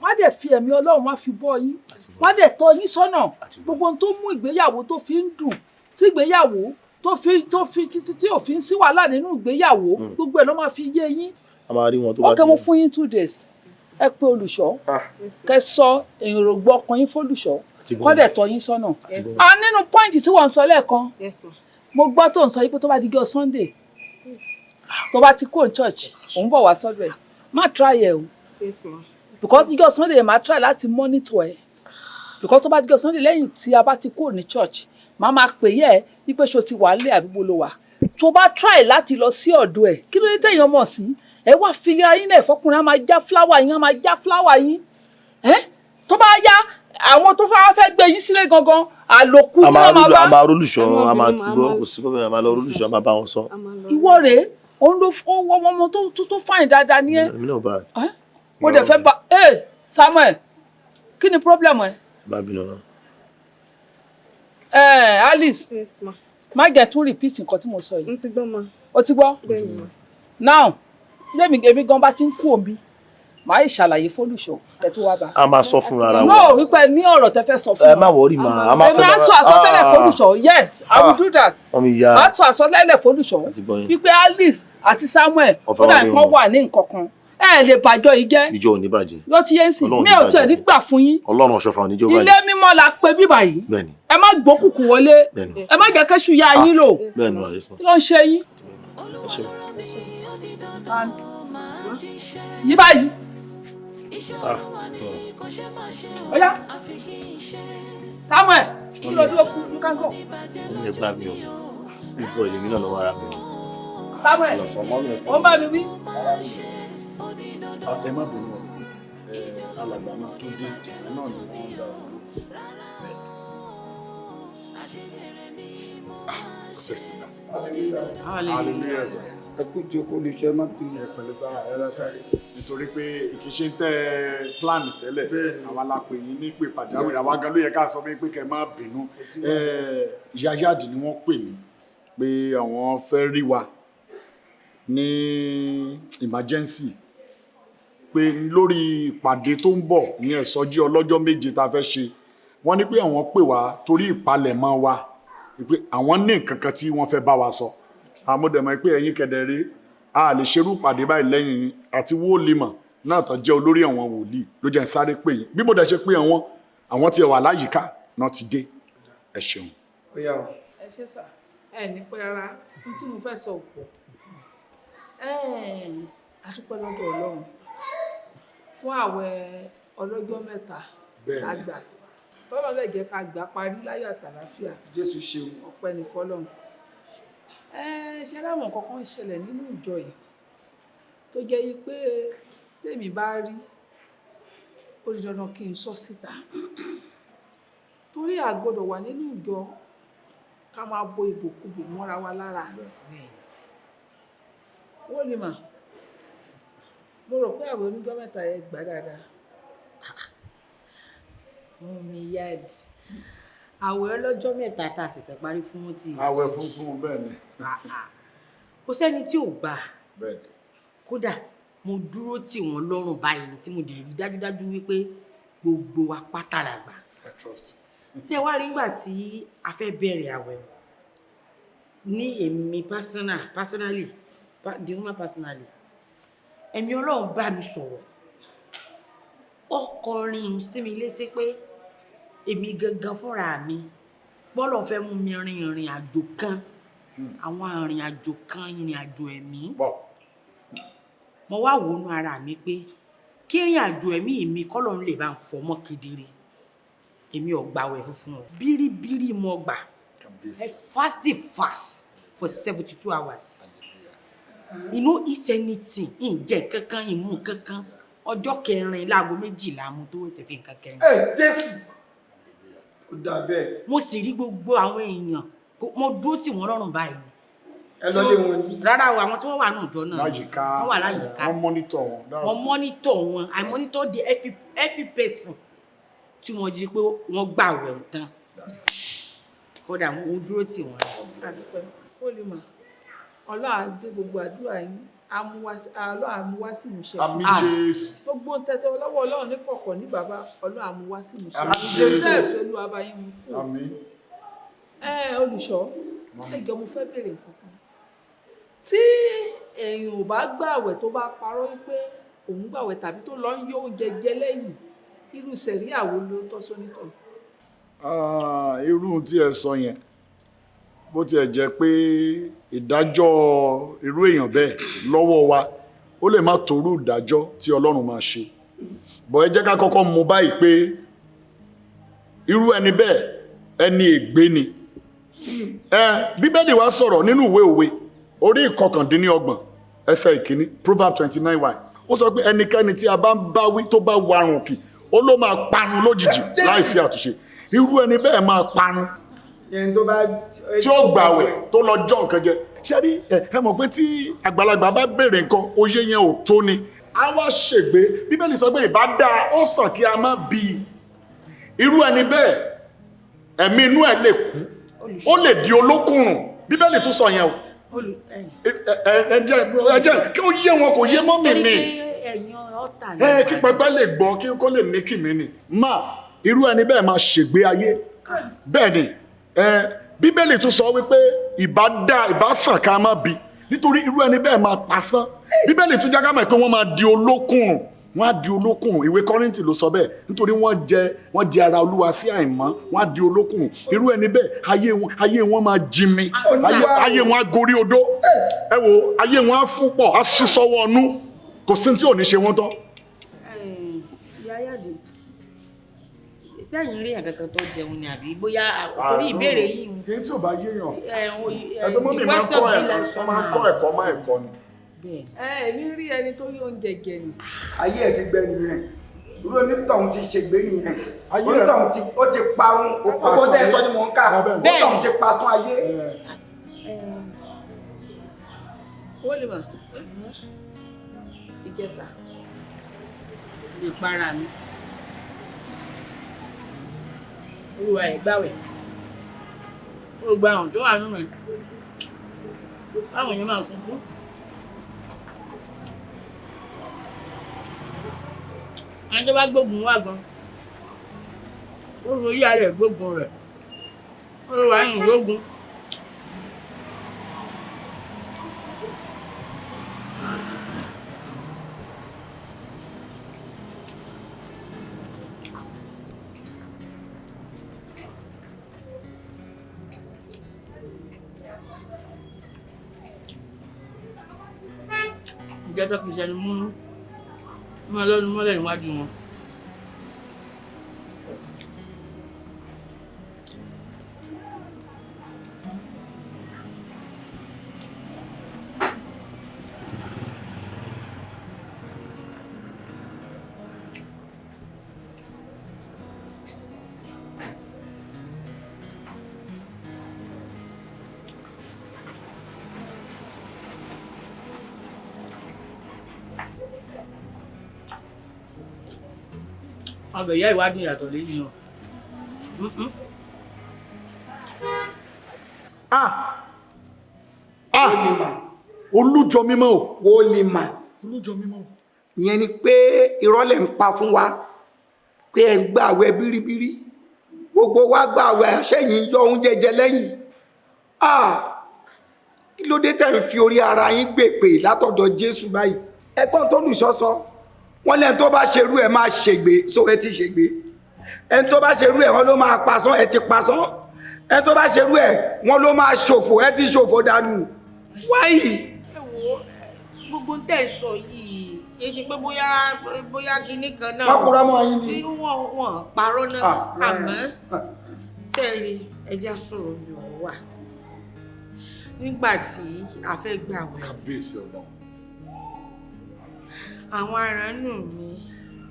Speaker 2: wọ́n á dẹ̀ fi ẹ̀mí Ọlọ́run, wọ́n á fi bọ́ yín, wọ́n á dẹ̀ tọ́ yín sọ́nà gbogbo ohun tó mú ìgbéyàwó tó fi ń dùn, tí ìgbéyàwó tó fi tí ò fi ń sí wàhálà nínú ìgbéyàwó, gbogbo ẹ̀ ló máa fi yé yín.
Speaker 13: A máa rí wọn tó bá
Speaker 2: Ok,
Speaker 13: ti
Speaker 2: mo fún yín 2 days. Ẹ pé olùṣọ́, kẹ́ sọ èròǹgbà ọkàn yín fólùṣọ́, kọ́ dẹ̀ tọ́ yín sọ́nà.
Speaker 10: Yes.
Speaker 2: Ah, nínú point tí wọ́n ń sọ lẹ́ẹ̀kan,
Speaker 10: Yes, ma.
Speaker 2: mo gbọ́ tó ń sọ yìí pé tó bá di gẹ́ Sunday, tó bá ti kó ní church, òun bọ̀ wá sọ́dọ̀ ẹ̀. Má try ẹ̀ o.
Speaker 10: Yes, ma.
Speaker 2: Because ijọ́ Sunday, má try láti monitor ẹ̀, because tó bá di gẹ́ Sunday, lẹ́yìn tí a bá ti kó ní church, má máa pè yẹ wípé ṣo ti wà nílé àbí bó lo wà. Tó bá try láti lọ sí ọ̀dọ̀ ẹ̀, kí ló dé téèyàn mọ̀ sí ẹ wá fi ra yín lẹ̀ fọkùnrin, á máa já flower yín, á máa já flower yín. Ẹ tó bá yá, àwọn tó fẹ́ fẹ́ gbé yín sílé gangan, àlòkù
Speaker 13: a
Speaker 2: ni
Speaker 13: máa
Speaker 2: wọ́n máa
Speaker 13: rólù
Speaker 2: bá.
Speaker 13: A máa rólùṣọ́, a máa ti gbọ́, kò sí bọ́bẹ̀, a máa lọ rólùṣọ́, a máa bá wọn sọ.
Speaker 2: Ìwọ rèé, òun ló ó ọmọ tó fine dáadáa ní ẹ.
Speaker 13: Èmi náà bá.
Speaker 2: Mo dẹ̀ fẹ́ bá ẹ. Samuel, kí ni problem ẹ?
Speaker 13: Má bínú náà.
Speaker 2: Ẹ Alice.
Speaker 10: Yes, ma.
Speaker 2: Má jẹ́ tún repeat nǹkan tí mo sọ yìí.
Speaker 10: Mo ti gbọ́, ma.
Speaker 2: O ti gbọ́?
Speaker 10: Bẹ́ẹ̀ni, ma.
Speaker 2: Now, lẹ́mi èmi gan bá ti ń kú òbí, Màá ìṣàlàyé fólùṣọ́ kẹ́ tó wá bá.
Speaker 13: A máa sọ fúnra ara wa.
Speaker 2: No, wípé ní ọ̀rọ̀ tẹ́ fẹ́ sọ fún
Speaker 13: Ẹ
Speaker 2: wọn.
Speaker 13: má worry ma, a máa
Speaker 2: Èmi á sọ àsọtẹ́lẹ̀ fólùṣọ́. Yes, I will do that.
Speaker 13: Mummy Yard.
Speaker 2: Màá sọ àsọtẹ́lẹ̀ fólùṣọ́
Speaker 13: Àti gbọ́ yín.
Speaker 2: wípé Alice àti Samuel
Speaker 13: Ọ̀fẹ́
Speaker 2: ó dà
Speaker 13: wọn ní
Speaker 2: nǹkan
Speaker 13: wọn.
Speaker 2: wà ní nǹkan kan. Ẹ lè bàjọ́ yìí jẹ́.
Speaker 13: Ìjọ ò ní bàjẹ́.
Speaker 2: Yóò ti yé ń sìn.
Speaker 13: Ọlọ́run
Speaker 2: Mi
Speaker 13: ní
Speaker 2: ò tiẹ̀
Speaker 13: bàjẹ́.
Speaker 2: ní gbà fún yín.
Speaker 13: Ọlọ́run ọ̀ṣọ́fà ò ní jẹ́ ó
Speaker 2: Ilé
Speaker 13: bàjẹ́.
Speaker 2: mímọ́ la pe bíbà yìí.
Speaker 13: Bẹ́ẹ̀ni.
Speaker 2: Ẹ má gbókùnkùn wọlé.
Speaker 13: Bẹ́ẹ̀ni.
Speaker 2: Ẹ má jẹ́ kẹ́sù yá yín lò.
Speaker 13: Bẹ́ẹ̀ni ma, yes ma.
Speaker 2: Kí ló ń ṣe yín?
Speaker 13: Ẹ ṣé.
Speaker 2: Yí báyìí.
Speaker 13: Ah,
Speaker 2: Ọ̀yá. Samuel, kí ló dúró fún? You can go.
Speaker 13: Mummy, ẹ gbà mí o. Mi bọ̀ èmi náà lọ́wọ́ ara mi o.
Speaker 2: Samuel, ó ń bá mi wí.
Speaker 5: Ẹ má bínú o, ẹ alàgbà náà tó dé náà ni wọ́n ń dá o. Hallelujah sir.
Speaker 8: Ẹ kú jókòó, olùṣọ́, ẹ má bínú.
Speaker 5: Ẹ pẹ̀lẹ́ sá, ẹ rà sáré. Nítorí pé kì í ṣe ń tẹ́ plan tẹ́lẹ̀, àwa la pè yín ní pè pàjáwìrì, àwa gan ló yẹ ká sọ fún yín pé kẹ́ ẹ má bínú. Ìyá Yáàdì ni wọ́n pè mí pé àwọn fẹ́ rí wa ní emergency, pé lórí ìpàdé tó ń bọ̀ ní ẹ̀sọ́jí ọlọ́jọ́ 7 tá a fẹ́ ṣe. Wọ́n ní pé àwọn pè wá torí ìpalẹ̀mọ́ wa, pé àwọn ní nǹkan kan tí wọ́n fẹ́ bá wa sọ. Àmọ́dẹ̀mọ́ pé ẹ̀yin kẹ̀dẹ̀rẹ́ a lè ṣerú ìpàdé báyìí lẹ́yìn yín àti wólímọ̀ náà tó jẹ́ olórí àwọn wòlíì ló jẹ́ ń sáré pè yín. Bí mo dẹ̀ ṣe pé àwọn tí ẹ wà láyìíká náà ti dé. Ẹ ṣeun.
Speaker 2: Ẹ ṣé sà, ẹ ní pẹ́ rárá. Ohun tí mo fẹ́ sọ ò pọ̀. A dúpẹ́ lọ́dọ̀ Ọlọ́run fún àwẹ̀ ọlọ́jọ́ 3 tá gbà. Tọ́lọ́ lè jẹ́ ká gbà parí láyọ̀ àtàlàáfíà.
Speaker 8: Jésù ṣeun.
Speaker 2: Ọpẹ́ ni fọ́lọ́run. Ṣe láwọn nǹkan kan ń ṣẹlẹ̀ nínú ìjọ yìí tó jẹ́ yí pé tèmi bá rí, ó di dandan kí n sọ síta. Torí a gbọdọ̀ wà nínú ìjọ ká máa bo ìbòkúbò mọ́ra wa lára. Wọ́n ní mà, mo rò pé àwẹ̀ oníjọ́ 3 yẹn gbà dáadáa.
Speaker 6: Mummy Yard, àwẹ̀ ọlọ́jọ́ 3 tá a ṣẹ̀ṣẹ̀ parí fún ti ìsọjí.
Speaker 5: Àwẹ̀ funfun, bẹ́ẹ̀ ni.
Speaker 6: Kò sẹ́ni tí ò gbà.
Speaker 5: Bẹ́ẹ̀ ni.
Speaker 6: Kódà mo dúró tì wọ́n lọ́rùn báyìí tí mo dẹ̀ rí dájúdájú wípé gbogbo wa pátá la gbà.
Speaker 5: I trust.
Speaker 6: Ṣé ẹ wá rí nígbà tí a fẹ́ bẹ̀rẹ̀ àwẹ̀ ní èmi personally, the woman personally, ẹ̀mí Ọlọ́run bá mi sọ̀rọ̀. Ó kọrin sí mi létí pé èmi gangan fúnra mi bọ́lọ̀ fẹ́ mú mi rin ìrìn àjò kan, àwọn ìrìn àjò kan, ìrìn àjò ẹ̀mí. Mo wá wò nú ara mi pé kí ìrìn àjò ẹ̀mí mi kọ́lọ́run lè bá ń fọ mọ́ kedere. Èmi ò gbàwẹ̀ funfun o. Bíríbírí mo gbà. I fast the fast for 72 hours. You no eat anything, n jẹ kankan, n mu kankan. Ọjọ́ kẹrin láago 12 mo tó ti fi nǹkan kẹrin.
Speaker 8: Ẹ Jésù, ó dà bẹ́ẹ̀.
Speaker 6: Mo sì rí gbogbo àwọn èèyàn, mo dúró tì wọ́n lọ́rùn báyìí.
Speaker 8: Ẹ lọ lé wọn ni.
Speaker 6: Rárá o, àwọn tí wọ́n wà nù ìjọ náà.
Speaker 5: Láyìíká.
Speaker 6: Wọ́n wà láyìíká.
Speaker 5: Wọ́n monitor wọn.
Speaker 6: Wọ́n monitor wọn. I monitor the every person tí wọ́n jí pé wọ́n gbàwẹ̀ tán. Kódà mo dúró tì wọ́n.
Speaker 2: Àdúpẹ́, ó lè mọ̀. Ọlọ́run á dé gbogbo àdúrà yín, Ọlọ́run á mú wá sí ìmúṣẹ.
Speaker 5: Àmín Jésù.
Speaker 2: Gbogbo ń tẹ́tẹ́ ọlọ́wọ́ Ọlọ́run ní kọ̀kọ̀ ní bàbá, Ọlọ́run á mú wá sí ìmúṣẹ.
Speaker 5: Àmín Jésù.
Speaker 2: Bẹ́ẹ̀ fẹ́ Olúwa bá yín mú kúrò.
Speaker 5: Àmín.
Speaker 2: Olùṣọ́, ẹ jọ̀ọ́ mo fẹ́ béèrè nǹkan kan. Tí èèyàn ò bá gbààwẹ̀ tó bá parọ́ wípé òun gbààwẹ̀ tàbí tó lọ ń yó oúnjẹ jẹ lẹ́yìn, irú sẹ̀ríà wo ló tọ́ sónítọ̀?
Speaker 5: Irú tí ẹ sọ yẹn, bó tiẹ̀ jẹ́ pé ìdájọ́ irú èèyàn bẹ́ẹ̀ lọ́wọ́ wa, ó lè má torú ìdájọ́ tí Ọlọ́run máa ṣe. Bọ̀ ẹ jẹ́ ká kọ́kọ́ mú báyìí pé irú ẹni bẹ́ẹ̀ ẹni ègbé ni. Bíbélì wa sọ̀rọ̀ nínú ìwé òwe orí 29 ẹsẹ̀ 1, Proverbs 29:1. Ó sọ pé ẹnikẹ́ni tí a bá ń bá wí tó bá warùn kì, ó ló máa parun lójijì láìsí àtúnṣe. Irú ẹni bẹ́ẹ̀ máa parun.
Speaker 8: Ẹni tó bá
Speaker 5: tí ó gbàwẹ̀ tó lọ jọ nǹkan jẹ. Ṣé rí ẹ mọ̀ pé tí àgbàlagbà bá béèrè nǹkan, oyé yẹn ò tó ni. A wá ṣègbé. Bíbélì sọ pé ìbá dáa, ó sàn kí a má bí i. Irú ẹni bẹ́ẹ̀, ẹ̀mí inú ẹ̀ lè kú. Ó lè di olókùnrùn. Bíbélì tún sọ yẹn o. Ẹ jẹ́ kí ó yé wọn, kò yé mọ́mì mi.
Speaker 6: Torí pé Ẹ̀yin ọ̀tà ni.
Speaker 5: Ẹ kí pẹpẹ lè gbọ́ kí kó lè ní kìmí ni. Má irú ẹni bẹ́ẹ̀ máa ṣègbé ayé. Bẹ́ẹ̀ ni ẹ Bíbélì tún sọ wípé ìbá dá ìbá sàn ká má bí nítorí irú ẹni bẹ́ẹ̀ máa pasán. Bíbélì tún jágá mọ̀ pé wọ́n máa di olókùnrùn, wọ́n á di olókùnrùn. Ìwé Kọ́ríńtì ló sọ bẹ́ẹ̀, nítorí wọ́n jẹ ara Olúwa sí àìmọ́, wọ́n á di olókùnrùn. Irú ẹni bẹ́ẹ̀ ayé wọn máa jimi, ayé wọn á gorí odó, ẹ wo ayé wọn á fún pọ̀, á sún sọ́wọ́ ọnú, kò sí tí ò ní ṣe wọ́n tán.
Speaker 6: Ìyá Yáàdì, sẹ́yìn rí ẹ̀kankan tó jẹun ni àbí bóyá torí ìbéèrè yìí.
Speaker 5: Kí n tí ò bá yéèyàn, ẹgbẹ́ mọ́mí máa ń kọ́ ẹ̀kọ́ má ẹ̀kọ́ ni.
Speaker 2: Èmi rí ẹni tó yí oúnjẹ jẹ ni.
Speaker 8: Ayé ẹ ti gbẹ nìyẹn, irú onítọ̀hún ti ṣègbé nìyẹn, onítọ̀hún ti ó ti parun, owó tẹ́ ẹ sọ ni mò ń kà, onítọ̀hún ti pasán ayé.
Speaker 2: Owó lè mọ̀, ìjẹta.
Speaker 6: Lè para mi. Olúwa ẹ̀ gbàwẹ̀. Ó gba àwọn tó wà nínú ẹ̀. Báwọn èèyàn máa sunkún. Ẹni tó bá gbógun wá gan, ó forí ara ẹ̀ gbógun rẹ̀, ó wà nínú gbógun. Ìjẹ́ tó kìí ṣẹni múnú mọ́ lọ́nu mọ́lẹ̀ níwájú wọn. Ọbẹ̀ ìyá ìwádìí yàtọ̀ lẹ́yìn o.
Speaker 5: Olújọ mímọ́ o.
Speaker 8: Wólímà.
Speaker 5: Olújọ mímọ́ o.
Speaker 8: Ìyẹn ni pé irọ́ lẹ̀ ń pa fún wa pé ẹ ń gbààwẹ̀ bíríbírí, gbogbo wa gbààwẹ̀ àṣẹyìn yọ oúnjẹ jẹ lẹ́yìn. Kí ló dé tẹ̀ ń fi orí ara yín gbèpè látọ̀dọ̀ Jésù báyìí? Ẹgbọ́n tó lùṣọ́ sọ, wọ́n lẹ́ni tó bá ṣerú ẹ̀ máa ṣègbè, so ẹ ti ṣègbè. Ẹni tó bá ṣerú ẹ̀ wọ́n ló máa pasán, ẹ ti pasán. Ẹni tó bá ṣerú ẹ̀ wọ́n ló máa ṣòfò, ẹ ti ṣòfò dànù. Wáyì.
Speaker 6: Ẹ wo gbogbo ń tẹ̀ sọ yìí kì í ṣe pé bóyá kinní kan náà.
Speaker 8: Wọ́n kúrọ́ mọ́ yín ni.
Speaker 6: Wọ́n parọ́ náà, àmọ́ sẹ́ẹ̀rì ẹja sọ̀rọ̀ mi ò wà nígbà tí a fẹ́ gbààwẹ̀.
Speaker 5: Kábíyèsí Ọlọ́run.
Speaker 6: Àwọn aránù mi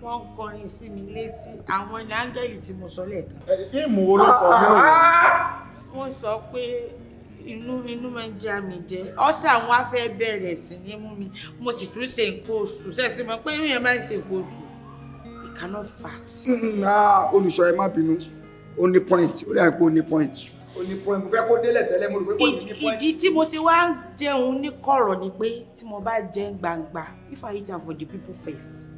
Speaker 6: wọ́n ń kọrin sí mi létí, àwọn ní áńgẹ́lì tí mo sọ lẹ́ẹ̀kan.
Speaker 5: Ìmù wo ló kọ nínú rẹ̀?
Speaker 6: Wọ́n sọ pé inú máa ń já mi jẹ, ọ̀sẹ̀ àwọn á fẹ́ bẹ̀rẹ̀ sí ní mú mi, mo sì tún ṣe nǹkan oṣù, ṣẹ̀sìn mọ̀ pé èèyàn máa ń ṣe nǹkan oṣù, you cannot fast.
Speaker 8: Olùṣọ́ ẹ má bínú, ó ní point, ó dàbí pé ó ní point. Ó ní point, mo fẹ́ kó délẹ̀ tẹ́lẹ̀, mo rò pé kò ní point.
Speaker 6: Ìdí tí mo ṣe wá ń jẹun ní kọ̀rọ̀ ni pé tí mo bá jẹun gbangba, if I eat am for the people first,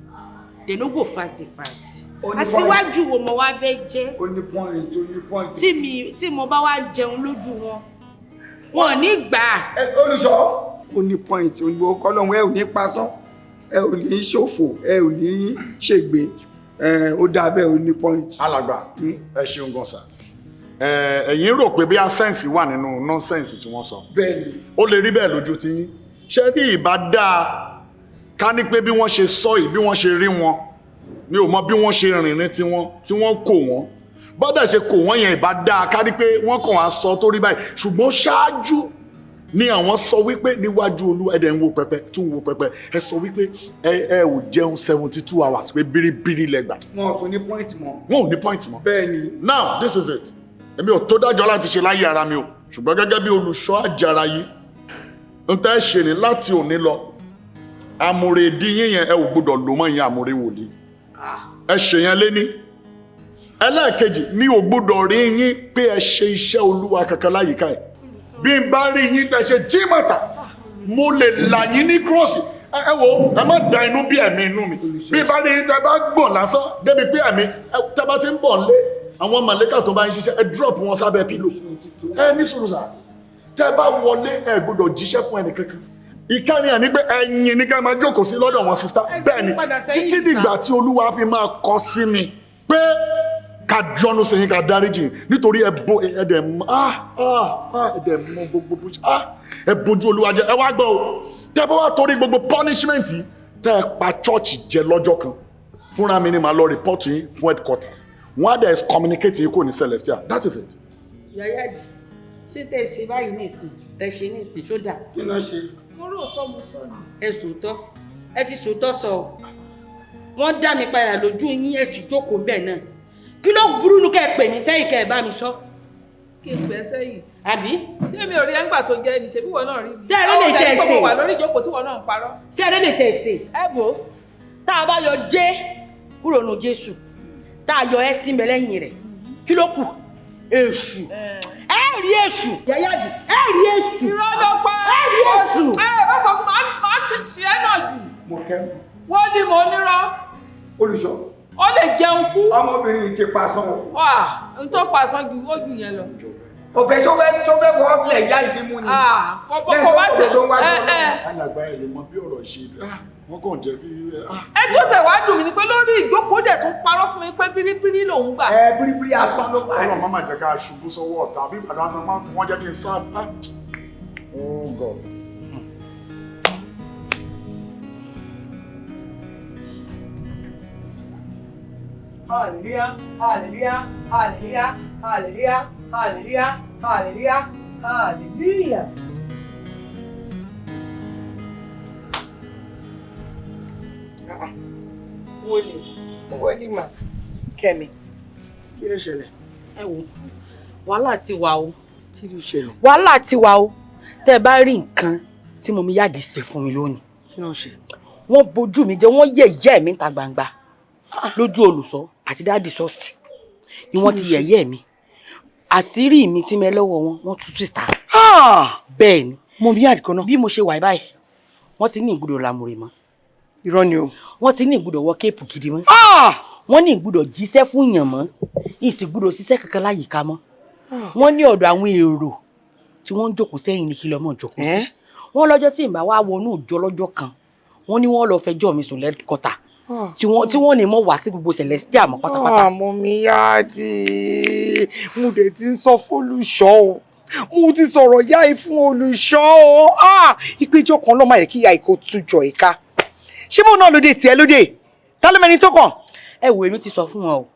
Speaker 6: they no go fast the fast. Aṣíwájú wo mo wá fẹ́ jẹ́?
Speaker 8: Ó ní point, ó ní point.
Speaker 6: Tí mo bá wá jẹun lójú wọn, wọn ò ní gbà.
Speaker 8: Olùṣọ́, ó ní point, ó ní kọ́lọ́hún, ẹ ò ní pasán, ẹ ò ní ṣòfò, ẹ ò ní ṣègbè, ó dáa bẹ́ẹ̀, ó ní point.
Speaker 5: Alàgbà, ẹ ṣeun gan sà. Ẹ̀yin rò pé bí a sẹ́ǹsì wà nínú nọ́nsẹ̀nsì tí wọ́n sọ.
Speaker 8: Bẹ́ẹ̀ni.
Speaker 5: Ó lè rí bẹ́ẹ̀ lójú ti yín. Ṣé rí ìbá dáa ká ní pé bí wọ́n ṣe sọ yìí, bí wọ́n ṣe rí wọn, mi ò mọ bí wọ́n ṣe rìnrìn tiwọn tí wọ́n kò wọ́n. Bọ́dà ṣe kò wọ́n yẹn ìbá dáa ká ní pé wọ́n kàn wá sọ tó rí báyìí. Ṣùgbọ́n ṣáájú ni àwọn sọ wípé níwájú Olúwa ẹ̀dẹ̀ ń wo pẹpẹ, tún wo pẹpẹ, ẹ sọ wípé ẹ ò jẹun 72 hours pé bíríbírí lẹ́gbà.
Speaker 8: Wọn ò tún ní point mọ́.
Speaker 5: Wọn ò ní point mọ́.
Speaker 8: Bẹ́ẹ̀ni.
Speaker 5: Now this is it. Èmi ò tó dájọ́ láti ṣe láyé ara mi o, ṣùgbọ́n gẹ́gẹ́ bí olùṣọ́ àjàrà yìí, n tẹ́ ṣe ní láti òní lọ, àmùrè ìdí yín yẹn ẹ ò gbọ́dọ̀ lò mọ́ ìyẹn àmùrè wòlíì. Ẹ ṣe yẹn léní. Ẹlẹ́ẹ̀kejì, mi ò gbọ́dọ̀ rí yín pé ẹ ṣe iṣẹ́ Olúwa kankan láyìíká ẹ̀. Bí n bá rí yín tẹ́ ṣe jímọ̀tà, mo lè là yín ní kírọ́ọ̀sì. Ẹ wo, ẹ má da inú bí ẹ̀mí inú mi. Bí bá rí tẹ bá gbọ̀n lásán débi pé ẹ̀mí tẹ bá ti ń bọ̀ nílé, àwọn màlẹ́kà tó bá ń ṣiṣẹ́, ẹ drop wọn sábẹ́ pillow. Ẹ ní sùúrù sà, tẹ bá wọlé ẹ gbọ́dọ̀ jíṣẹ́ fún ẹnì kankan. Ìkànnì àní pé ẹ̀yìn ní ká máa jókòó sí lọ́dọ̀ wọn, sister. Bẹ́ẹ̀ ni, títí dìgbà tí Olúwa fi máa kọ sí mi pé ká jọ́nu sí yín, ká dáríjì, nítorí ẹ bo ẹ dẹ̀ mọ ah ah ah ẹ dẹ̀ mọ gbogbo bó ṣe ah ẹ bójú Olúwa jẹ. Ẹ wá gbọ́ o, tẹ bá wá torí gbogbo punishment yìí tẹ ẹ pa church jẹ lọ́jọ́ kan, fúnra mi ni màá lọ report yín fún headquarters, wọ́n á dẹ̀ excommunicate yín kò ní Celestial. That is it.
Speaker 6: Yàyàdì, ṣé tẹ́ ẹ ṣe báyìí nísìn, tẹ́ ṣe nísìn, ṣó dà?
Speaker 8: Kí ló ṣe?
Speaker 2: Mo róòtọ́, mo sọ ni.
Speaker 6: Ẹ sòótọ́, ẹ ti sòótọ́ sọ ọ. Wọ́n dá mi padà lójú yín, ẹ sì jókòó bẹ́ẹ̀ náà. Kí ló burú nu kẹ́ ẹ pè mí sẹ́yìn, kẹ́ ẹ bá mi sọ?
Speaker 2: Kí n pè é sẹ́yìn?
Speaker 6: Àbí?
Speaker 2: Ṣé mi ò rí ẹ̀ngbà tó jẹ́ ni? Ṣebí wọn náà rí mi?
Speaker 6: Ṣé ẹ lè tẹ̀
Speaker 2: Àwọn ọ̀dẹ̀
Speaker 6: ṣe?
Speaker 2: mo wà lórí ìjókòó tí wọn náà ń parọ́.
Speaker 6: Ṣé ẹ lè tẹ̀ ṣe? Ẹ wò ó, tá a bá yọ jẹ́ kúrò nù Jésù, tá a yọ ẹ́ sí mi lẹ́yìn rẹ̀, kí ló kù? Èṣù. Ẹ rí èṣù. Yàyàdì, ẹ rí èṣù.
Speaker 2: Irọ́ ló pa.
Speaker 6: Ẹ rí èṣù.
Speaker 2: Ẹ bá fọkùn, máa ti ṣe é náà jù.
Speaker 8: Mo kẹ́.
Speaker 2: Wọ́n ní mo nírọ́.
Speaker 8: Olùṣọ́.
Speaker 2: Ó lè jẹun kú.
Speaker 8: Ọmọbìnrin yìí ti pa sán o.
Speaker 2: Wà n tó pa sán ju ó jù yẹn lọ.
Speaker 8: Òfẹ́ tó fẹ́ fọwọ́ bilẹ̀ yá ìbímú ni.
Speaker 2: Kò bá tẹ ẹ ẹ.
Speaker 5: Alàgbà, ẹ lè mọ bí ọ̀rọ̀ ṣe, wọ́n kàn jẹ́ kí.
Speaker 2: Ẹ tó tẹ̀ wá dùn mí ni pé lórí ìjókòó dẹ̀ tún parọ́ fún mi pé bíríbírí lòún gbà.
Speaker 8: Ẹ bíríbírí asán ló pa.
Speaker 5: Ọlọ́run má má jẹ́ ká ṣubú sọ́wọ́ ọ̀tá bí bàdá máa ń wọ́n jẹ́ kí n sá. Oh God.
Speaker 4: Hallelujah, hallelujah, hallelujah, hallelujah, hallelujah, hallelujah, hallelujah. Wọlé, wọlé mà, Kẹ́mi, kí ló ṣẹlẹ̀?
Speaker 6: Ẹ wò, wàhálà ti wà o.
Speaker 4: Kí ló ṣẹlẹ̀?
Speaker 6: Wàhálà ti wà o. Tẹ́ ẹ bá rí nǹkan tí mummy Yáàdì ṣe fún mi lónìí.
Speaker 4: Kí ló ṣe?
Speaker 6: Wọ́n bojú mi jẹ́, wọ́n yẹ̀yẹ́ mi níta gbangba. Lójú olùṣọ́ àti daddy ṣọ́ọ̀ṣì ni wọ́n ti yẹ̀yẹ́ mi. Àṣírí mi tí mi lọ́wọ́ wọn, wọ́n tú síta. Bẹ́ẹ̀ ni.
Speaker 4: Mummy Yáàdì kan náà.
Speaker 6: Bí mo ṣe wà báyìí, wọ́n ti ní ìgbúdọ̀ làmùrè mọ́.
Speaker 4: Irọ́ ni o.
Speaker 6: Wọ́n ti ní ìgbúdọ̀ wọ cape gidi mọ́. Wọ́n ní ìgbúdọ̀ jíṣẹ́ fún yàn mọ́. Ìsì gbúdọ̀ ṣiṣẹ́ kankan láyìíká mọ́. Wọ́n ní ọ̀dọ̀ àwọn èrò tí wọ́n ń jókòó sẹ́yìn ní kí lọ́mọ jókòó sí. Wọ́n lọ́jọ́ tí ìbá wa wọnú ìjọ lọ́jọ́ kan, wọ́n ní wọ́n lọ fẹjọ́ mi sùn lẹ́kọ̀tà, tí wọ́n ní mọ́ wá sí gbogbo Celestial mọ́ pátápátá.
Speaker 4: Mummy Yáàdì, mo dẹ̀ ti ń sọ fólùṣọ́ o, mo ti sọ̀rọ̀ yá ẹ fún olùṣọ́ o. Ìpéjọ kan ló máa yẹ kí ìyá ìkó tújọ ìka. Ṣé bóun náà lóde tiẹ̀ lóde? Ta ló mẹni tó kàn?
Speaker 6: Ẹ wo, èmi ti sọ fún wọn o,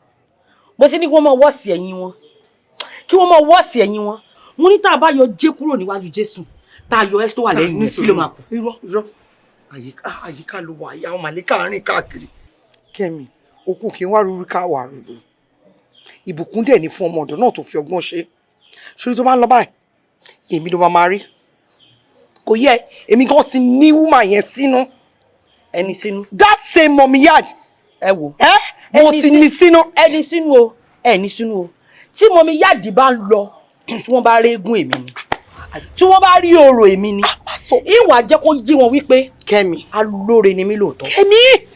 Speaker 6: mo sì ní kí wọ́n máa wọ́ọ̀sì ẹ̀yìn wọn, kí wọ́n máa wọ́ọ̀sì ẹ̀yìn wọn. Mo ní tá a bá yọ jẹ́ kúrò níwájú Jésù, tá a yọ ẹ́ tó wà lẹ́yìn rẹ̀, kí ló máa kù?
Speaker 4: Irọ́, irọ́, àyíká ló wà, àwọn màlíkà rìn káàkiri. Kẹ́mi, òkun kì í wá rúru ká wà rúru. Ìbùkún dẹ̀ ní fún ọmọ ọ̀dọ́ náà tó fi ọgbọ́n ṣe. Ṣorí tó bá ń lọ báyìí, èmi ló máa rí. Kò yẹ, èmi gan ti ní woman yẹn sínú.
Speaker 6: Ẹni sínú.
Speaker 4: That same Mummy Yard.
Speaker 6: Ẹ wò.
Speaker 4: Ẹ mo ti ní sínú.
Speaker 6: Ẹni sínú o, ẹni sínú o. Tí Mummy Yard bá ń lọ, tí wọ́n bá rí eégún, èmi ni. Tí wọ́n bá rí orò, èmi ni. Ìwà jẹ́ kó yí wọn wípé.
Speaker 4: Kẹ́mi.
Speaker 6: Alóore ni mí lóòótọ́.
Speaker 4: Kẹ́mi,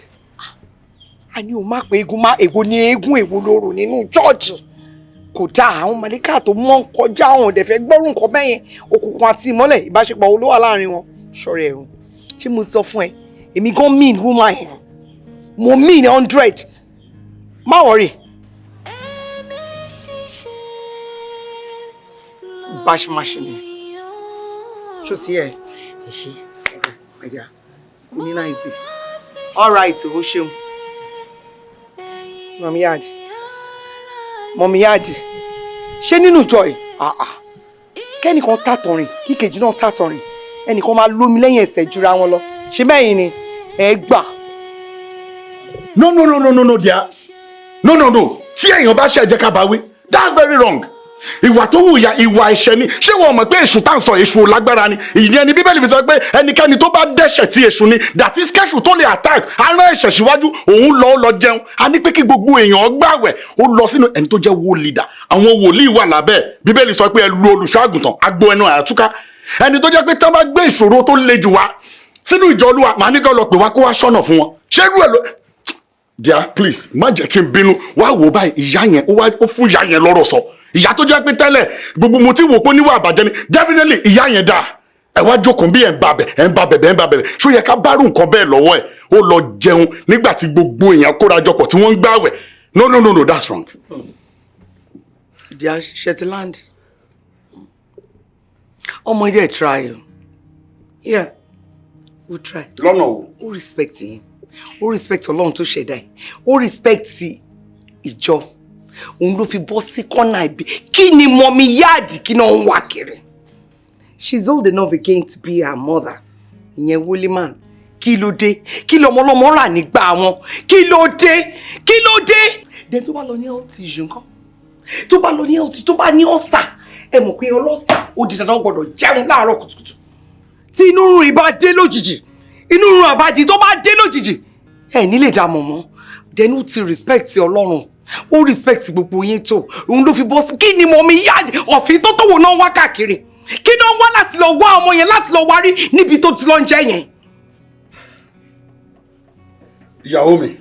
Speaker 4: a ní o má pé eégún, má èwo ni eégún, èwo lóró nínú chọ́ọ̀chì? Kò dáa. Àwọn màlíkà tó mọ́ ń kọjá, àwọn òdẹ̀ fẹ́ gbọ́rùn nǹkan bẹ́yẹn. Òkùnkùn àti ìmọ́lẹ̀, ìbáṣepọ̀ wo ló wà láàrin wọn? Ṣọ́rẹ́ ẹ̀ o, ṣé mo sọ fún ẹ? Èmi gan mean woman yẹn, mo mean 100. Má worry. Báṣemáṣe ni ṣó ti yẹ.
Speaker 6: Ẹ ṣe.
Speaker 4: Ẹ̀já kò ní nice day. All right, o ṣeun. Mummy Yard, Mummy Yard, ṣé nínú ìjọ ẹ̀ kẹ́nìkan tàtọ̀rìn, kí kejì náà tàtọ̀rìn, ẹnìkan máa lómi lẹ́yìn ẹsẹ̀ jura wọn lọ, ṣé bẹ́yìn ni ẹ gbà?
Speaker 5: No, no, no, no, no, no, dear, no, no, no. Tí èèyàn bá ṣe, jẹ́ ká bá wí. That's very wrong. Ìwà tó wù ya, ìwà ẹ̀ṣẹ̀ ni. Ṣé wọn mọ̀ pé èṣù tá à ń sọ, èṣù ò lágbára ni? Ìyẹn ni Bíbélì fi sọ pé ẹnikẹ́ni tó bá dẹ́ṣẹ̀ tí èṣù ni. That is, kẹ́ṣù tó lè attack, arán ẹ̀ṣẹ̀ síwájú. Òun lọ, ó lọ jẹun. A ní pé kí gbogbo èèyàn gbàwẹ̀, ó lọ sínú ẹni tó jẹ́ wo leader. Àwọn wòlíì wà lábẹ́. Bíbélì sọ pé ẹ lu olùṣọ́ àgùntàn, agbo ẹnu àyàtúká. Ẹni tó jẹ́ pé tán bá gbé ìṣòro tó le jù wá Sínú ìjọ Olúwa, màá ní kí lọ pè wá kó wá ṣọ́nà fún wọn. Ṣé irú ẹ̀ ló? Dear, please, má jẹ́ kí n bínú. Wá wò báyìí, ìyá yẹn, ó wá ó fún ìyá yẹn lọ́rọ̀ sọ. Ìyá tó jẹ́ pé tẹ́lẹ̀, gbogbo mo ti wò pé níwà àbàjẹ́ ni, definitely ìyá yẹn dáa. Ẹ wá jókòó bí ẹ̀ ń ba bẹ̀, ẹ̀ ń ba bẹ̀bẹ̀, ẹ̀ ń ba bẹ̀bẹ̀. Ṣó yẹ ká bá rú nǹkan bẹ́ẹ̀ lọ́wọ́ ẹ̀? Ó lọ jẹun nígbà tí gbogbo èèyàn kóra jọpọ̀ tí wọ́n ń gbààwẹ̀. No, no, no, no, that's wrong.
Speaker 4: Dear Shetland, ọmọ ilé ẹ̀ try o. Yeah, ó try.
Speaker 5: Lọ́nà wo?
Speaker 4: Ó respect yín, ó respect Ọlọ́run tó ṣẹ̀dá ẹ̀, ó respect ìjọ. Òun ló fi bọ́ sí kọ́nà ibi. Kí ni Mummy Yáàdì kí náà ń wá kiri? She's old enough again to be her mother. Ìyẹn Wọléman. Kí ló dé? Kí lọmọlọmọ rà nígbà wọn? Kí ló dé? Kí ló dé? Then tó bá lọ ní health issue ńkọ́? Tó bá lọ ní health, tó bá ní ọ̀sà, ẹ mọ̀ pé ọlọ́sà ó di dandan, gbọ́dọ̀ jẹun láàárọ̀ kùtùkùtù. Tí inú rún ibà dé lójijì, inú rún àbájì tó bá dé lójijì, ẹ ní lè dá mọ̀ mọ́. Then ó ti respect Ọlọ́run, ó respect gbogbo yín tó, òun ló fi bọ́ sí. Kí ni Mummy Yáàdì ọ̀fìn tó tó wò náà wá káàkiri? Kí ló ń wá láti lọ wá ọmọ yẹn, láti lọ wárí níbi tó ti lọ ń jẹ yẹn?
Speaker 5: Ìyàwó mi,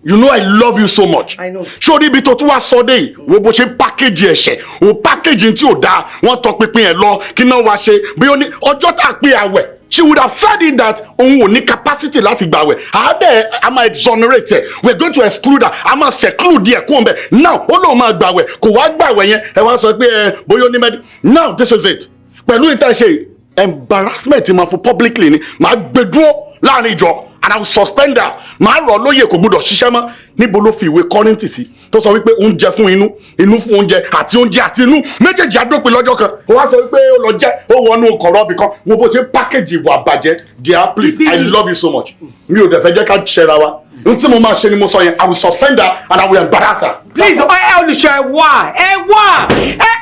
Speaker 5: you know I love you so much.
Speaker 4: I know.
Speaker 5: Sórí ibi tó tún wá sọ dé yìí, wo bó ṣe ń package ẹ̀ṣẹ̀, o package tí ò dáa, wọ́n tọpinpin ẹ̀ lọ, kí náà wá ṣe bí ó ní ọjọ́ tá a pé àwẹ̀. She would have said it that òun ò ní capacity láti gbàwẹ̀. Àádẹ́ a máa exonerate ẹ̀, we are going to exclude her, a máa seclude ẹ̀ kó ń bẹ̀. Now ó lóun máa gbàwẹ̀, kò wá gbàwẹ̀ yẹn, ẹ wá sọ pé ẹ bóyá ó ní mẹ́dí. Now this is it. Pẹ̀lú ìta ṣe embarrassment máa fún publicly ni, màá gbé dúró láàrin ìjọ and I will suspend her. Màá rọ̀ lóye, kò gbúdọ̀ ṣiṣẹ́ mọ́. Níbo ló fi ìwé Kọ́ríńtì sí tó sọ wípé oúnjẹ fún inú, inú fún oúnjẹ, àti oúnjẹ àti inú méjèèjì àdópin lọ́jọ́ kan? Ó wá sọ wípé ó lọ jẹ́, ó wọnú kọ̀rọ̀ ibì kan. Wo bó ṣe package ìwà àbàjẹ́. Dear, please, I love you so much. Mi ò dẹ̀ fẹ́ jẹ́ ká ṣẹra wa. N tí mo máa ṣe ni mo sọ yẹn. I will suspend her and I will embarrass her.
Speaker 4: Please, ẹ olùṣọ́, ẹ wá, ẹ wá, ẹ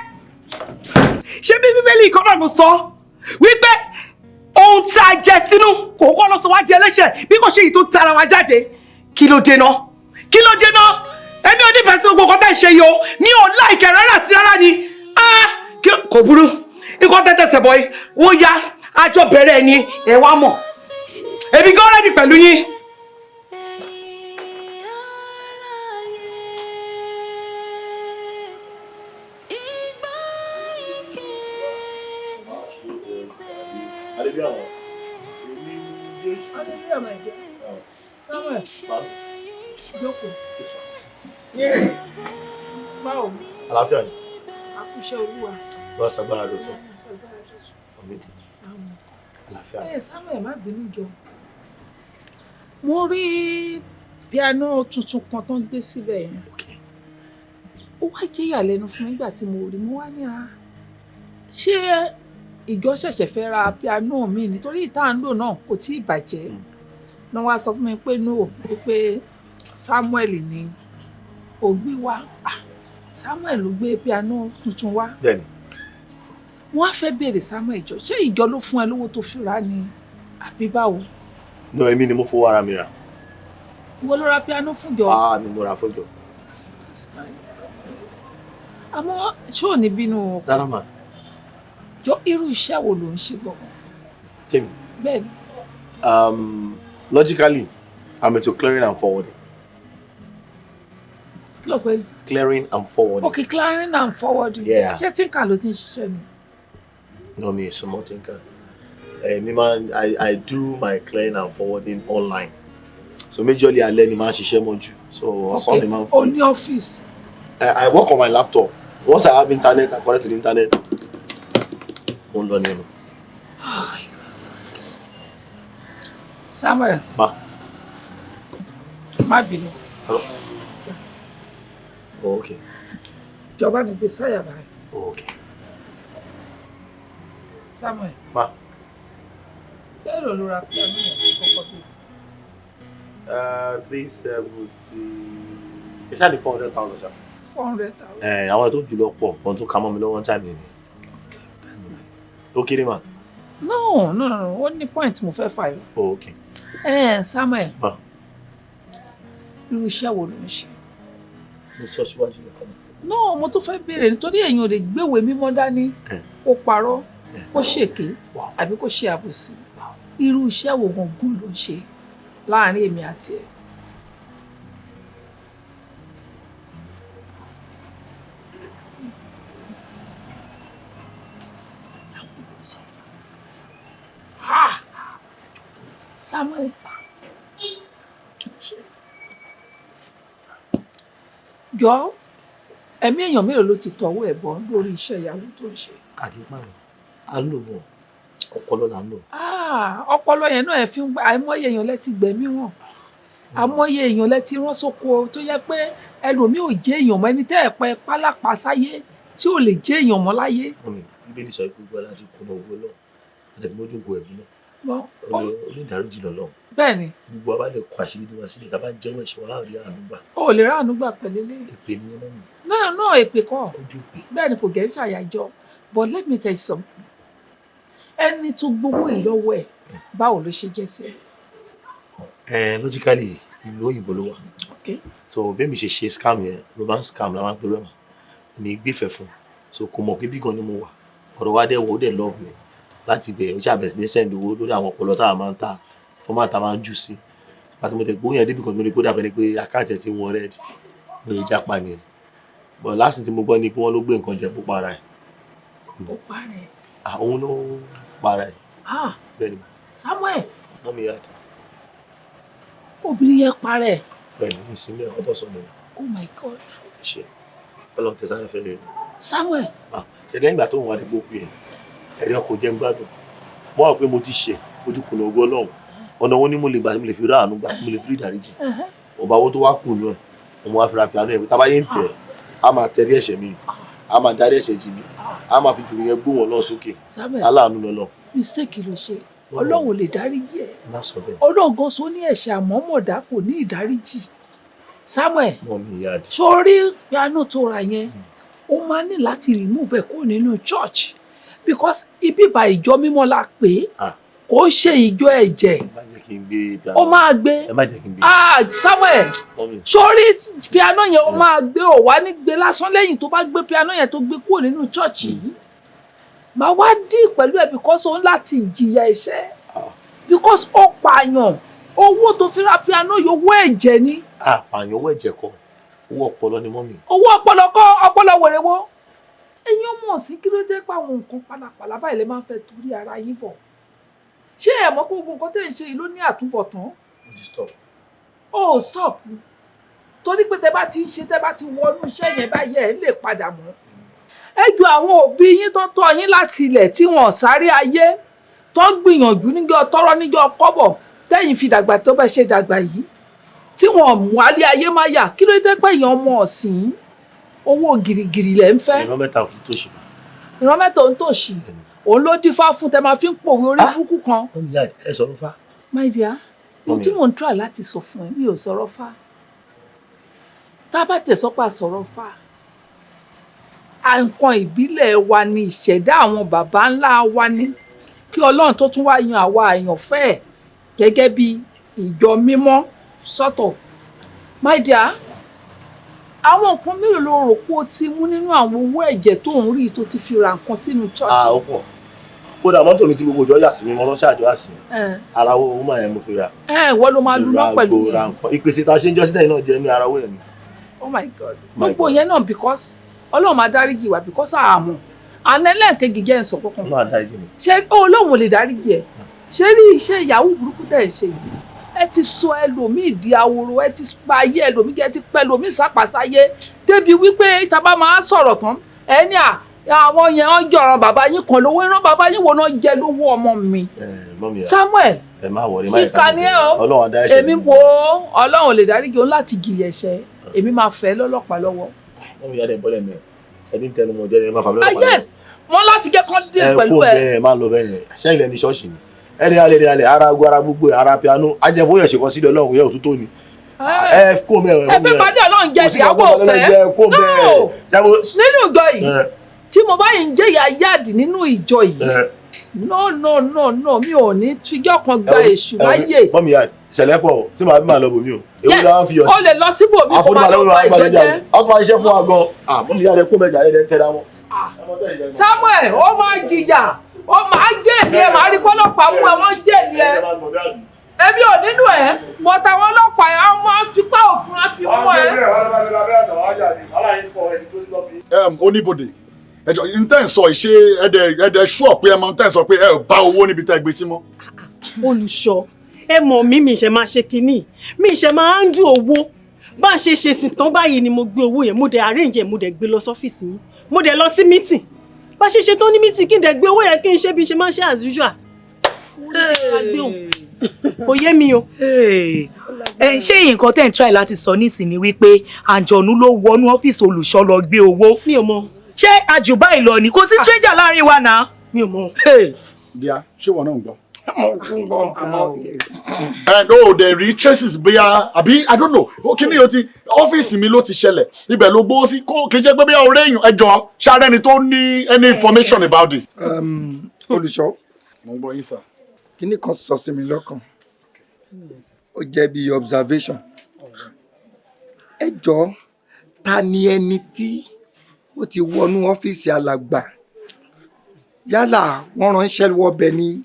Speaker 4: ṣé bí Bíbélì kan náà ló sọ wípé ohun tí a jẹ sínú kò kọ́ lọ sọ wá di ẹlẹ́ṣẹ̀, bí kò ṣe èyí tó tara wa jáde? Kí ló dé náà? Kí ló dé náà? Èmi ò nífẹ̀ẹ́ sí gbogbo nǹkan tẹ́ ṣe yìí o. Mi ò like rárá àti rárá ni. Ah, kò burú, nǹkan tẹ́tẹ̀sẹ̀ bọ̀ yìí, wọ́n ya àjọ bẹ̀rẹ̀ ni. Ẹ wá mọ̀, èmi gan ready pẹ̀lú yín.
Speaker 1: Ẹ̀yin aráyé, ìgbà ike nífẹ̀ẹ́.
Speaker 13: Adébíàwọ̀.
Speaker 2: Hallelujah, my dear. Samuel, jókòó. Báwo ni?
Speaker 13: Àlàáfíà ni.
Speaker 2: Àkúṣe Olúwa.
Speaker 13: Lọ sàgbára lóòótọ́. Àmín. Àlàáfíà ni.
Speaker 2: Ẹ Samuel, má bínú jọ. Mo rí piano tuntun kan tó ń gbé síbẹ̀ yẹn. Ó wá jẹ́ ìyàlẹ́nu fún mi nígbà tí mo rí. Mo wá ní a, ṣé ìjọ ṣẹ̀ṣẹ̀ fẹ́ ra piano mi nítorí ìta ń lò náà kò tí ì bàjẹ́? Ní wọ́n á sọ fún mi pé no, pé Samuel ni ó gbé wá. Ah, Samuel ló gbé piano tuntun wá.
Speaker 13: Bẹ́ẹ̀ni.
Speaker 2: Wọ́n á fẹ́ béèrè, Samuel, ìjọ, ṣé ìjọ ló fún ẹ lówó tó fi rà ni àbí báwo?
Speaker 13: No, èmi ni mo fowó ara mi rà.
Speaker 2: Ìwọ ló ra piano fún ìjọ?
Speaker 13: Ah, mi mo rà fún ìjọ.
Speaker 2: That's nice, that's nice. Àmọ́ ṣé ò ní bínú?
Speaker 13: Rárá mà.
Speaker 2: Jọ, irú iṣẹ́ wo ló ń ṣe gangan?
Speaker 13: Tèmi?
Speaker 2: Bẹ́ẹ̀ni.
Speaker 13: Logically, I'm into clearing and forwarding.
Speaker 2: Kí ló pé?
Speaker 13: Clearing and forwarding.
Speaker 2: Okay, clearing and forwarding.
Speaker 13: Yeah.
Speaker 2: Ṣé tinker ló ti ń ṣiṣẹ́ ni?
Speaker 13: No, me, some tinker. Me man, I do my clearing and forwarding online. So majorly alẹ́ ni máa ń ṣiṣẹ́ mọ́jú. So ọ̀sán ni máa ń
Speaker 2: O
Speaker 13: free.
Speaker 2: ní ọ́fíìsì?
Speaker 13: I work on my laptop. Once I have internet, I connect to the internet. Mo ń lọ ní ẹnu.
Speaker 2: Samuel.
Speaker 13: Ma.
Speaker 2: Má bínú.
Speaker 13: Hello. Oh, okay.
Speaker 2: Jọba mi gbé sáyà báyìí.
Speaker 13: Oh, okay.
Speaker 2: Samuel.
Speaker 13: Ma.
Speaker 2: Bẹ́ẹ̀ ló ra piano yẹn kọ́kọ́ bí?
Speaker 13: 370. It's only 400,000, ṣá.
Speaker 2: 400,000.
Speaker 13: Ẹ àwọn tó jùlọ pọ̀, wọn tó ka mọ́ mi lọ́wọ́ time nìyẹn. Ó kéré mà.
Speaker 2: No, no, no, ó ní point mo fẹ́ fà yọ.
Speaker 13: Oh, okay.
Speaker 2: Ẹ Samuel.
Speaker 13: Ma.
Speaker 2: Irú iṣẹ́ wo ló ń ṣe?
Speaker 13: Mo sọ síwájú lẹ́kọ̀ọ́ mi.
Speaker 2: No, mo tún fẹ́ béèrè nítorí èèyàn ò lè gbéwèé mímọ́ dání kó parọ́, kó ṣèké àbí kó ṣe àbòsí. Irú iṣẹ́ wo gangan ló ń ṣe láàrin èmi àti ẹ̀? Ah! Samuel, jọ, ẹ̀mí èèyàn mélòó ló ti tọwọ́ ẹ̀ bọ́ lórí iṣẹ́ ìyàwó tó ń ṣe?
Speaker 13: Àdìpáyọ̀ à ń lò wọ́n, ọpọlọ là ń lò.
Speaker 2: Ah, ọpọlọ yẹn náà ẹ fi ń gbà. Àìmọye èèyàn lẹ ti gbẹ̀mí wọn, àmọye èèyàn lẹ ti rán sóko, tó yẹ pé ẹlòmíì ò jẹ́ èèyàn mọ́, ẹni tẹ́ ẹ̀ pẹ́ pálápàá sáyé tí ò lè jẹ́ èèyàn mọ́ láyé.
Speaker 13: Mummy, Bíbélì sọ pé gbogbo aláti kùnà ògo Ọlọ́run, àdàbí mójú ògo ẹ̀bùn náà. Onídàáríjì lọ́lọ́run.
Speaker 2: Bẹ́ẹ̀ ni.
Speaker 13: Gbogbo wa bá lè kọ àṣírí wa sílẹ̀, tá a bá jẹ́wọ́ ẹ̀ṣẹ̀ wa, á rí àánú gbà.
Speaker 2: O ò lè ráàánú gbà pẹ̀lú eléyìí.
Speaker 13: Èpè ni ẹ, mummy.
Speaker 2: Náà náà, èpè kọ́. Bẹ́ẹ̀ ni, kò gẹ̀ ń ṣàyàjọ́. But let me tell you something, ẹni tó gbowó ìlọ́wọ́ ẹ̀, báwo ló ṣe jẹ́ sí ẹ?
Speaker 13: Ẹ logically, ìlú òyìnbó ló wà. So bẹ́ẹ̀ mi ṣe ṣe scam yẹn, romance scam la máa ń pè rẹ́mà. Èmi gbéfẹ̀ fún, so kò mọ̀ pé bí gan ni mo wà. Ọ̀rọ̀ wa dẹ̀ wọ̀, ó dẹ̀ love me láti bẹ̀. Ó ṣàbẹ̀sí ní send owó lórí àwọn ọpọlọ tá a máa ń ta, format tá a máa ń jù sí. Àti mo tẹ̀ gbóyè débi kan tó ní pé ó dàbẹ̀ ni pé account ẹ̀ ti wọ́n red, mo lè jápa nìyẹn. But last thing tí mo gbọ́ ni pé wọ́n ló gbé nǹkan jẹ, kó para ẹ̀.
Speaker 2: Ó para ẹ̀?
Speaker 13: Ah, òun ló para ẹ̀.
Speaker 2: Ah!
Speaker 13: Bẹ́ẹ̀ ni.
Speaker 2: Samuel!
Speaker 13: Mummy Yard.
Speaker 2: Obìnrin yẹn para ẹ̀?
Speaker 13: Bẹ́ẹ̀ ni, ìsinmi ẹ̀kọ́ tó sọ nìyẹn.
Speaker 2: Oh my God!
Speaker 13: Ṣe Ọlọ́run tẹ̀sán fẹ́ rere.
Speaker 2: Samuel!
Speaker 13: Ṣe lẹ́yìn ìgbà tó ń wá dé gbókù yẹn, ẹ̀rí ọkọ̀ jẹ́ ń gbádùn. Mo wà pé mo ti ṣẹ̀, mo ti kùnà ògo Ọlọ́run. Ọ̀nà wo ni mo lè gbà, mo lè fi ráàánú gbà, mo lè fi rí ìdáríjì? Ọba owó tó wá kù nù ẹ̀, mo wá fi ra piano yẹn. Tábà yẹn ń tẹ̀, á máa tẹ̀rí ẹ̀ṣẹ̀ mi, á máa dárí ẹ̀ṣẹ̀ jì mí, á máa fi jùlọ yẹn gbóhùn Ọlọ́run sókè.
Speaker 2: Samuel!
Speaker 13: Aláàánú lọ́lọ́.
Speaker 2: Mistake ló ṣe. Ọlọ́run ò lè dáríjì ẹ̀.
Speaker 13: Má sọ bẹ́ẹ̀.
Speaker 2: Ọlọ́run gan sọ ní ẹ̀ṣẹ̀ àmọ́mọ̀dá kò ní ìdáríjì, Samuel.
Speaker 13: Mummy Yard.
Speaker 2: Sórí piano tó ra yẹn, ó máa ní láti remove ẹ̀ kúrò nínú church, because ibi ìbà ìjọ mímọ́ la pè é, kò ń ṣe ìjọ ẹ̀jẹ̀.
Speaker 13: Má jẹ́ kí n gbé piano.
Speaker 2: Ó máa gbé.
Speaker 13: Ẹ má jẹ́ kí n gbé.
Speaker 2: Ah, Samuel!
Speaker 13: Mummy.
Speaker 2: Sórí piano yẹn, ó máa gbé. Ò wá ní gbé lásán. Lẹ́yìn tó bá gbé piano yẹn, tó gbé kúrò nínú church yìí, màá wá dí pẹ̀lú ẹ̀, because òun láti jìyà ẹ̀ṣẹ̀, because ó pààyàn. Owó tó fi ra piano yìí, owó ẹ̀jẹ̀ ni.
Speaker 13: Àpààyàn, owó ẹ̀jẹ̀ kọ́, owó ọpọlọ ni, mummy.
Speaker 2: Owó ọpọlọ kọ́, ọpọlọ wèrè wo? Ẹ̀yin ọmọ ọ̀sìn, kí ló dé pé àwọn nǹkan pálapàla báyìí lè máa ń fẹ́ torí ara yín bọ̀? Ṣé ẹ mọ̀ pé gbogbo nǹkan tẹ́ ń ṣe yìí ló ní àtúbọ̀tán?
Speaker 13: Mo ti stop.
Speaker 2: Ó stop torí pé tẹ́ bá ti ń ṣe, tẹ́ bá ti wọnú iṣẹ́ yẹn báyìí, ẹ̀ lè padà mọ́. Ẹ ju àwọn òbí yín tó tọ́ yín láti ilẹ̀, tí wọ́n sáré ayé, tó gbìyànjú níjọ́ tọ́rọ́ níjọ́ kọ́bọ̀, tẹ́yìn fi dàgbà tó bẹ́ ṣe dàgbà yìí, tí wọ́n mú alẹ́ ayé má yà. Kí ló dé pé èèyàn ọmọ ọ̀sìn, owó gìrìgìrì lẹ̀ ń fẹ́?
Speaker 13: Ìran mẹ́ta ò kì í tó ṣì.
Speaker 2: Ìran mẹ́ta ò ń tòṣì, òun ló dífá fún tẹ máa fi ń pòwe orí burúkú kan.
Speaker 13: Mummy Yard, ẹ sọ̀rọ̀ fá.
Speaker 2: My dear, ohun tí mò ń try láti sọ fún ẹ, mi ò sọ̀rọ̀ fá. Tá a bá tẹ̀ sọ pé a sọ̀rọ̀ fá, nǹkan ìbílẹ̀ wa ni, ìṣẹ̀dá àwọn bàbá ńlá wa ni, kí Ọlọ́run tó tún wá yan àwa àyànfẹ́ ẹ̀ gẹ́gẹ́ bí ìjọ mímọ́ sọ́tọ̀. My dear, àwọn nǹkan mélòó ló rò pé ó ti mú nínú àwọn owó ẹ̀jẹ̀ tó ń rí, tó ti fi ra nǹkan sínú church?
Speaker 13: Ah, ó pọ̀. Kódà mọ́tò mi tí gbogbo ìjọ yà sí mi mọ́ tó ṣàjọ àsìn, ara owó máa yẹn mo fi ra.
Speaker 2: Ẹ ìwọ ló máa luná pẹ̀lú
Speaker 13: ra
Speaker 2: yẹn.
Speaker 13: Nǹkan ìpèsè tá a ṣe ń jọ sílẹ̀ náà jẹ́ ní ara owó yẹn ni.
Speaker 2: Oh my God!
Speaker 13: My
Speaker 2: Gbogbo yẹn náà, because Ọlọ́run máa dáríjì wá, because àmọ́ àná ẹlẹ́ẹ̀kejì jẹ́ ń sọ kankan.
Speaker 13: Ọlọ́run á dáríjì mi.
Speaker 2: Ṣé Ọlọ́run ò lè dáríjì ẹ? Ṣé rí iṣẹ́ ìyàwó burúkú tẹ̀ ń ṣe yìí, ẹ ti sọ ẹlòmíì di ahoro, ẹ ti pa ayé ẹlòmíì jẹ́, ẹ ti pẹ́ ẹlòmíì sápàsáyé, débi wípé tá a bá máa sọ̀rọ̀ tán, ẹ ní à àwọn yẹn wọ́n jọ̀ràn bàbá yín kan lówó. Ìran bàbá yín wo náà jẹ lówó ọmọ mi?
Speaker 13: Mummy,
Speaker 2: Samuel!
Speaker 13: Ẹ má wọlé, má yẹ
Speaker 2: Ìkà ni ẹ o.
Speaker 13: Ọlọ́run á dá ẹ̀ṣẹ̀
Speaker 2: Èmi wo Ọlọ́run ò lè dáríjì òun láti jìyà ẹ̀ṣẹ̀, èmi máa fẹ́ lọ́lọ́pàá lọ́wọ́.
Speaker 13: Mummy Yard, ẹ bọ́lẹ̀ mẹ́ ẹ ní tẹnu mọ́ jẹ́, ẹ má fà mí
Speaker 2: Ah
Speaker 13: lọ́lọ́pàá.
Speaker 2: yes, wọ́n láti jẹ́ kán dé
Speaker 13: Ẹ
Speaker 2: pẹ̀lú
Speaker 13: kó
Speaker 2: ẹ.
Speaker 13: bẹ́ẹ̀, má lọ bẹ́ẹ̀. Sẹ́yìn lẹni ṣọ́ọ̀ṣì ni ẹni alẹ́ ní alẹ́ ara ago ara gbogbo ara piano ajẹ́bóyè ṣèkọ́ sílẹ̀ Ọlọ́run yẹ òtútó ni. Ẹ kó mẹ́rin.
Speaker 2: Ẹ fẹ́ pàdé Ọlọ́run jẹ ìyàwó òfẹ́.
Speaker 13: Kó bẹ́ẹ̀.
Speaker 2: No, nínú ìjọ yìí tí mo bá yìí ń jẹ́ ìyá yáàdì nínú ìjọ yìí, no, no, no, no, mi ò ní tíjọ́ kan gba èṣù láyè.
Speaker 13: Mummy Yard, ìṣẹ̀lẹ̀ pọ̀ o, tí màá bí màá lọ bòmí o. Èwo
Speaker 2: Yes,
Speaker 13: la wá fi yọ sí?
Speaker 2: O lè lọ síbòmí kó máa lọ bá ìjọ jẹ́.
Speaker 13: Ọkọ̀ máa ṣiṣẹ́ fún wa gan. Ah, mummy Yard, ẹ kó mẹ́jà rẹ̀ ń tẹ́ra wọn.
Speaker 2: Samuel, ó máa jìyà, ó máa jèlé ẹ, máa rí pọ́lọ́pàá mú ẹ, wọ́n jèlé ẹ. Èmi ò nínú ẹ, but àwọn ọlọ́pàá ẹ, àwọn máa fipá òfin á fi mú ẹ.
Speaker 5: Oníbodè, ẹjọ n tẹ́ ń sọ ìṣe ẹdẹ ṣúọ̀ pé ẹ mọ n tẹ́ ń sọ pé ẹ ò bá owó níbi tẹ́ ẹ gbé sí mọ́.
Speaker 9: Olùṣọ́, ẹ mọ̀ mí, mi ṣe máa ṣe kinní, mi ṣe máa ń dùn owó bá a ṣe ṣe sìn tán báyìí ni mo gbé owó yẹn, mo dẹ̀ arrange ẹ̀, mo dẹ̀ gbé lọ sọ́fíìsì yín, mo dẹ̀ lọ sí meeting. Bá ṣe ṣe tán ní meeting, kí n dẹ̀ gbé owó yẹn, kí n ṣe bí n ṣe máa ń ṣe as usual. Kò yé mi o.
Speaker 14: Ẹ ṣé nǹkan tẹ́ ń try láti sọ nísìnyí wípé àǹjọ̀nú ló wọnú ọ́fíìsì olùṣọ́ lọ gbé owó?
Speaker 9: Mi ò mọ̀.
Speaker 14: Ṣé àjùbá ìlọ ni? Kò sí stranger láàrin wa náà.
Speaker 9: Mi ò mọ̀.
Speaker 5: Díà, ṣé wọn náà ń gbọ́?
Speaker 8: Mo tún gbọ́ àmọ́ yes.
Speaker 5: And oh, there rí traces bóyá àbí, I don't know. Ó kí ni o ti ọ́fíìsì mi ló ti ṣẹlẹ̀, ibẹ̀ ló gbówó sí, kó kì í ṣe pé bóyá ọ̀rẹ́ èèyàn. Ẹjọ́ ṣáré ni tó ní any information about this.
Speaker 8: Olùṣọ́.
Speaker 5: Mo ń gbọ́ yín, sir.
Speaker 8: Kíní kan sọ sí mi lọ́kàn, ó jẹ́ bí observation. Ẹ jọ̀ọ́, ta ni ẹni tí ó ti wọnú ọ́fíìsì alàgbà, yálà wọ́n ránṣẹ́ wọbẹ̀ ni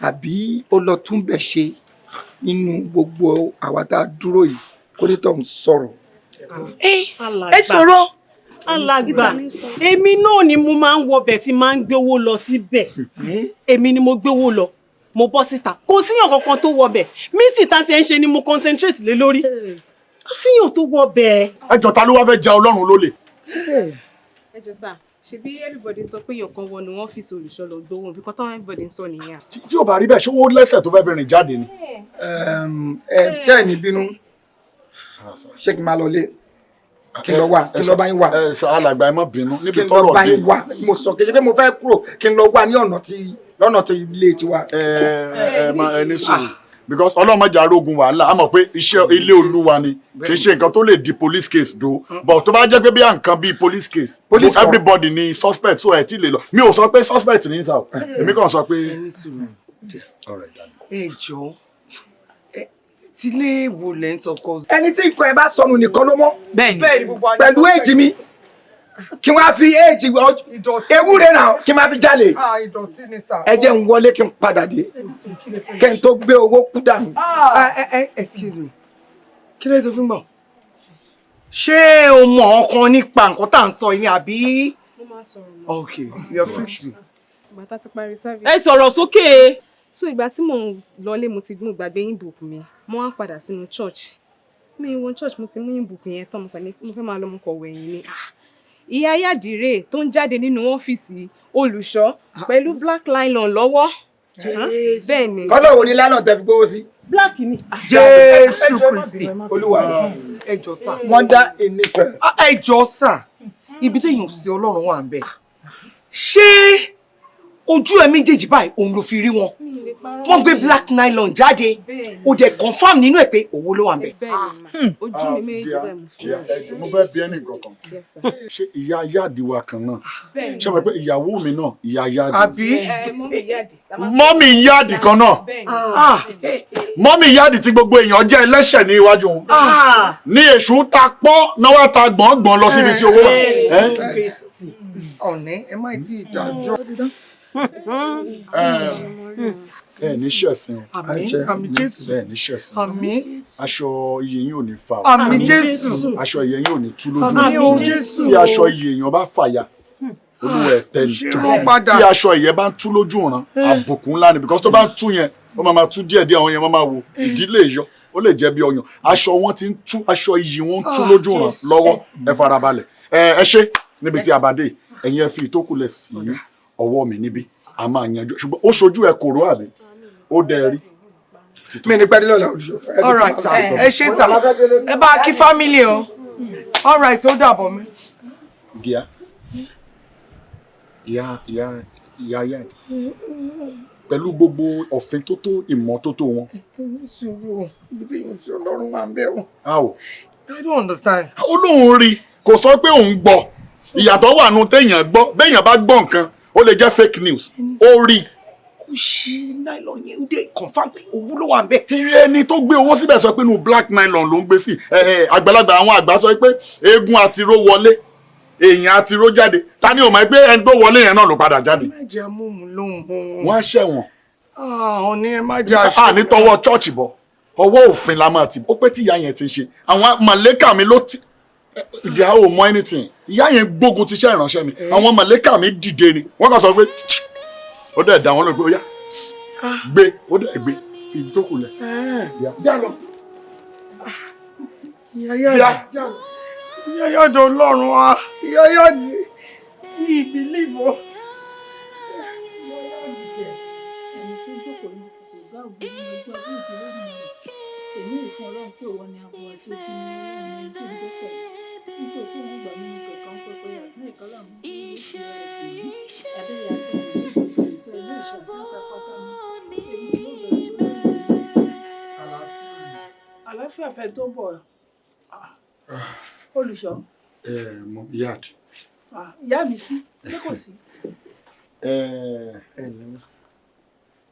Speaker 8: àbí ó lọ túnbẹ̀ ṣe, nínú gbogbo àwa tá a dúró yìí, kó ní tọ̀hún sọ̀rọ̀?
Speaker 14: Ẹ sọ̀rọ̀.
Speaker 9: Alàgbà, èmi náà ni mo máa ń wọbẹ̀ tí máa ń gbé owó lọ síbẹ̀. Èmi ni mo gbé owó lọ, mo bọ́ síta, kò síyàn kankan tó wọbẹ̀. Meeting tá ti ẹ̀ ń ṣe ni mo concentrate lé lórí. Kò síyàn tó wọbẹ̀.
Speaker 5: Ẹ jọ, ta ló wá fẹ́ ja Ọlọ́run lólè?
Speaker 10: Ẹ jọ sá, ṣebí everybody sọ pé èèyàn kan wọnú ọ́fíìsì olùṣọ́ lọ gbowó, bí kan táwọn everybody ń sọ nìyẹn.
Speaker 5: Tí ò bá rí bẹ́ẹ̀, ṣé owó lẹ́sẹ̀ tó fẹ́ fi rìn jáde ni?
Speaker 8: Ẹ tẹ́ ẹ̀ ní bínú, ṣé kí n máa lọ lé, kí n lọ wá, kí n lọ bá yín wá?
Speaker 5: Ẹ sà, alàgbà, ẹ má bínú níbi
Speaker 8: Kí n lọ
Speaker 5: tọ́rọ̀
Speaker 8: bá
Speaker 5: dé.
Speaker 8: yín wá. Mo sọ kí n ṣe pé mo fẹ́ kúrò, kí n lọ wá ní ọ̀nà tí lọ́nà tí ilé tiwa.
Speaker 5: Ẹ ẹ má ẹ ní sùúrù, because ọlọ́mọdé arógun wàhálà. A mọ̀ pé iṣẹ́ ilé Olúwa ni, kì í ṣe nǹkan tó lè di police case do, but tó bá jẹ́ pé bí à nǹkan bíi police case,
Speaker 8: Police kan.
Speaker 5: everybody ni suspect, so ẹ tí lè lọ. Mi ò sọ pé suspect ní sá o, èmi kàn sọ pé.
Speaker 4: Ẹ ní sùúrù.
Speaker 5: All right, darling.
Speaker 4: Ẹ jọ̀ọ́, tílé wo lẹ́ ń sọ kọ́?
Speaker 8: Ẹni tí nǹkan ẹ bá sọnù nìkan ló mọ̀.
Speaker 4: Bẹ́ẹ̀ni, gbogbo wa ní
Speaker 8: Pẹ̀lú
Speaker 4: suspect.
Speaker 8: èjì mi, kí wọ́n á fi èjì ewúrẹ́ náà kí n máa fi jalè?
Speaker 4: Ah, ìdọ̀tí ni sà.
Speaker 8: Ẹ jẹ́ n wọlé kí n padà dé, kí n tó gbé owó kú dànù.
Speaker 4: Ah, excuse me, kí ló dé tó fi ń bọ̀? Ṣé o mọ̀ ọkàn nípa nǹkan tá à ń sọ yìí ni àbí?
Speaker 10: Mo máa sọ̀rọ̀ mọ́.
Speaker 4: Okay, you are free to.
Speaker 10: Ìgbà tá a ti parí service.
Speaker 2: Ẹ sọ̀rọ̀ sókè.
Speaker 10: So ìgbà tí mò ń lọlé, mo ti mú gbàgbé hymn book mi. Mo wá padà sínú church mi, wọ church, mo ti mú hymn book yẹn tán, mo kàn ní mo fẹ́ máa lọ, mo kọ̀ wẹ̀yìn ni. Ah, ìyá Yàdìrè tó ń jáde nínú ọ́fíìsì olùṣọ́ pẹ̀lú black nylon lọ́wọ́. Bẹ́ẹ̀ ni.
Speaker 8: Kọ́lọ̀ wo ni lánàá tẹ fi gbówó sí?
Speaker 9: Black ni.
Speaker 4: Jésù Kristi.
Speaker 8: Olúwa.
Speaker 4: Ẹ jọ̀ọ́ sà.
Speaker 8: Wonder in Israel.
Speaker 4: Ah, ẹ jọ̀ọ́ sà, ibi téèyàn sí Ọlọ́run wà ń bẹ̀. Ṣé ojú ẹ méjèèjì báyìí òun ló fi rí wọn? Wọ́n gbé black nylon jáde, ó dẹ̀ confirm nínú ẹ̀ pé owó ló wà ń bẹ̀.
Speaker 10: Bẹ́ẹ̀ ni mà, ojú mi méjèèjì báyìí mo fi rí.
Speaker 5: Mo fẹ́ bí ẹnì kankan.
Speaker 10: Yes, sir.
Speaker 5: Ṣé ìyá yáàdì wa kan náà?
Speaker 10: Bẹ́ẹ̀ ni.
Speaker 5: Ṣé mo pé ìyàwó mi náà ìyá yáàdì?
Speaker 4: Àbí?
Speaker 10: Ẹ mummy Yàdì.
Speaker 5: Mummy yáàdì kan náà.
Speaker 10: Bẹ́ẹ̀ ni.
Speaker 5: Mummy yáàdì tí gbogbo èèyàn jẹ́ ẹlẹ́ṣẹ̀ ní iwájú wọn ní èṣù ta pọ́n náà wá ta gbọ̀ngbọ̀n lọ síbi tí owó wà. Ẹ́?
Speaker 4: Kristi, ọ̀nẹ́, ẹ má tí ì dájọ́.
Speaker 5: Ẹ ní ṣẹ̀sìn o.
Speaker 4: Àmín, àmín Jésù.
Speaker 5: Ẹ ní ṣẹ̀sìn.
Speaker 4: Àmín.
Speaker 5: Aṣọ iyì yín ò ní fà o.
Speaker 4: Àmín Jésù.
Speaker 5: Aṣọ iyì yín ò ní tú lójú.
Speaker 4: Àmín o Jésù.
Speaker 5: Tí aṣọ iyì èèyàn bá fàya, olúwa ẹ̀ tẹ́ ni.
Speaker 4: Ṣé ló padà?
Speaker 5: Tí aṣọ ìyẹn bá ń tú lójú ìran, àbùkù ńlá ni, because tó bá ń tú yẹn, ó máa máa tú díẹ̀ díẹ̀, àwọn yẹn máa máa wo ìdílé yọ, ó lè jẹ́ bí ọyàn. Aṣọ wọn ti ń tú, aṣọ iyì wọn ń tú lójú ìran lọ́wọ́. Ẹ farabalẹ̀, ẹ ṣe níbi tí a bá dé. Ẹ̀yin ẹ fi ìtókùlẹ̀ sí ọwọ́ mi níbí, a máa yanjú, ṣùgbọ́n ó ṣojú ẹ kòró àbí ó dẹ rí.
Speaker 8: Mi ní pẹ́ dé lọ́la, olùṣọ́.
Speaker 4: All right sir, ẹ ṣé sir, ẹ bá a kí family o. All right, ó dàbọ̀ mi.
Speaker 5: Díà, ìyá ìyá ìyá ìyá, pẹ̀lú gbogbo òfin tó tó ìmọ́tótó wọn.
Speaker 4: Sùúrù, ibi tí yóò fi Ọlọ́run wà ń bẹ̀ o.
Speaker 5: How?
Speaker 4: I don't understand.
Speaker 5: Ó lóun rí, kò sọ pé òun gbọ́. Ìyàtọ̀ wà nù téèyàn gbọ́. Béèyàn bá gbọ́ nǹkan, ó lè jẹ́ fake news. Ó rí.
Speaker 4: Ó ṣí nylon yẹn, ó dé confirm pé owó ló wà ń bẹ̀.
Speaker 5: Ẹni tó gbé owó síbẹ̀ sọ pé inú black nylon ló ń gbé sí. Àgbàlagbà, àwọn àgbà sọ pé eégún àtiró wọlé. Èèyàn àti ró jáde. Ta ni ò mọ̀ pé ẹni tó wọlé yẹn náà ló padà jáde?
Speaker 4: Má jẹ́ amóhùn lóhùn mọ́.
Speaker 5: Wọ́n á ṣẹ̀wọ̀n.
Speaker 4: Àwọn ní ẹ má jẹ́ àṣẹ.
Speaker 5: A ní tọwọ́ chọ́ọ̀chì bọ̀, ọwọ́ òfin la máa ti. Ó pẹ́ tí ìyá yẹn ti ń ṣe àwọn mọ̀lẹ́kà mi ló ti ìyá ò mọ anything. Ìyá yẹn gbógun ti iṣẹ́ ìránṣẹ́ mi. Àwọn mọ̀lẹ́kà mi dìde ni wọ́n kàn sọ pé ó dẹ̀ dá wọn lórí pé ó yá gbé, ó dẹ̀ gbé fi tó kù lẹ̀. Já lọ.
Speaker 4: Ìyá yá ìyá yọ̀dọ̀ Ọlọ́run wa, ìyá yọ̀dì ní ìbílíìfọ́.
Speaker 2: Èmi ìfún Ọlọ́run pé òun ni abo àti ojú ní ẹni tó ń gbẹ́kẹ̀lé nítòótọ́ òun gbà nínú kẹ̀kẹ́ pẹpẹ àti ìkọlà mú abẹ́rẹ́ àti ìtọ́ ilé ìṣàsán pápátá mi èmi kì yóò bẹ̀rù tó lórí àlàáfíà fẹ́ tó ń bọ̀. Ah, olùṣọ́.
Speaker 5: Ẹ mọ yard.
Speaker 2: Ah, ìyá mi sí, ṣé kò sí?
Speaker 5: Ẹ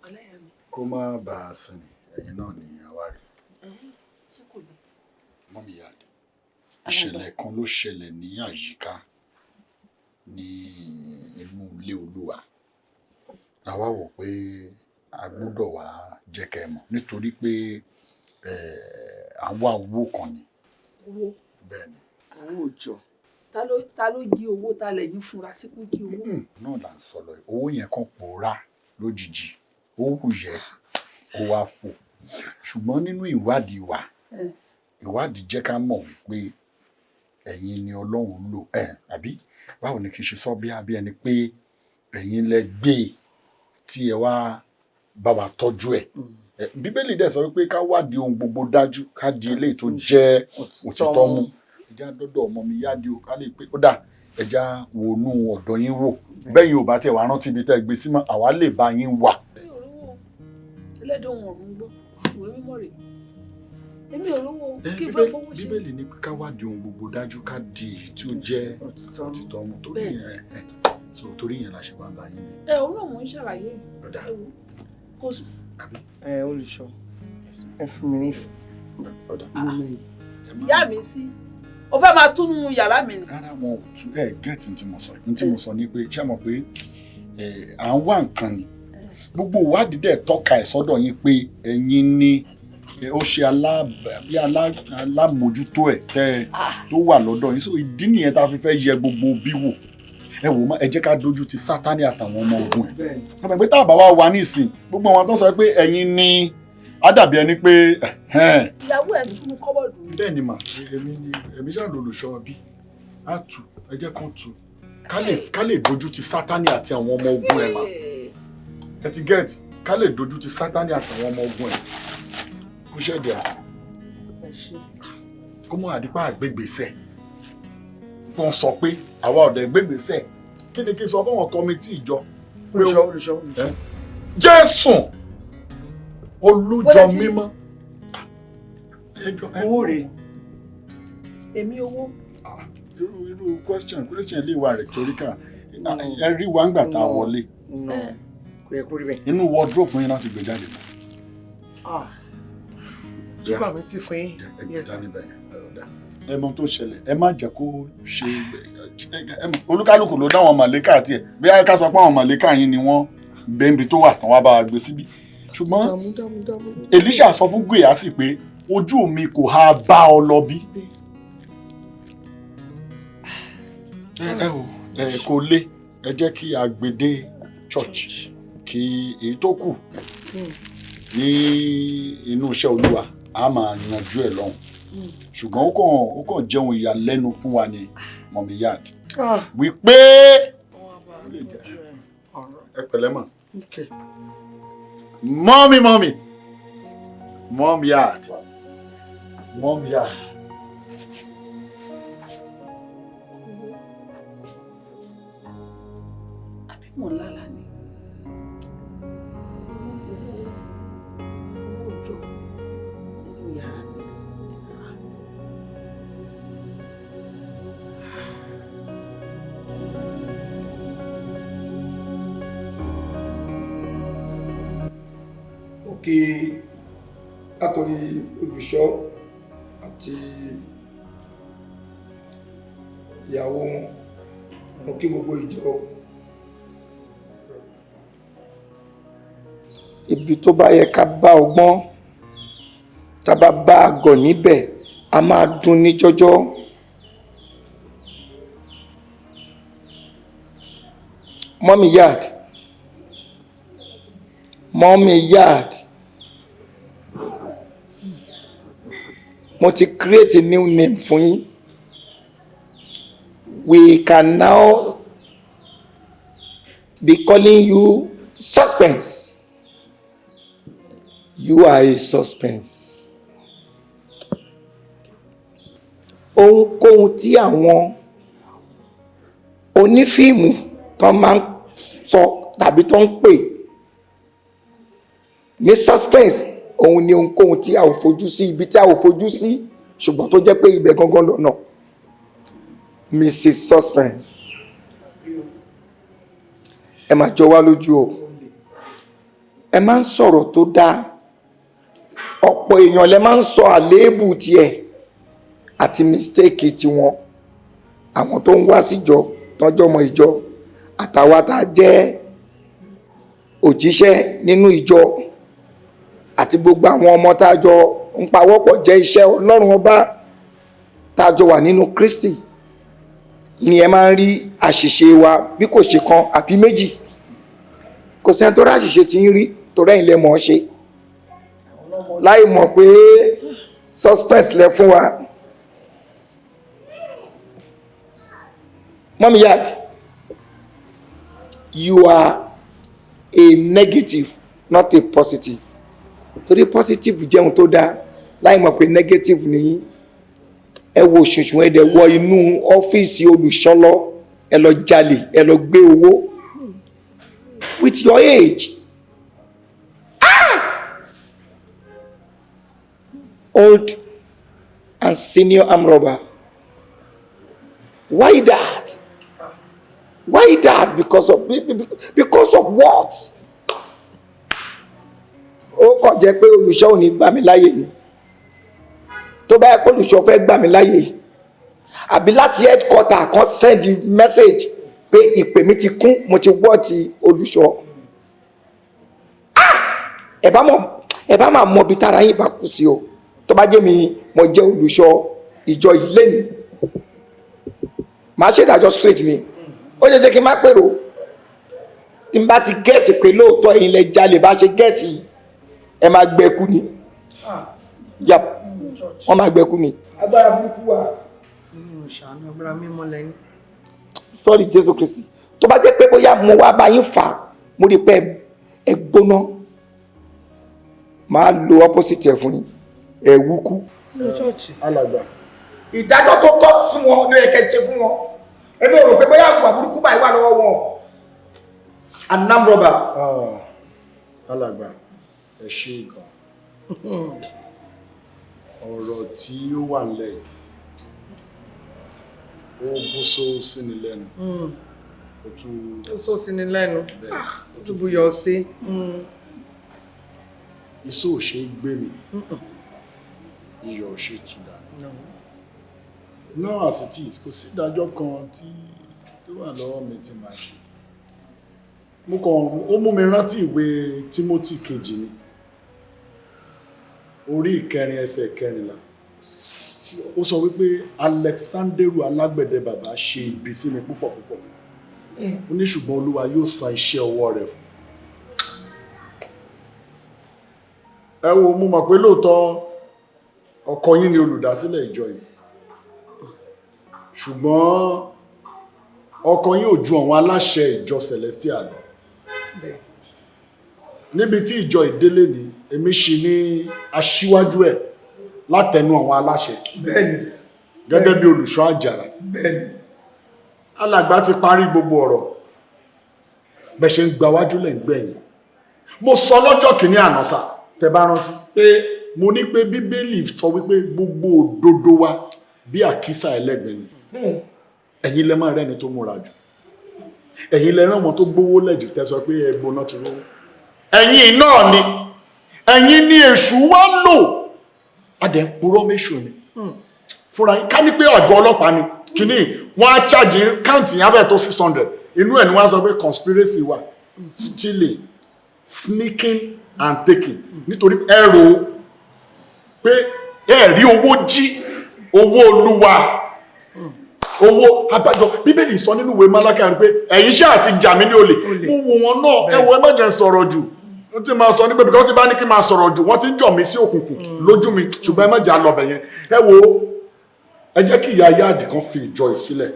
Speaker 2: Ọláyà mi.
Speaker 5: Kó má bàa sìn ẹ̀yin náà ní àwárí.
Speaker 2: Ṣé kò lè?
Speaker 5: Mummy Yard, ìṣẹ̀lẹ̀ kan ló ṣẹlẹ̀ ní àyíká ní inú ilé Olúwa. Àwa wò pé a gbọ́dọ̀ wá jẹ́ kẹ́ ẹ mọ̀ nítorí pé à ń wá owó kan ni.
Speaker 2: Owó?
Speaker 5: Bẹ́ẹ̀ni.
Speaker 4: Owó òjò.
Speaker 2: Ta ló jí owó? Ta lẹ̀yin fura sí kó jí owó?
Speaker 5: Náà là ń sọ lọ yìí. Owó yẹn kàn pòórá lójijì, ó wù yẹ ó wá fò. Ṣùgbọ́n nínú ìwádìí wa, ìwádìí jẹ́ ká mọ̀ wípé ẹ̀yin ni Ọlọ́run lò ẹ̀, àbí báwo ni kí n ṣe sọ, bí àbí ẹni pé ẹ̀yin lẹ gbé e tí ẹ wá bá wa tọ́jú ẹ̀. Bíbélì dẹ̀ sọ wípé ká wádìí ohun gbogbo dájú, ká di eléyìí tó jẹ́ òtítọ́ mú. Ẹja dọ́dọ̀ ọmọ mi yáde o, ká lè pé ó dà, ẹja wọnú ọ̀dọ̀ yín wò. Bẹ́ẹ̀ yóò bá tiẹ̀ wá rántí ibi tẹ́ ẹ gbé sí mọ́, àwa lè bá yín wà.
Speaker 2: Ẹlẹ́dùn òun ọ̀run gbọ́, ìwé mímọ́ rèé. Èmi ò rówó kí n fẹ́ fowó ṣe.
Speaker 5: Bíbélì ní pé ká wádìí ohun gbogbo dájú, ká di èyí tí ó jẹ́ òtítọ́ mú. Torí yẹn ẹ so torí yẹn la ṣe wá bá yín.
Speaker 2: Ẹ òun náà mò ń ṣàlàyé.
Speaker 5: Ọ̀dà.
Speaker 2: Ẹ wò kò sùn.
Speaker 4: Ẹ olùṣọ́, ẹ fún mi ní moment.
Speaker 2: Ìyá mi sí, o fẹ́ máa túnú yàrá mi ni.
Speaker 5: Rárá, wọn ò tú ẹ. Get tí mo sọ, ní tí mo sọ ni pé ṣé mo pé ẹ à ń wá nǹkan ni. Gbogbo ìwádìí dẹ̀ tọ́ka ẹ̀ sọ́dọ̀ yín pé ẹ̀yin ni ó ṣe alámòjútó ẹ̀ tẹ́ ẹ tó wà lọ́dọ̀ yín. So ìdí nìyẹn tá a fi fẹ́ yẹ gbogbo bí wò. Ẹ wò má, ẹ jẹ́ ká dojú ti Sátánì àtàwọn ọmọ ogun ẹ̀. Wọ́n mọ̀ pé tá a bá wá wà nísìn, gbogbo àwọn tó sọ pé ẹ̀yin ni á dàbí ẹni pé ẹ̀hẹ́n.
Speaker 2: Ìyàwó ẹ̀ túnú kọ́bọ̀dù.
Speaker 5: Bẹ́ẹ̀ ni mà, èmi ni èmi ṣáà lolùṣọ́ bí á tù. Ẹ jẹ́ kán tù, ká lè dojú ti Sátánì àti àwọn ọmọ ogun ẹ̀ mà. Ẹ ti get, ká lè dojú ti Sátánì àtàwọn ọmọ ogun ẹ̀. Kó ṣẹ̀dẹ̀ à kó mọ́ àdípà àgbégbèsẹ̀ kó ń sọ pé àwa ọ̀dẹ̀ gbégbèsẹ̀. Kí ni kí n sọ fún àwọn committee ìjọ?
Speaker 4: Olùṣọ́, olùṣọ́, olùṣọ́.
Speaker 5: Jésù olújọ mímọ́.
Speaker 4: Owó rèé.
Speaker 2: Èmi owó.
Speaker 5: Irú question lè wà rhetorical. Ẹ rí wa ńgbà tá a wọlé.
Speaker 4: No, kò yẹ kó rí bẹ́ẹ̀.
Speaker 5: Inú wardrobe yín láti gbé jáde mọ́.
Speaker 4: Ah, ṣùgbọ́n mi ti fún yín.
Speaker 5: Ẹ gbé dání bẹ́ẹ̀, ẹ ọ̀dà. Ẹ mọ tó ṣẹlẹ̀, ẹ má jẹ́ kó ṣe ẹ mọ olúkálùkù ló dá àwọn màlẹ́kà tiẹ̀. Bí ká sọ pé àwọn màlẹ́kà yín ni wọ́n bẹ́ńbi tó wà tán wá bá wa gbé síbí. Ṣùgbọ́n
Speaker 4: Dààmú, dààmú, dààmú.
Speaker 5: Èlíṣà sọ fún Gèhásì pé ojú mi kò há bá ọ lọ bí. Ẹ wò ẹ, kò lé, ẹ jẹ́ kí a gbé dé church, kí èyí tó kù ní inú iṣẹ́ Olúwa a máa yanjú ẹ̀ lọ́hùn. Ṣùgbọ́n ó kàn jẹun ìyàlẹ́nu fún wa ni, Mummy Yard, wípé ẹ pẹ̀lẹ́ mọ̀. Mummy, mummy, Mum Yard, Mum Yard.
Speaker 2: Àbí mò ń lálàá ni? Owó òjò nínú yàrá mi.
Speaker 8: Òkè látọ̀rí olùṣọ́ àti ìyàwó wọn. Mo kí gbogbo ìjọ. Ibi tó bá yẹ ká bá ọgbọ́n, tá a bá bá àgọ̀ níbẹ̀, a máa dùn ní jọjọ. Mummy Yard, Mummy Yard, mo ti create a new name fún yín. We can now be calling you Suspense. You are a suspense. Ohunkóhun tí àwọn onífíìmù tó máa ń sọ tàbí tó ń pè ní suspense, òun ni ohunkóhun tí a ò fojú sí, ibi tí a ò fojú sí, ṣùgbọ́n tó jẹ́ pé ibẹ̀ gangan lọ́nà. Mrs. Suspense, ẹ máa jọ wá lójú o. Ẹ máa ń sọ̀rọ̀ tó dáa, ọ̀pọ̀ èèyàn lẹ máa ń sọ àléébù tiẹ̀ àti mistake tiwọn, àwọn tó ń wá síjọ, tọ́jọ́ ọmọ ìjọ, àtàwa tá a jẹ́ òjíṣẹ́ nínú ìjọ, àti gbogbo àwọn ọmọ tá a jọ ń pawọ́pọ̀ jẹ́ iṣẹ́ Ọlọ́run Ọba, tá a jọ wà nínú Kristi, ni ẹ máa ń rí àṣìṣe wa bí kò ṣe kan àbí méjì. Kò sẹ́ni tó rí àṣìṣe tí ń rí, torí ẹ̀yin lẹ mọ̀ ọ́ ṣe, láì mọ̀ pé suspense lẹ fún wa. Mummy Yard, you are a negative, not a positive. Torí positive jẹun tó dáa, láì mọ̀ pé negative ni. Ẹ wo ṣùṣùn, ẹ dẹ̀ wọ inú ọ́fíìsì olùṣọ́ lọ, ẹ lọ jalè, ẹ lọ gbé owó with your age. Ah! Old and senior arm robber. Why that? Why that? Because of what? Ó kàn jẹ́ pé olùṣọ́ ò ní gbà mí láyè ni. Tó bá yẹ pé olùṣọ́ fẹ́ gbà mí láyè, àbí láti headquarter kan send message pé ìpè mi ti kún, mo ti wọ́ ti olùṣọ́. Ah! Ẹ bá mọ̀, ẹ bá máa mọ ibi tára yín bá kú sí o. Tó bá jẹ́ mi, mo jẹ́ olùṣọ́ ìjọ ilé mi, màá ṣèdájọ́ straight ni. Ó ṣe ṣe kí n má pèrò tí n bá ti get pé lóòótọ́ ẹ̀yin lẹ jalè, bá ṣe get, ẹ máa gbẹkú ni. Yap, wọ́n máa gbẹkú ni. Agbára burúkú wà.
Speaker 4: Ṣàánú, agbára mímọ́ lẹ́ni.
Speaker 8: Sorry, Jésù Kristi. Tó bá jẹ́ pé bóyá mo wá bá yín fà á, mo rí i pé ẹ gbóná, máa lo opposite ẹ̀ fún yín, ẹ wúkú.
Speaker 5: Alàgbà.
Speaker 8: Ìdájọ́ tó tọ́ fún wọn ló yẹ kẹ́ ṣe fún wọn. Èmi ò rò pé bóyá àgbà burúkú báyìí wà lọ́wọ́ wọn. Anam rọba.
Speaker 5: Alàgbà, ẹ ṣe gan. Ọ̀rọ̀ tí ó wà nílẹ̀ yìí, ó bú só sí ni lẹ́nu, ó tún
Speaker 4: Ó sọ sí ni lẹ́nu, ó tún buyọ̀ sí.
Speaker 5: Iṣó ò ṣe é gbé mi, iyọ̀ ò ṣe é tú dànù. Now as it is, kò sí ìdájọ́ kan tí tó wà lọ́wọ́ mi tí màá ṣe. Mo kàn, ó mú mi rántí ìwé Timothy kejì ni, orí ìkẹrin, ẹsẹ̀ 14. Ó sọ wípé Alexanderu alágbẹ̀dẹ bàbá ṣe ibi sí mi púpọ̀ púpọ̀. Ó ní ṣùgbọ́n Olúwa yóò san iṣẹ́ ọwọ́ rẹ̀ fún. Ẹ wo, mo mọ̀ pé lóòótọ́ ọkọ yín ni olùdásílẹ̀ ìjọ yìí, ṣùgbọ́n ọkọ yín ò ju àwọn aláṣẹ ìjọ Celestial lọ. Níbi tí ìjọ ìdílé ni èmi ṣì ní aṣíwájú ẹ̀ látẹnu àwọn aláṣẹ gẹ́gẹ́ bí olùṣọ́ àjàrà. Alàgbà ti parí gbogbo ọ̀rọ̀ bẹ́ẹ̀ ṣe ń gbawájú lẹ̀ ń gbẹ̀yìn. Mo sọ lọ́jọ́ kìíní àná sà, tẹ bá rántí, pé mo ní pé Bíbélì sọ wípé gbogbo òdodo wa bí àkísà ẹlẹ́gbin ni. Ẹ̀yin lẹ máa rẹ́ni tó múra jù, ẹ̀yin lẹ rán wọn tó gbówó lẹ́jù, tẹ́ sọ pé ẹgbọ́n náà ti rówó. Ẹ̀yin náà ni, ẹ̀yin ni èṣù wá lò. Adẹ̀ ń purọ́ méṣù ni fúnra yín. Ká ní pé àgọ́ ọlọ́pàá ni Kínní wọ́n á charge count yẹn abẹ́ tó 600. Inú ẹ̀ ni wọ́n á sọ pé conspiracy wà, stealing, sneaking and taking, nítorí ẹ rò ó pé ẹ rí owó jí, owó Olúwa, owó abájọ. Bíbélì sọ nínú ìwé Málákà pé ẹ̀yin ṣáà ti jà mí ní olè. Mo wò wọn náà. Ẹ wo, ẹ má jẹ́ n sọ̀rọ̀ jù. Ó ti máa sọ nígbà because tí bá ní kí n máa sọ̀rọ̀ jù, wọ́n ti ń jọ̀ mí sí òkùnkùn lójú mi. Ṣùgbọ́n ẹ má jẹ́ àlọ́bẹ̀ yẹn. Ẹ wo, ẹ jẹ́ kí ìyá yáàdì kan fi ìjọ yìí sílẹ̀.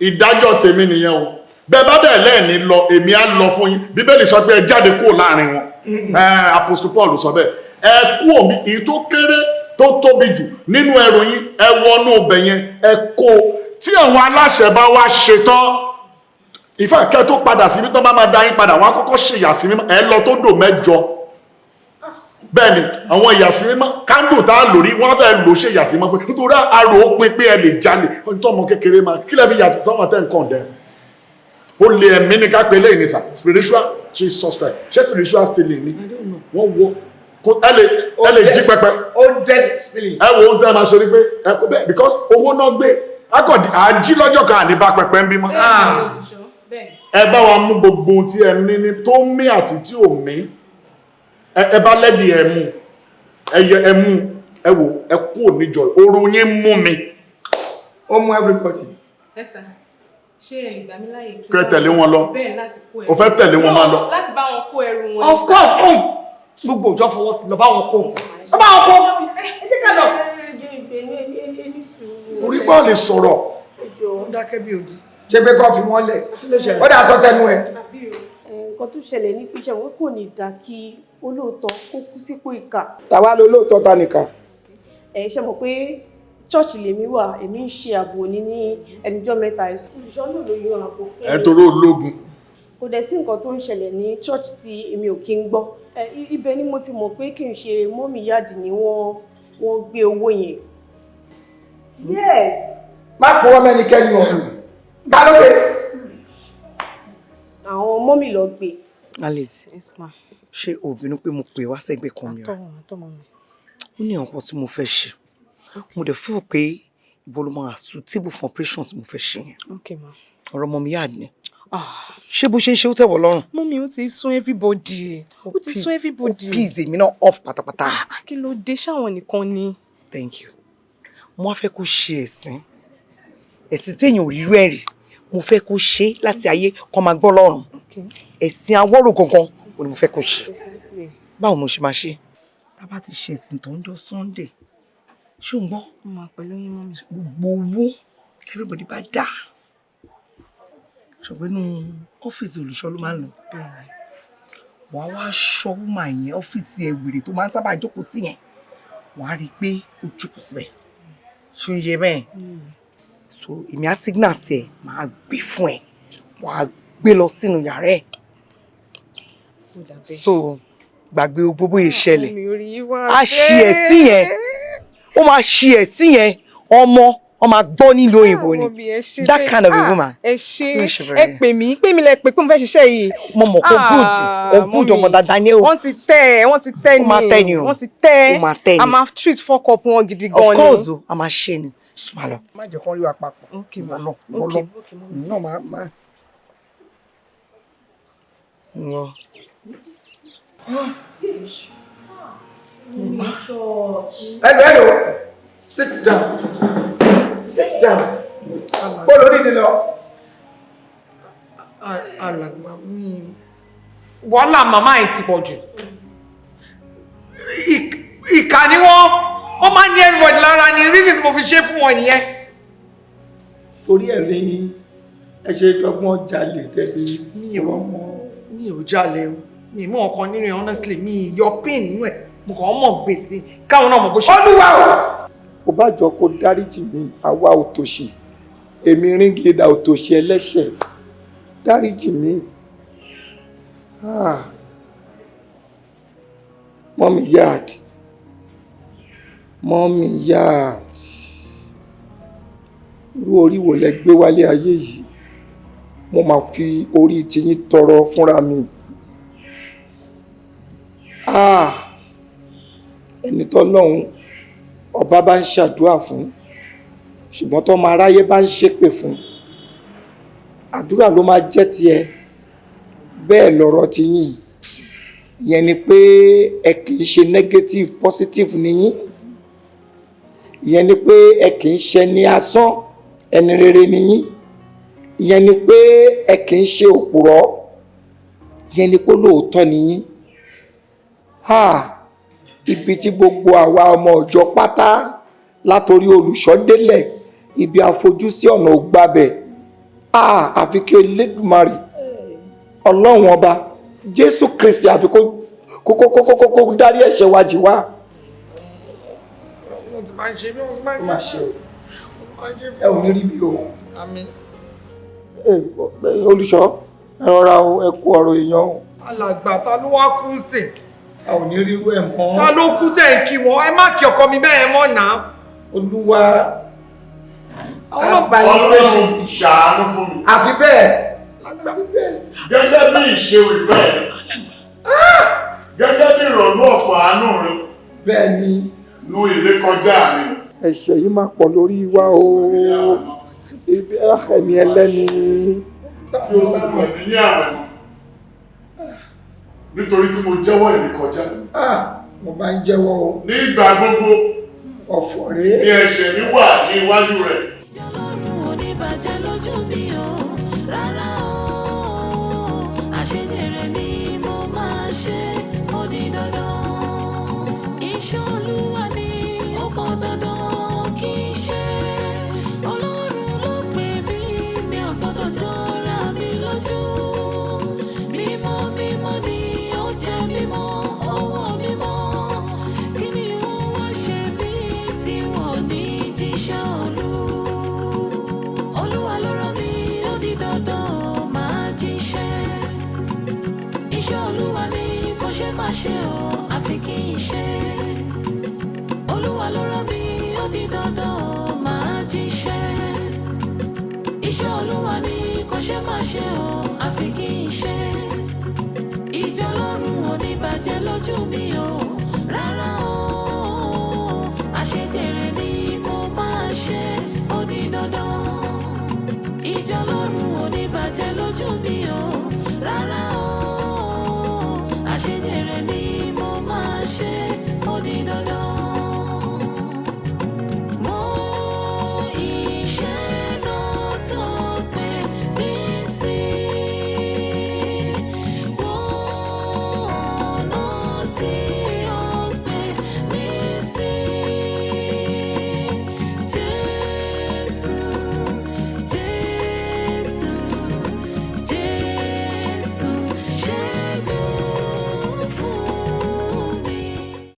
Speaker 5: Ìdájọ́ tèmi nìyẹn o. Bẹ́ẹ̀ bá dẹ̀ lẹ́ẹ̀ni lọ, èmi á lọ fún yín. Bíbélì sọ pé ẹ jáde kúrò láàrin wọn. Apostle Paul sọ bẹ́ẹ̀. Ẹ kú omi èyí tó kéré tó tóbi jù nínú ẹrù yín, ẹ wọnú ọbẹ̀ yẹn, ẹ kó o. Tí àwọn aláṣẹ bá wá ṣetán ìfẹ́ kẹ́ tó padà síbi tó bá máa dá yín padà, wọ́n á kọ́kọ́ ṣe ìyàsímímọ́. Ẹ lọ tó dò 8. Bẹ́ẹ̀ ni, àwọn ìyàsímímọ́ candle tá a lò rí, wọ́n fẹ́ lò ṣe ìyàsímímọ́ fún nítorí àrò ó pin pé ẹ lè jalè. Tó ọmọ kékeré máa kí lẹ́bi yàtọ̀ sáwọn tẹ́ nǹkan dẹ́ ó lè ẹ̀mí ní ká pé lẹ́yìn ní sà spiritual. Jesus Christ, ṣé spiritual stealing ni wọ́n wo kó ẹ lè jí pẹpẹ?
Speaker 8: Ó jẹ́ stealing.
Speaker 5: Ẹ wo, ohun tẹ́ ẹ máa ṣe ni pé ẹ kó bẹ́ẹ̀, because owó náà gbé akọ̀dí àjí lọ́jọ́ kan àní bá pẹpẹ ń bímọ. Ẹ bá wa mú gbogbo ohun tí ẹ ní ní tó ń mí àti tí ò mí. Ẹ bá lẹ́dí, ẹ mú, ẹ yẹ, ẹ mú. Ẹ wò, ẹ kú òníjọ, oru yín mú mi.
Speaker 8: Ó mú everybody.
Speaker 10: Ẹ sà, ṣé ẹ lè gbà mí láàyè kí
Speaker 5: Kẹ́ ẹ tẹ̀lé wọn lọ?
Speaker 10: Bẹ́ẹ̀, láti kó ẹrù.
Speaker 5: O fẹ́ tẹ̀lé wọn máa lọ?
Speaker 10: No, láti bá wọn kó ẹrù wọn.
Speaker 4: Of course, ó gbogbo òjò fọwọ́ sí lọ bá wọn kó, lọ bá wọn kó.
Speaker 10: Ẹ jẹ́ ká lọ.
Speaker 5: Orí bọ́ọ̀ lè sọ̀rọ̀.
Speaker 4: Ó dákẹ́ bí odi.
Speaker 8: Ṣé pé kọ́ fi wọ́n lẹ̀? Ó dà, sọ tẹnu ẹ̀.
Speaker 9: Nǹkan tó ṣẹlẹ̀ ní pé ṣe àwọn kò ní dáa kí olóòótọ́ kó kú sípò ìkà.
Speaker 8: Tàwa ló lóòótọ́, ta nìkan?
Speaker 9: Ẹ ṣe mọ̀ pé church lèmi wà, èmi ń ṣe ààbò ní ẹnìjọ́ mẹ́ta yìí. Olùṣọ́ náà ló yan ààbò fún
Speaker 5: Ẹ
Speaker 9: mi.
Speaker 5: torí ológun.
Speaker 9: Kò dẹ̀ sí nǹkan tó ń ṣẹlẹ̀ ní church tí èmi ò kí ń gbọ́. Ibẹ̀ ni mo ti mọ̀ pé kì í ṣe mummy yáàdì ni wọ́n gbé owó yẹn. Yes.
Speaker 8: Má purọ́ mẹ́nikẹ́ni o. Ta ló gbé?
Speaker 9: Àwọn mummy lọ gbé.
Speaker 4: Alice.
Speaker 10: Yes, ma.
Speaker 4: Ṣé o bínú pé mo pè wá sẹ́gbẹ̀ẹ́ kan mi rà?
Speaker 10: Àtọ̀wọ̀n àtọ̀mọ̀ mi.
Speaker 4: Ó ní nǹkan tí mo fẹ́ ṣe, mo dẹ̀ feel pé ìwọ ló máa suitable fún operation tí mo fẹ́ ṣe yẹn.
Speaker 10: Okay, ma.
Speaker 4: Ọ̀rọ̀ ọmọ mi yáàd ni. Ṣé bó ṣe ń ṣe ó tẹ̀wọ̀ lọ́rùn?
Speaker 10: Mummy, ó ti sún everybody. Ó ti sún everybody.
Speaker 4: Please, èmi náà off pátápátá.
Speaker 10: Kí ló dé? Ṣáwọn nìkan ni?
Speaker 4: Thank you. Mo wá fẹ́ kó ṣe ẹ̀sìn, ẹ̀sìn téèyàn ò rírú ẹ̀ rí. Mo fẹ́ kó ṣe láti ayé kó máa gbọ́ lọ́rùn. Ẹ̀sìn awọ́rò gangan ò ní mo fẹ́ kó ṣe. Báwo mo ṣe máa ṣe? Tá a bá ti ṣe ẹ̀sìn tó ń jọ Sunday, ṣé o ń gbọ́?
Speaker 10: Mo máa pẹ̀lú yín, mummy.
Speaker 4: Gbogbo owó tí everybody bá dá, ṣùgbọ́n inú ọ́fíìsì olùṣọ́ ló máa ń lọ. Wàá wá ṣọ́ woman yẹn, ọ́fíìsì ẹ̀ wèrè tó máa ń sábà jókòó sí yẹn. Wàá rí i pé ó jókòó síbẹ̀. Ṣó ń yé bẹ́ẹ̀? So èmi á signal sí ẹ, màá gbé fún ẹ, wàá gbé lọ sínú yàrá ẹ. So gbàgbé gbogbo bóyá ìṣẹ̀lẹ̀ á ṣe ẹ̀sìn yẹn, ó máa ṣe ẹ̀sìn yẹn, ọmọ ọ máa gbọ́ nílùú òyìnbó ni. That kind of a woman.
Speaker 10: Ẹ ṣe, ẹ pè mí pé mi lẹ pè pé mo fẹ́ ṣiṣẹ́ yìí.
Speaker 4: Mo mọ̀ kó good, o good, ọmọ dáadáa ni o.
Speaker 10: Wọ́n ti tẹ́ ẹ, wọ́n ti tẹ́ ni.
Speaker 4: Ó máa tẹ́ ni o.
Speaker 10: Wọ́n ti tẹ́.
Speaker 4: Ó máa tẹ́ ni.
Speaker 10: A máa treat fuck up wọn gidi gan ni.
Speaker 4: Of course o, a máa ṣe ni, máa lọ.
Speaker 8: Má jẹ́ kán rí wa papọ̀.
Speaker 10: Ok ma.
Speaker 8: Lọ
Speaker 10: Ok.
Speaker 8: lọ náà máa máa.
Speaker 4: Wọ́n.
Speaker 8: Hello, hello. Sit down. Sit down. Bó lórí ni lọ.
Speaker 4: Alàgbà mi. Wàhálà màmá ẹ̀ ti pọ̀ jù. Ìkà ni wọ́n, wọ́n máa ń ní everybody lára ni. Reason tí mo fi ṣe fún wọn nìyẹn.
Speaker 8: Torí ẹ̀ ní ẹ ṣe dọ́gbọ́n jalè tẹ́bi.
Speaker 4: Mi ò mi ò jalè o. Mi mú ọkàn nínú ẹ̀, honestly, mi yọ pin nínú ẹ̀. Mo kàn mọ̀ gbèsè káwọn náà mọ̀ bó ṣe.
Speaker 8: Olúwa o! Kò bá jọ kó dáríjì mí, àwa òtòṣì. Èmi ringleader òtòṣì ẹlẹ́ṣẹ̀. Dáríjì mí. Ah. Mummy yard. Mummy yard. Irú orí wo lẹ gbé wálé ayé yìí? Mo máa fi orí tiyín tọrọ fúnra mi. Ah! Ẹni tọ́lọ́hun ọba bá ń ṣàdúrà fún. Ṣùgbọ́n tọ́mọ aráyé bá ń ṣépè fún, àdúrà ló máa jẹ́ tiẹ̀. Bẹ́ẹ̀ lọ̀rọ̀ ti yín. Ìyẹn ni pé ẹ kì í ṣe negative, positive ni yín. Ìyẹn ni pé ẹ kì í ṣe ní asán, ẹni rere ni yín. Ìyẹn ni pé ẹ kì í ṣe òpùrọ́. Ìyẹn ni pé lóòótọ́ ni yín. Ha! Ibi tí gbogbo àwa ọmọ ọ̀jọ́ pátá látòrí olùṣọ́ délẹ̀, ibi àfojúsí ọ̀nà ò gbabẹ̀. Ah! Àfi kí Elédùmarè, Ọlọ́run ọba, Jésù Kristi, àfi kó dárí ẹ̀ṣẹ̀ wa jì wá.
Speaker 4: Wọ́n ti máa ń ṣe bí wọ́n ti máa ń
Speaker 8: Ó máa ṣe o. Ẹ ò ní rí bí o.
Speaker 4: Àmín.
Speaker 8: Olùṣọ́, ẹ rọra o, ẹ kú ọ̀rọ̀ èèyàn o.
Speaker 4: Alàgbà, ta ló wá kú sí?
Speaker 8: A ò ní rírú ẹ̀ mọ́.
Speaker 4: Ta ló kú tẹ̀ ń kí wọn? Ẹ má kí ọkọ mi bẹ́ẹ̀ mọ́ náà.
Speaker 8: Olúwa
Speaker 5: Ọlọ́run ṣàánú fún mi.
Speaker 8: Àfi bẹ́ẹ̀.
Speaker 5: Gẹ́gẹ́ bí ìṣe ìfẹ́ rẹ̀. Gẹ́gẹ́ bí ìrọ̀lú ọ̀pọ̀ àánú rẹ̀.
Speaker 8: Bẹ́ẹ̀ ni.
Speaker 5: Nu ìrékọjá mi.
Speaker 8: Ẹ̀ṣẹ̀ yìí máa pọ̀ lórí wa o. Ibi ẹni ẹlẹ́ni.
Speaker 5: Kí o sì wẹ̀ mí ní àwẹ̀ mọ́. Nítorí tí mo jẹ́wọ́ ìrékọjá mi.
Speaker 8: Ah! Mo bá ń jẹ́wọ́ o.
Speaker 5: Ní ìgbà gbogbo.
Speaker 8: Ọ̀fọ̀ rèé.
Speaker 5: Ní ẹ̀ṣẹ̀ mi wà ní iwájú rẹ̀.
Speaker 1: Oníbàjẹ́ lójú mi o, rárá o. Àṣejèrè ni mo máa ṣe, ó di dandan. Iṣẹ́ Olúwa ni ó pọn dandan kí n ṣe. Ọlọ́run ló pè mí, mi ò gbọ́dọ̀ jọra mi lójú. Mímọ́ mímọ́ ni ó jẹ́ mímọ́, ọwọ́ mímọ́. Kí ni wọ́n wá ṣe bí tí wọ́n ní jíṣẹ́ Olú? Olúwa ló rán mi, ó di dandan ó máa jíṣẹ́. Iṣẹ́ Olúwa ni kò ṣe má ṣe o, àfi kí n ṣe. Olúwa ló rán mi, ó di dandan ó máa jíṣẹ́. Iṣẹ́ Olúwa ni kò ṣe má ṣe o, àfi kí n ṣe. Ìjọ Ọlọ́run ò ní bàjẹ́ lójú mi o, rárá o. Àṣejèrè ni mo máa ṣe, ó di dandan. Ìjọ Ọlọ́run ò ní bàjẹ́ lójú mi.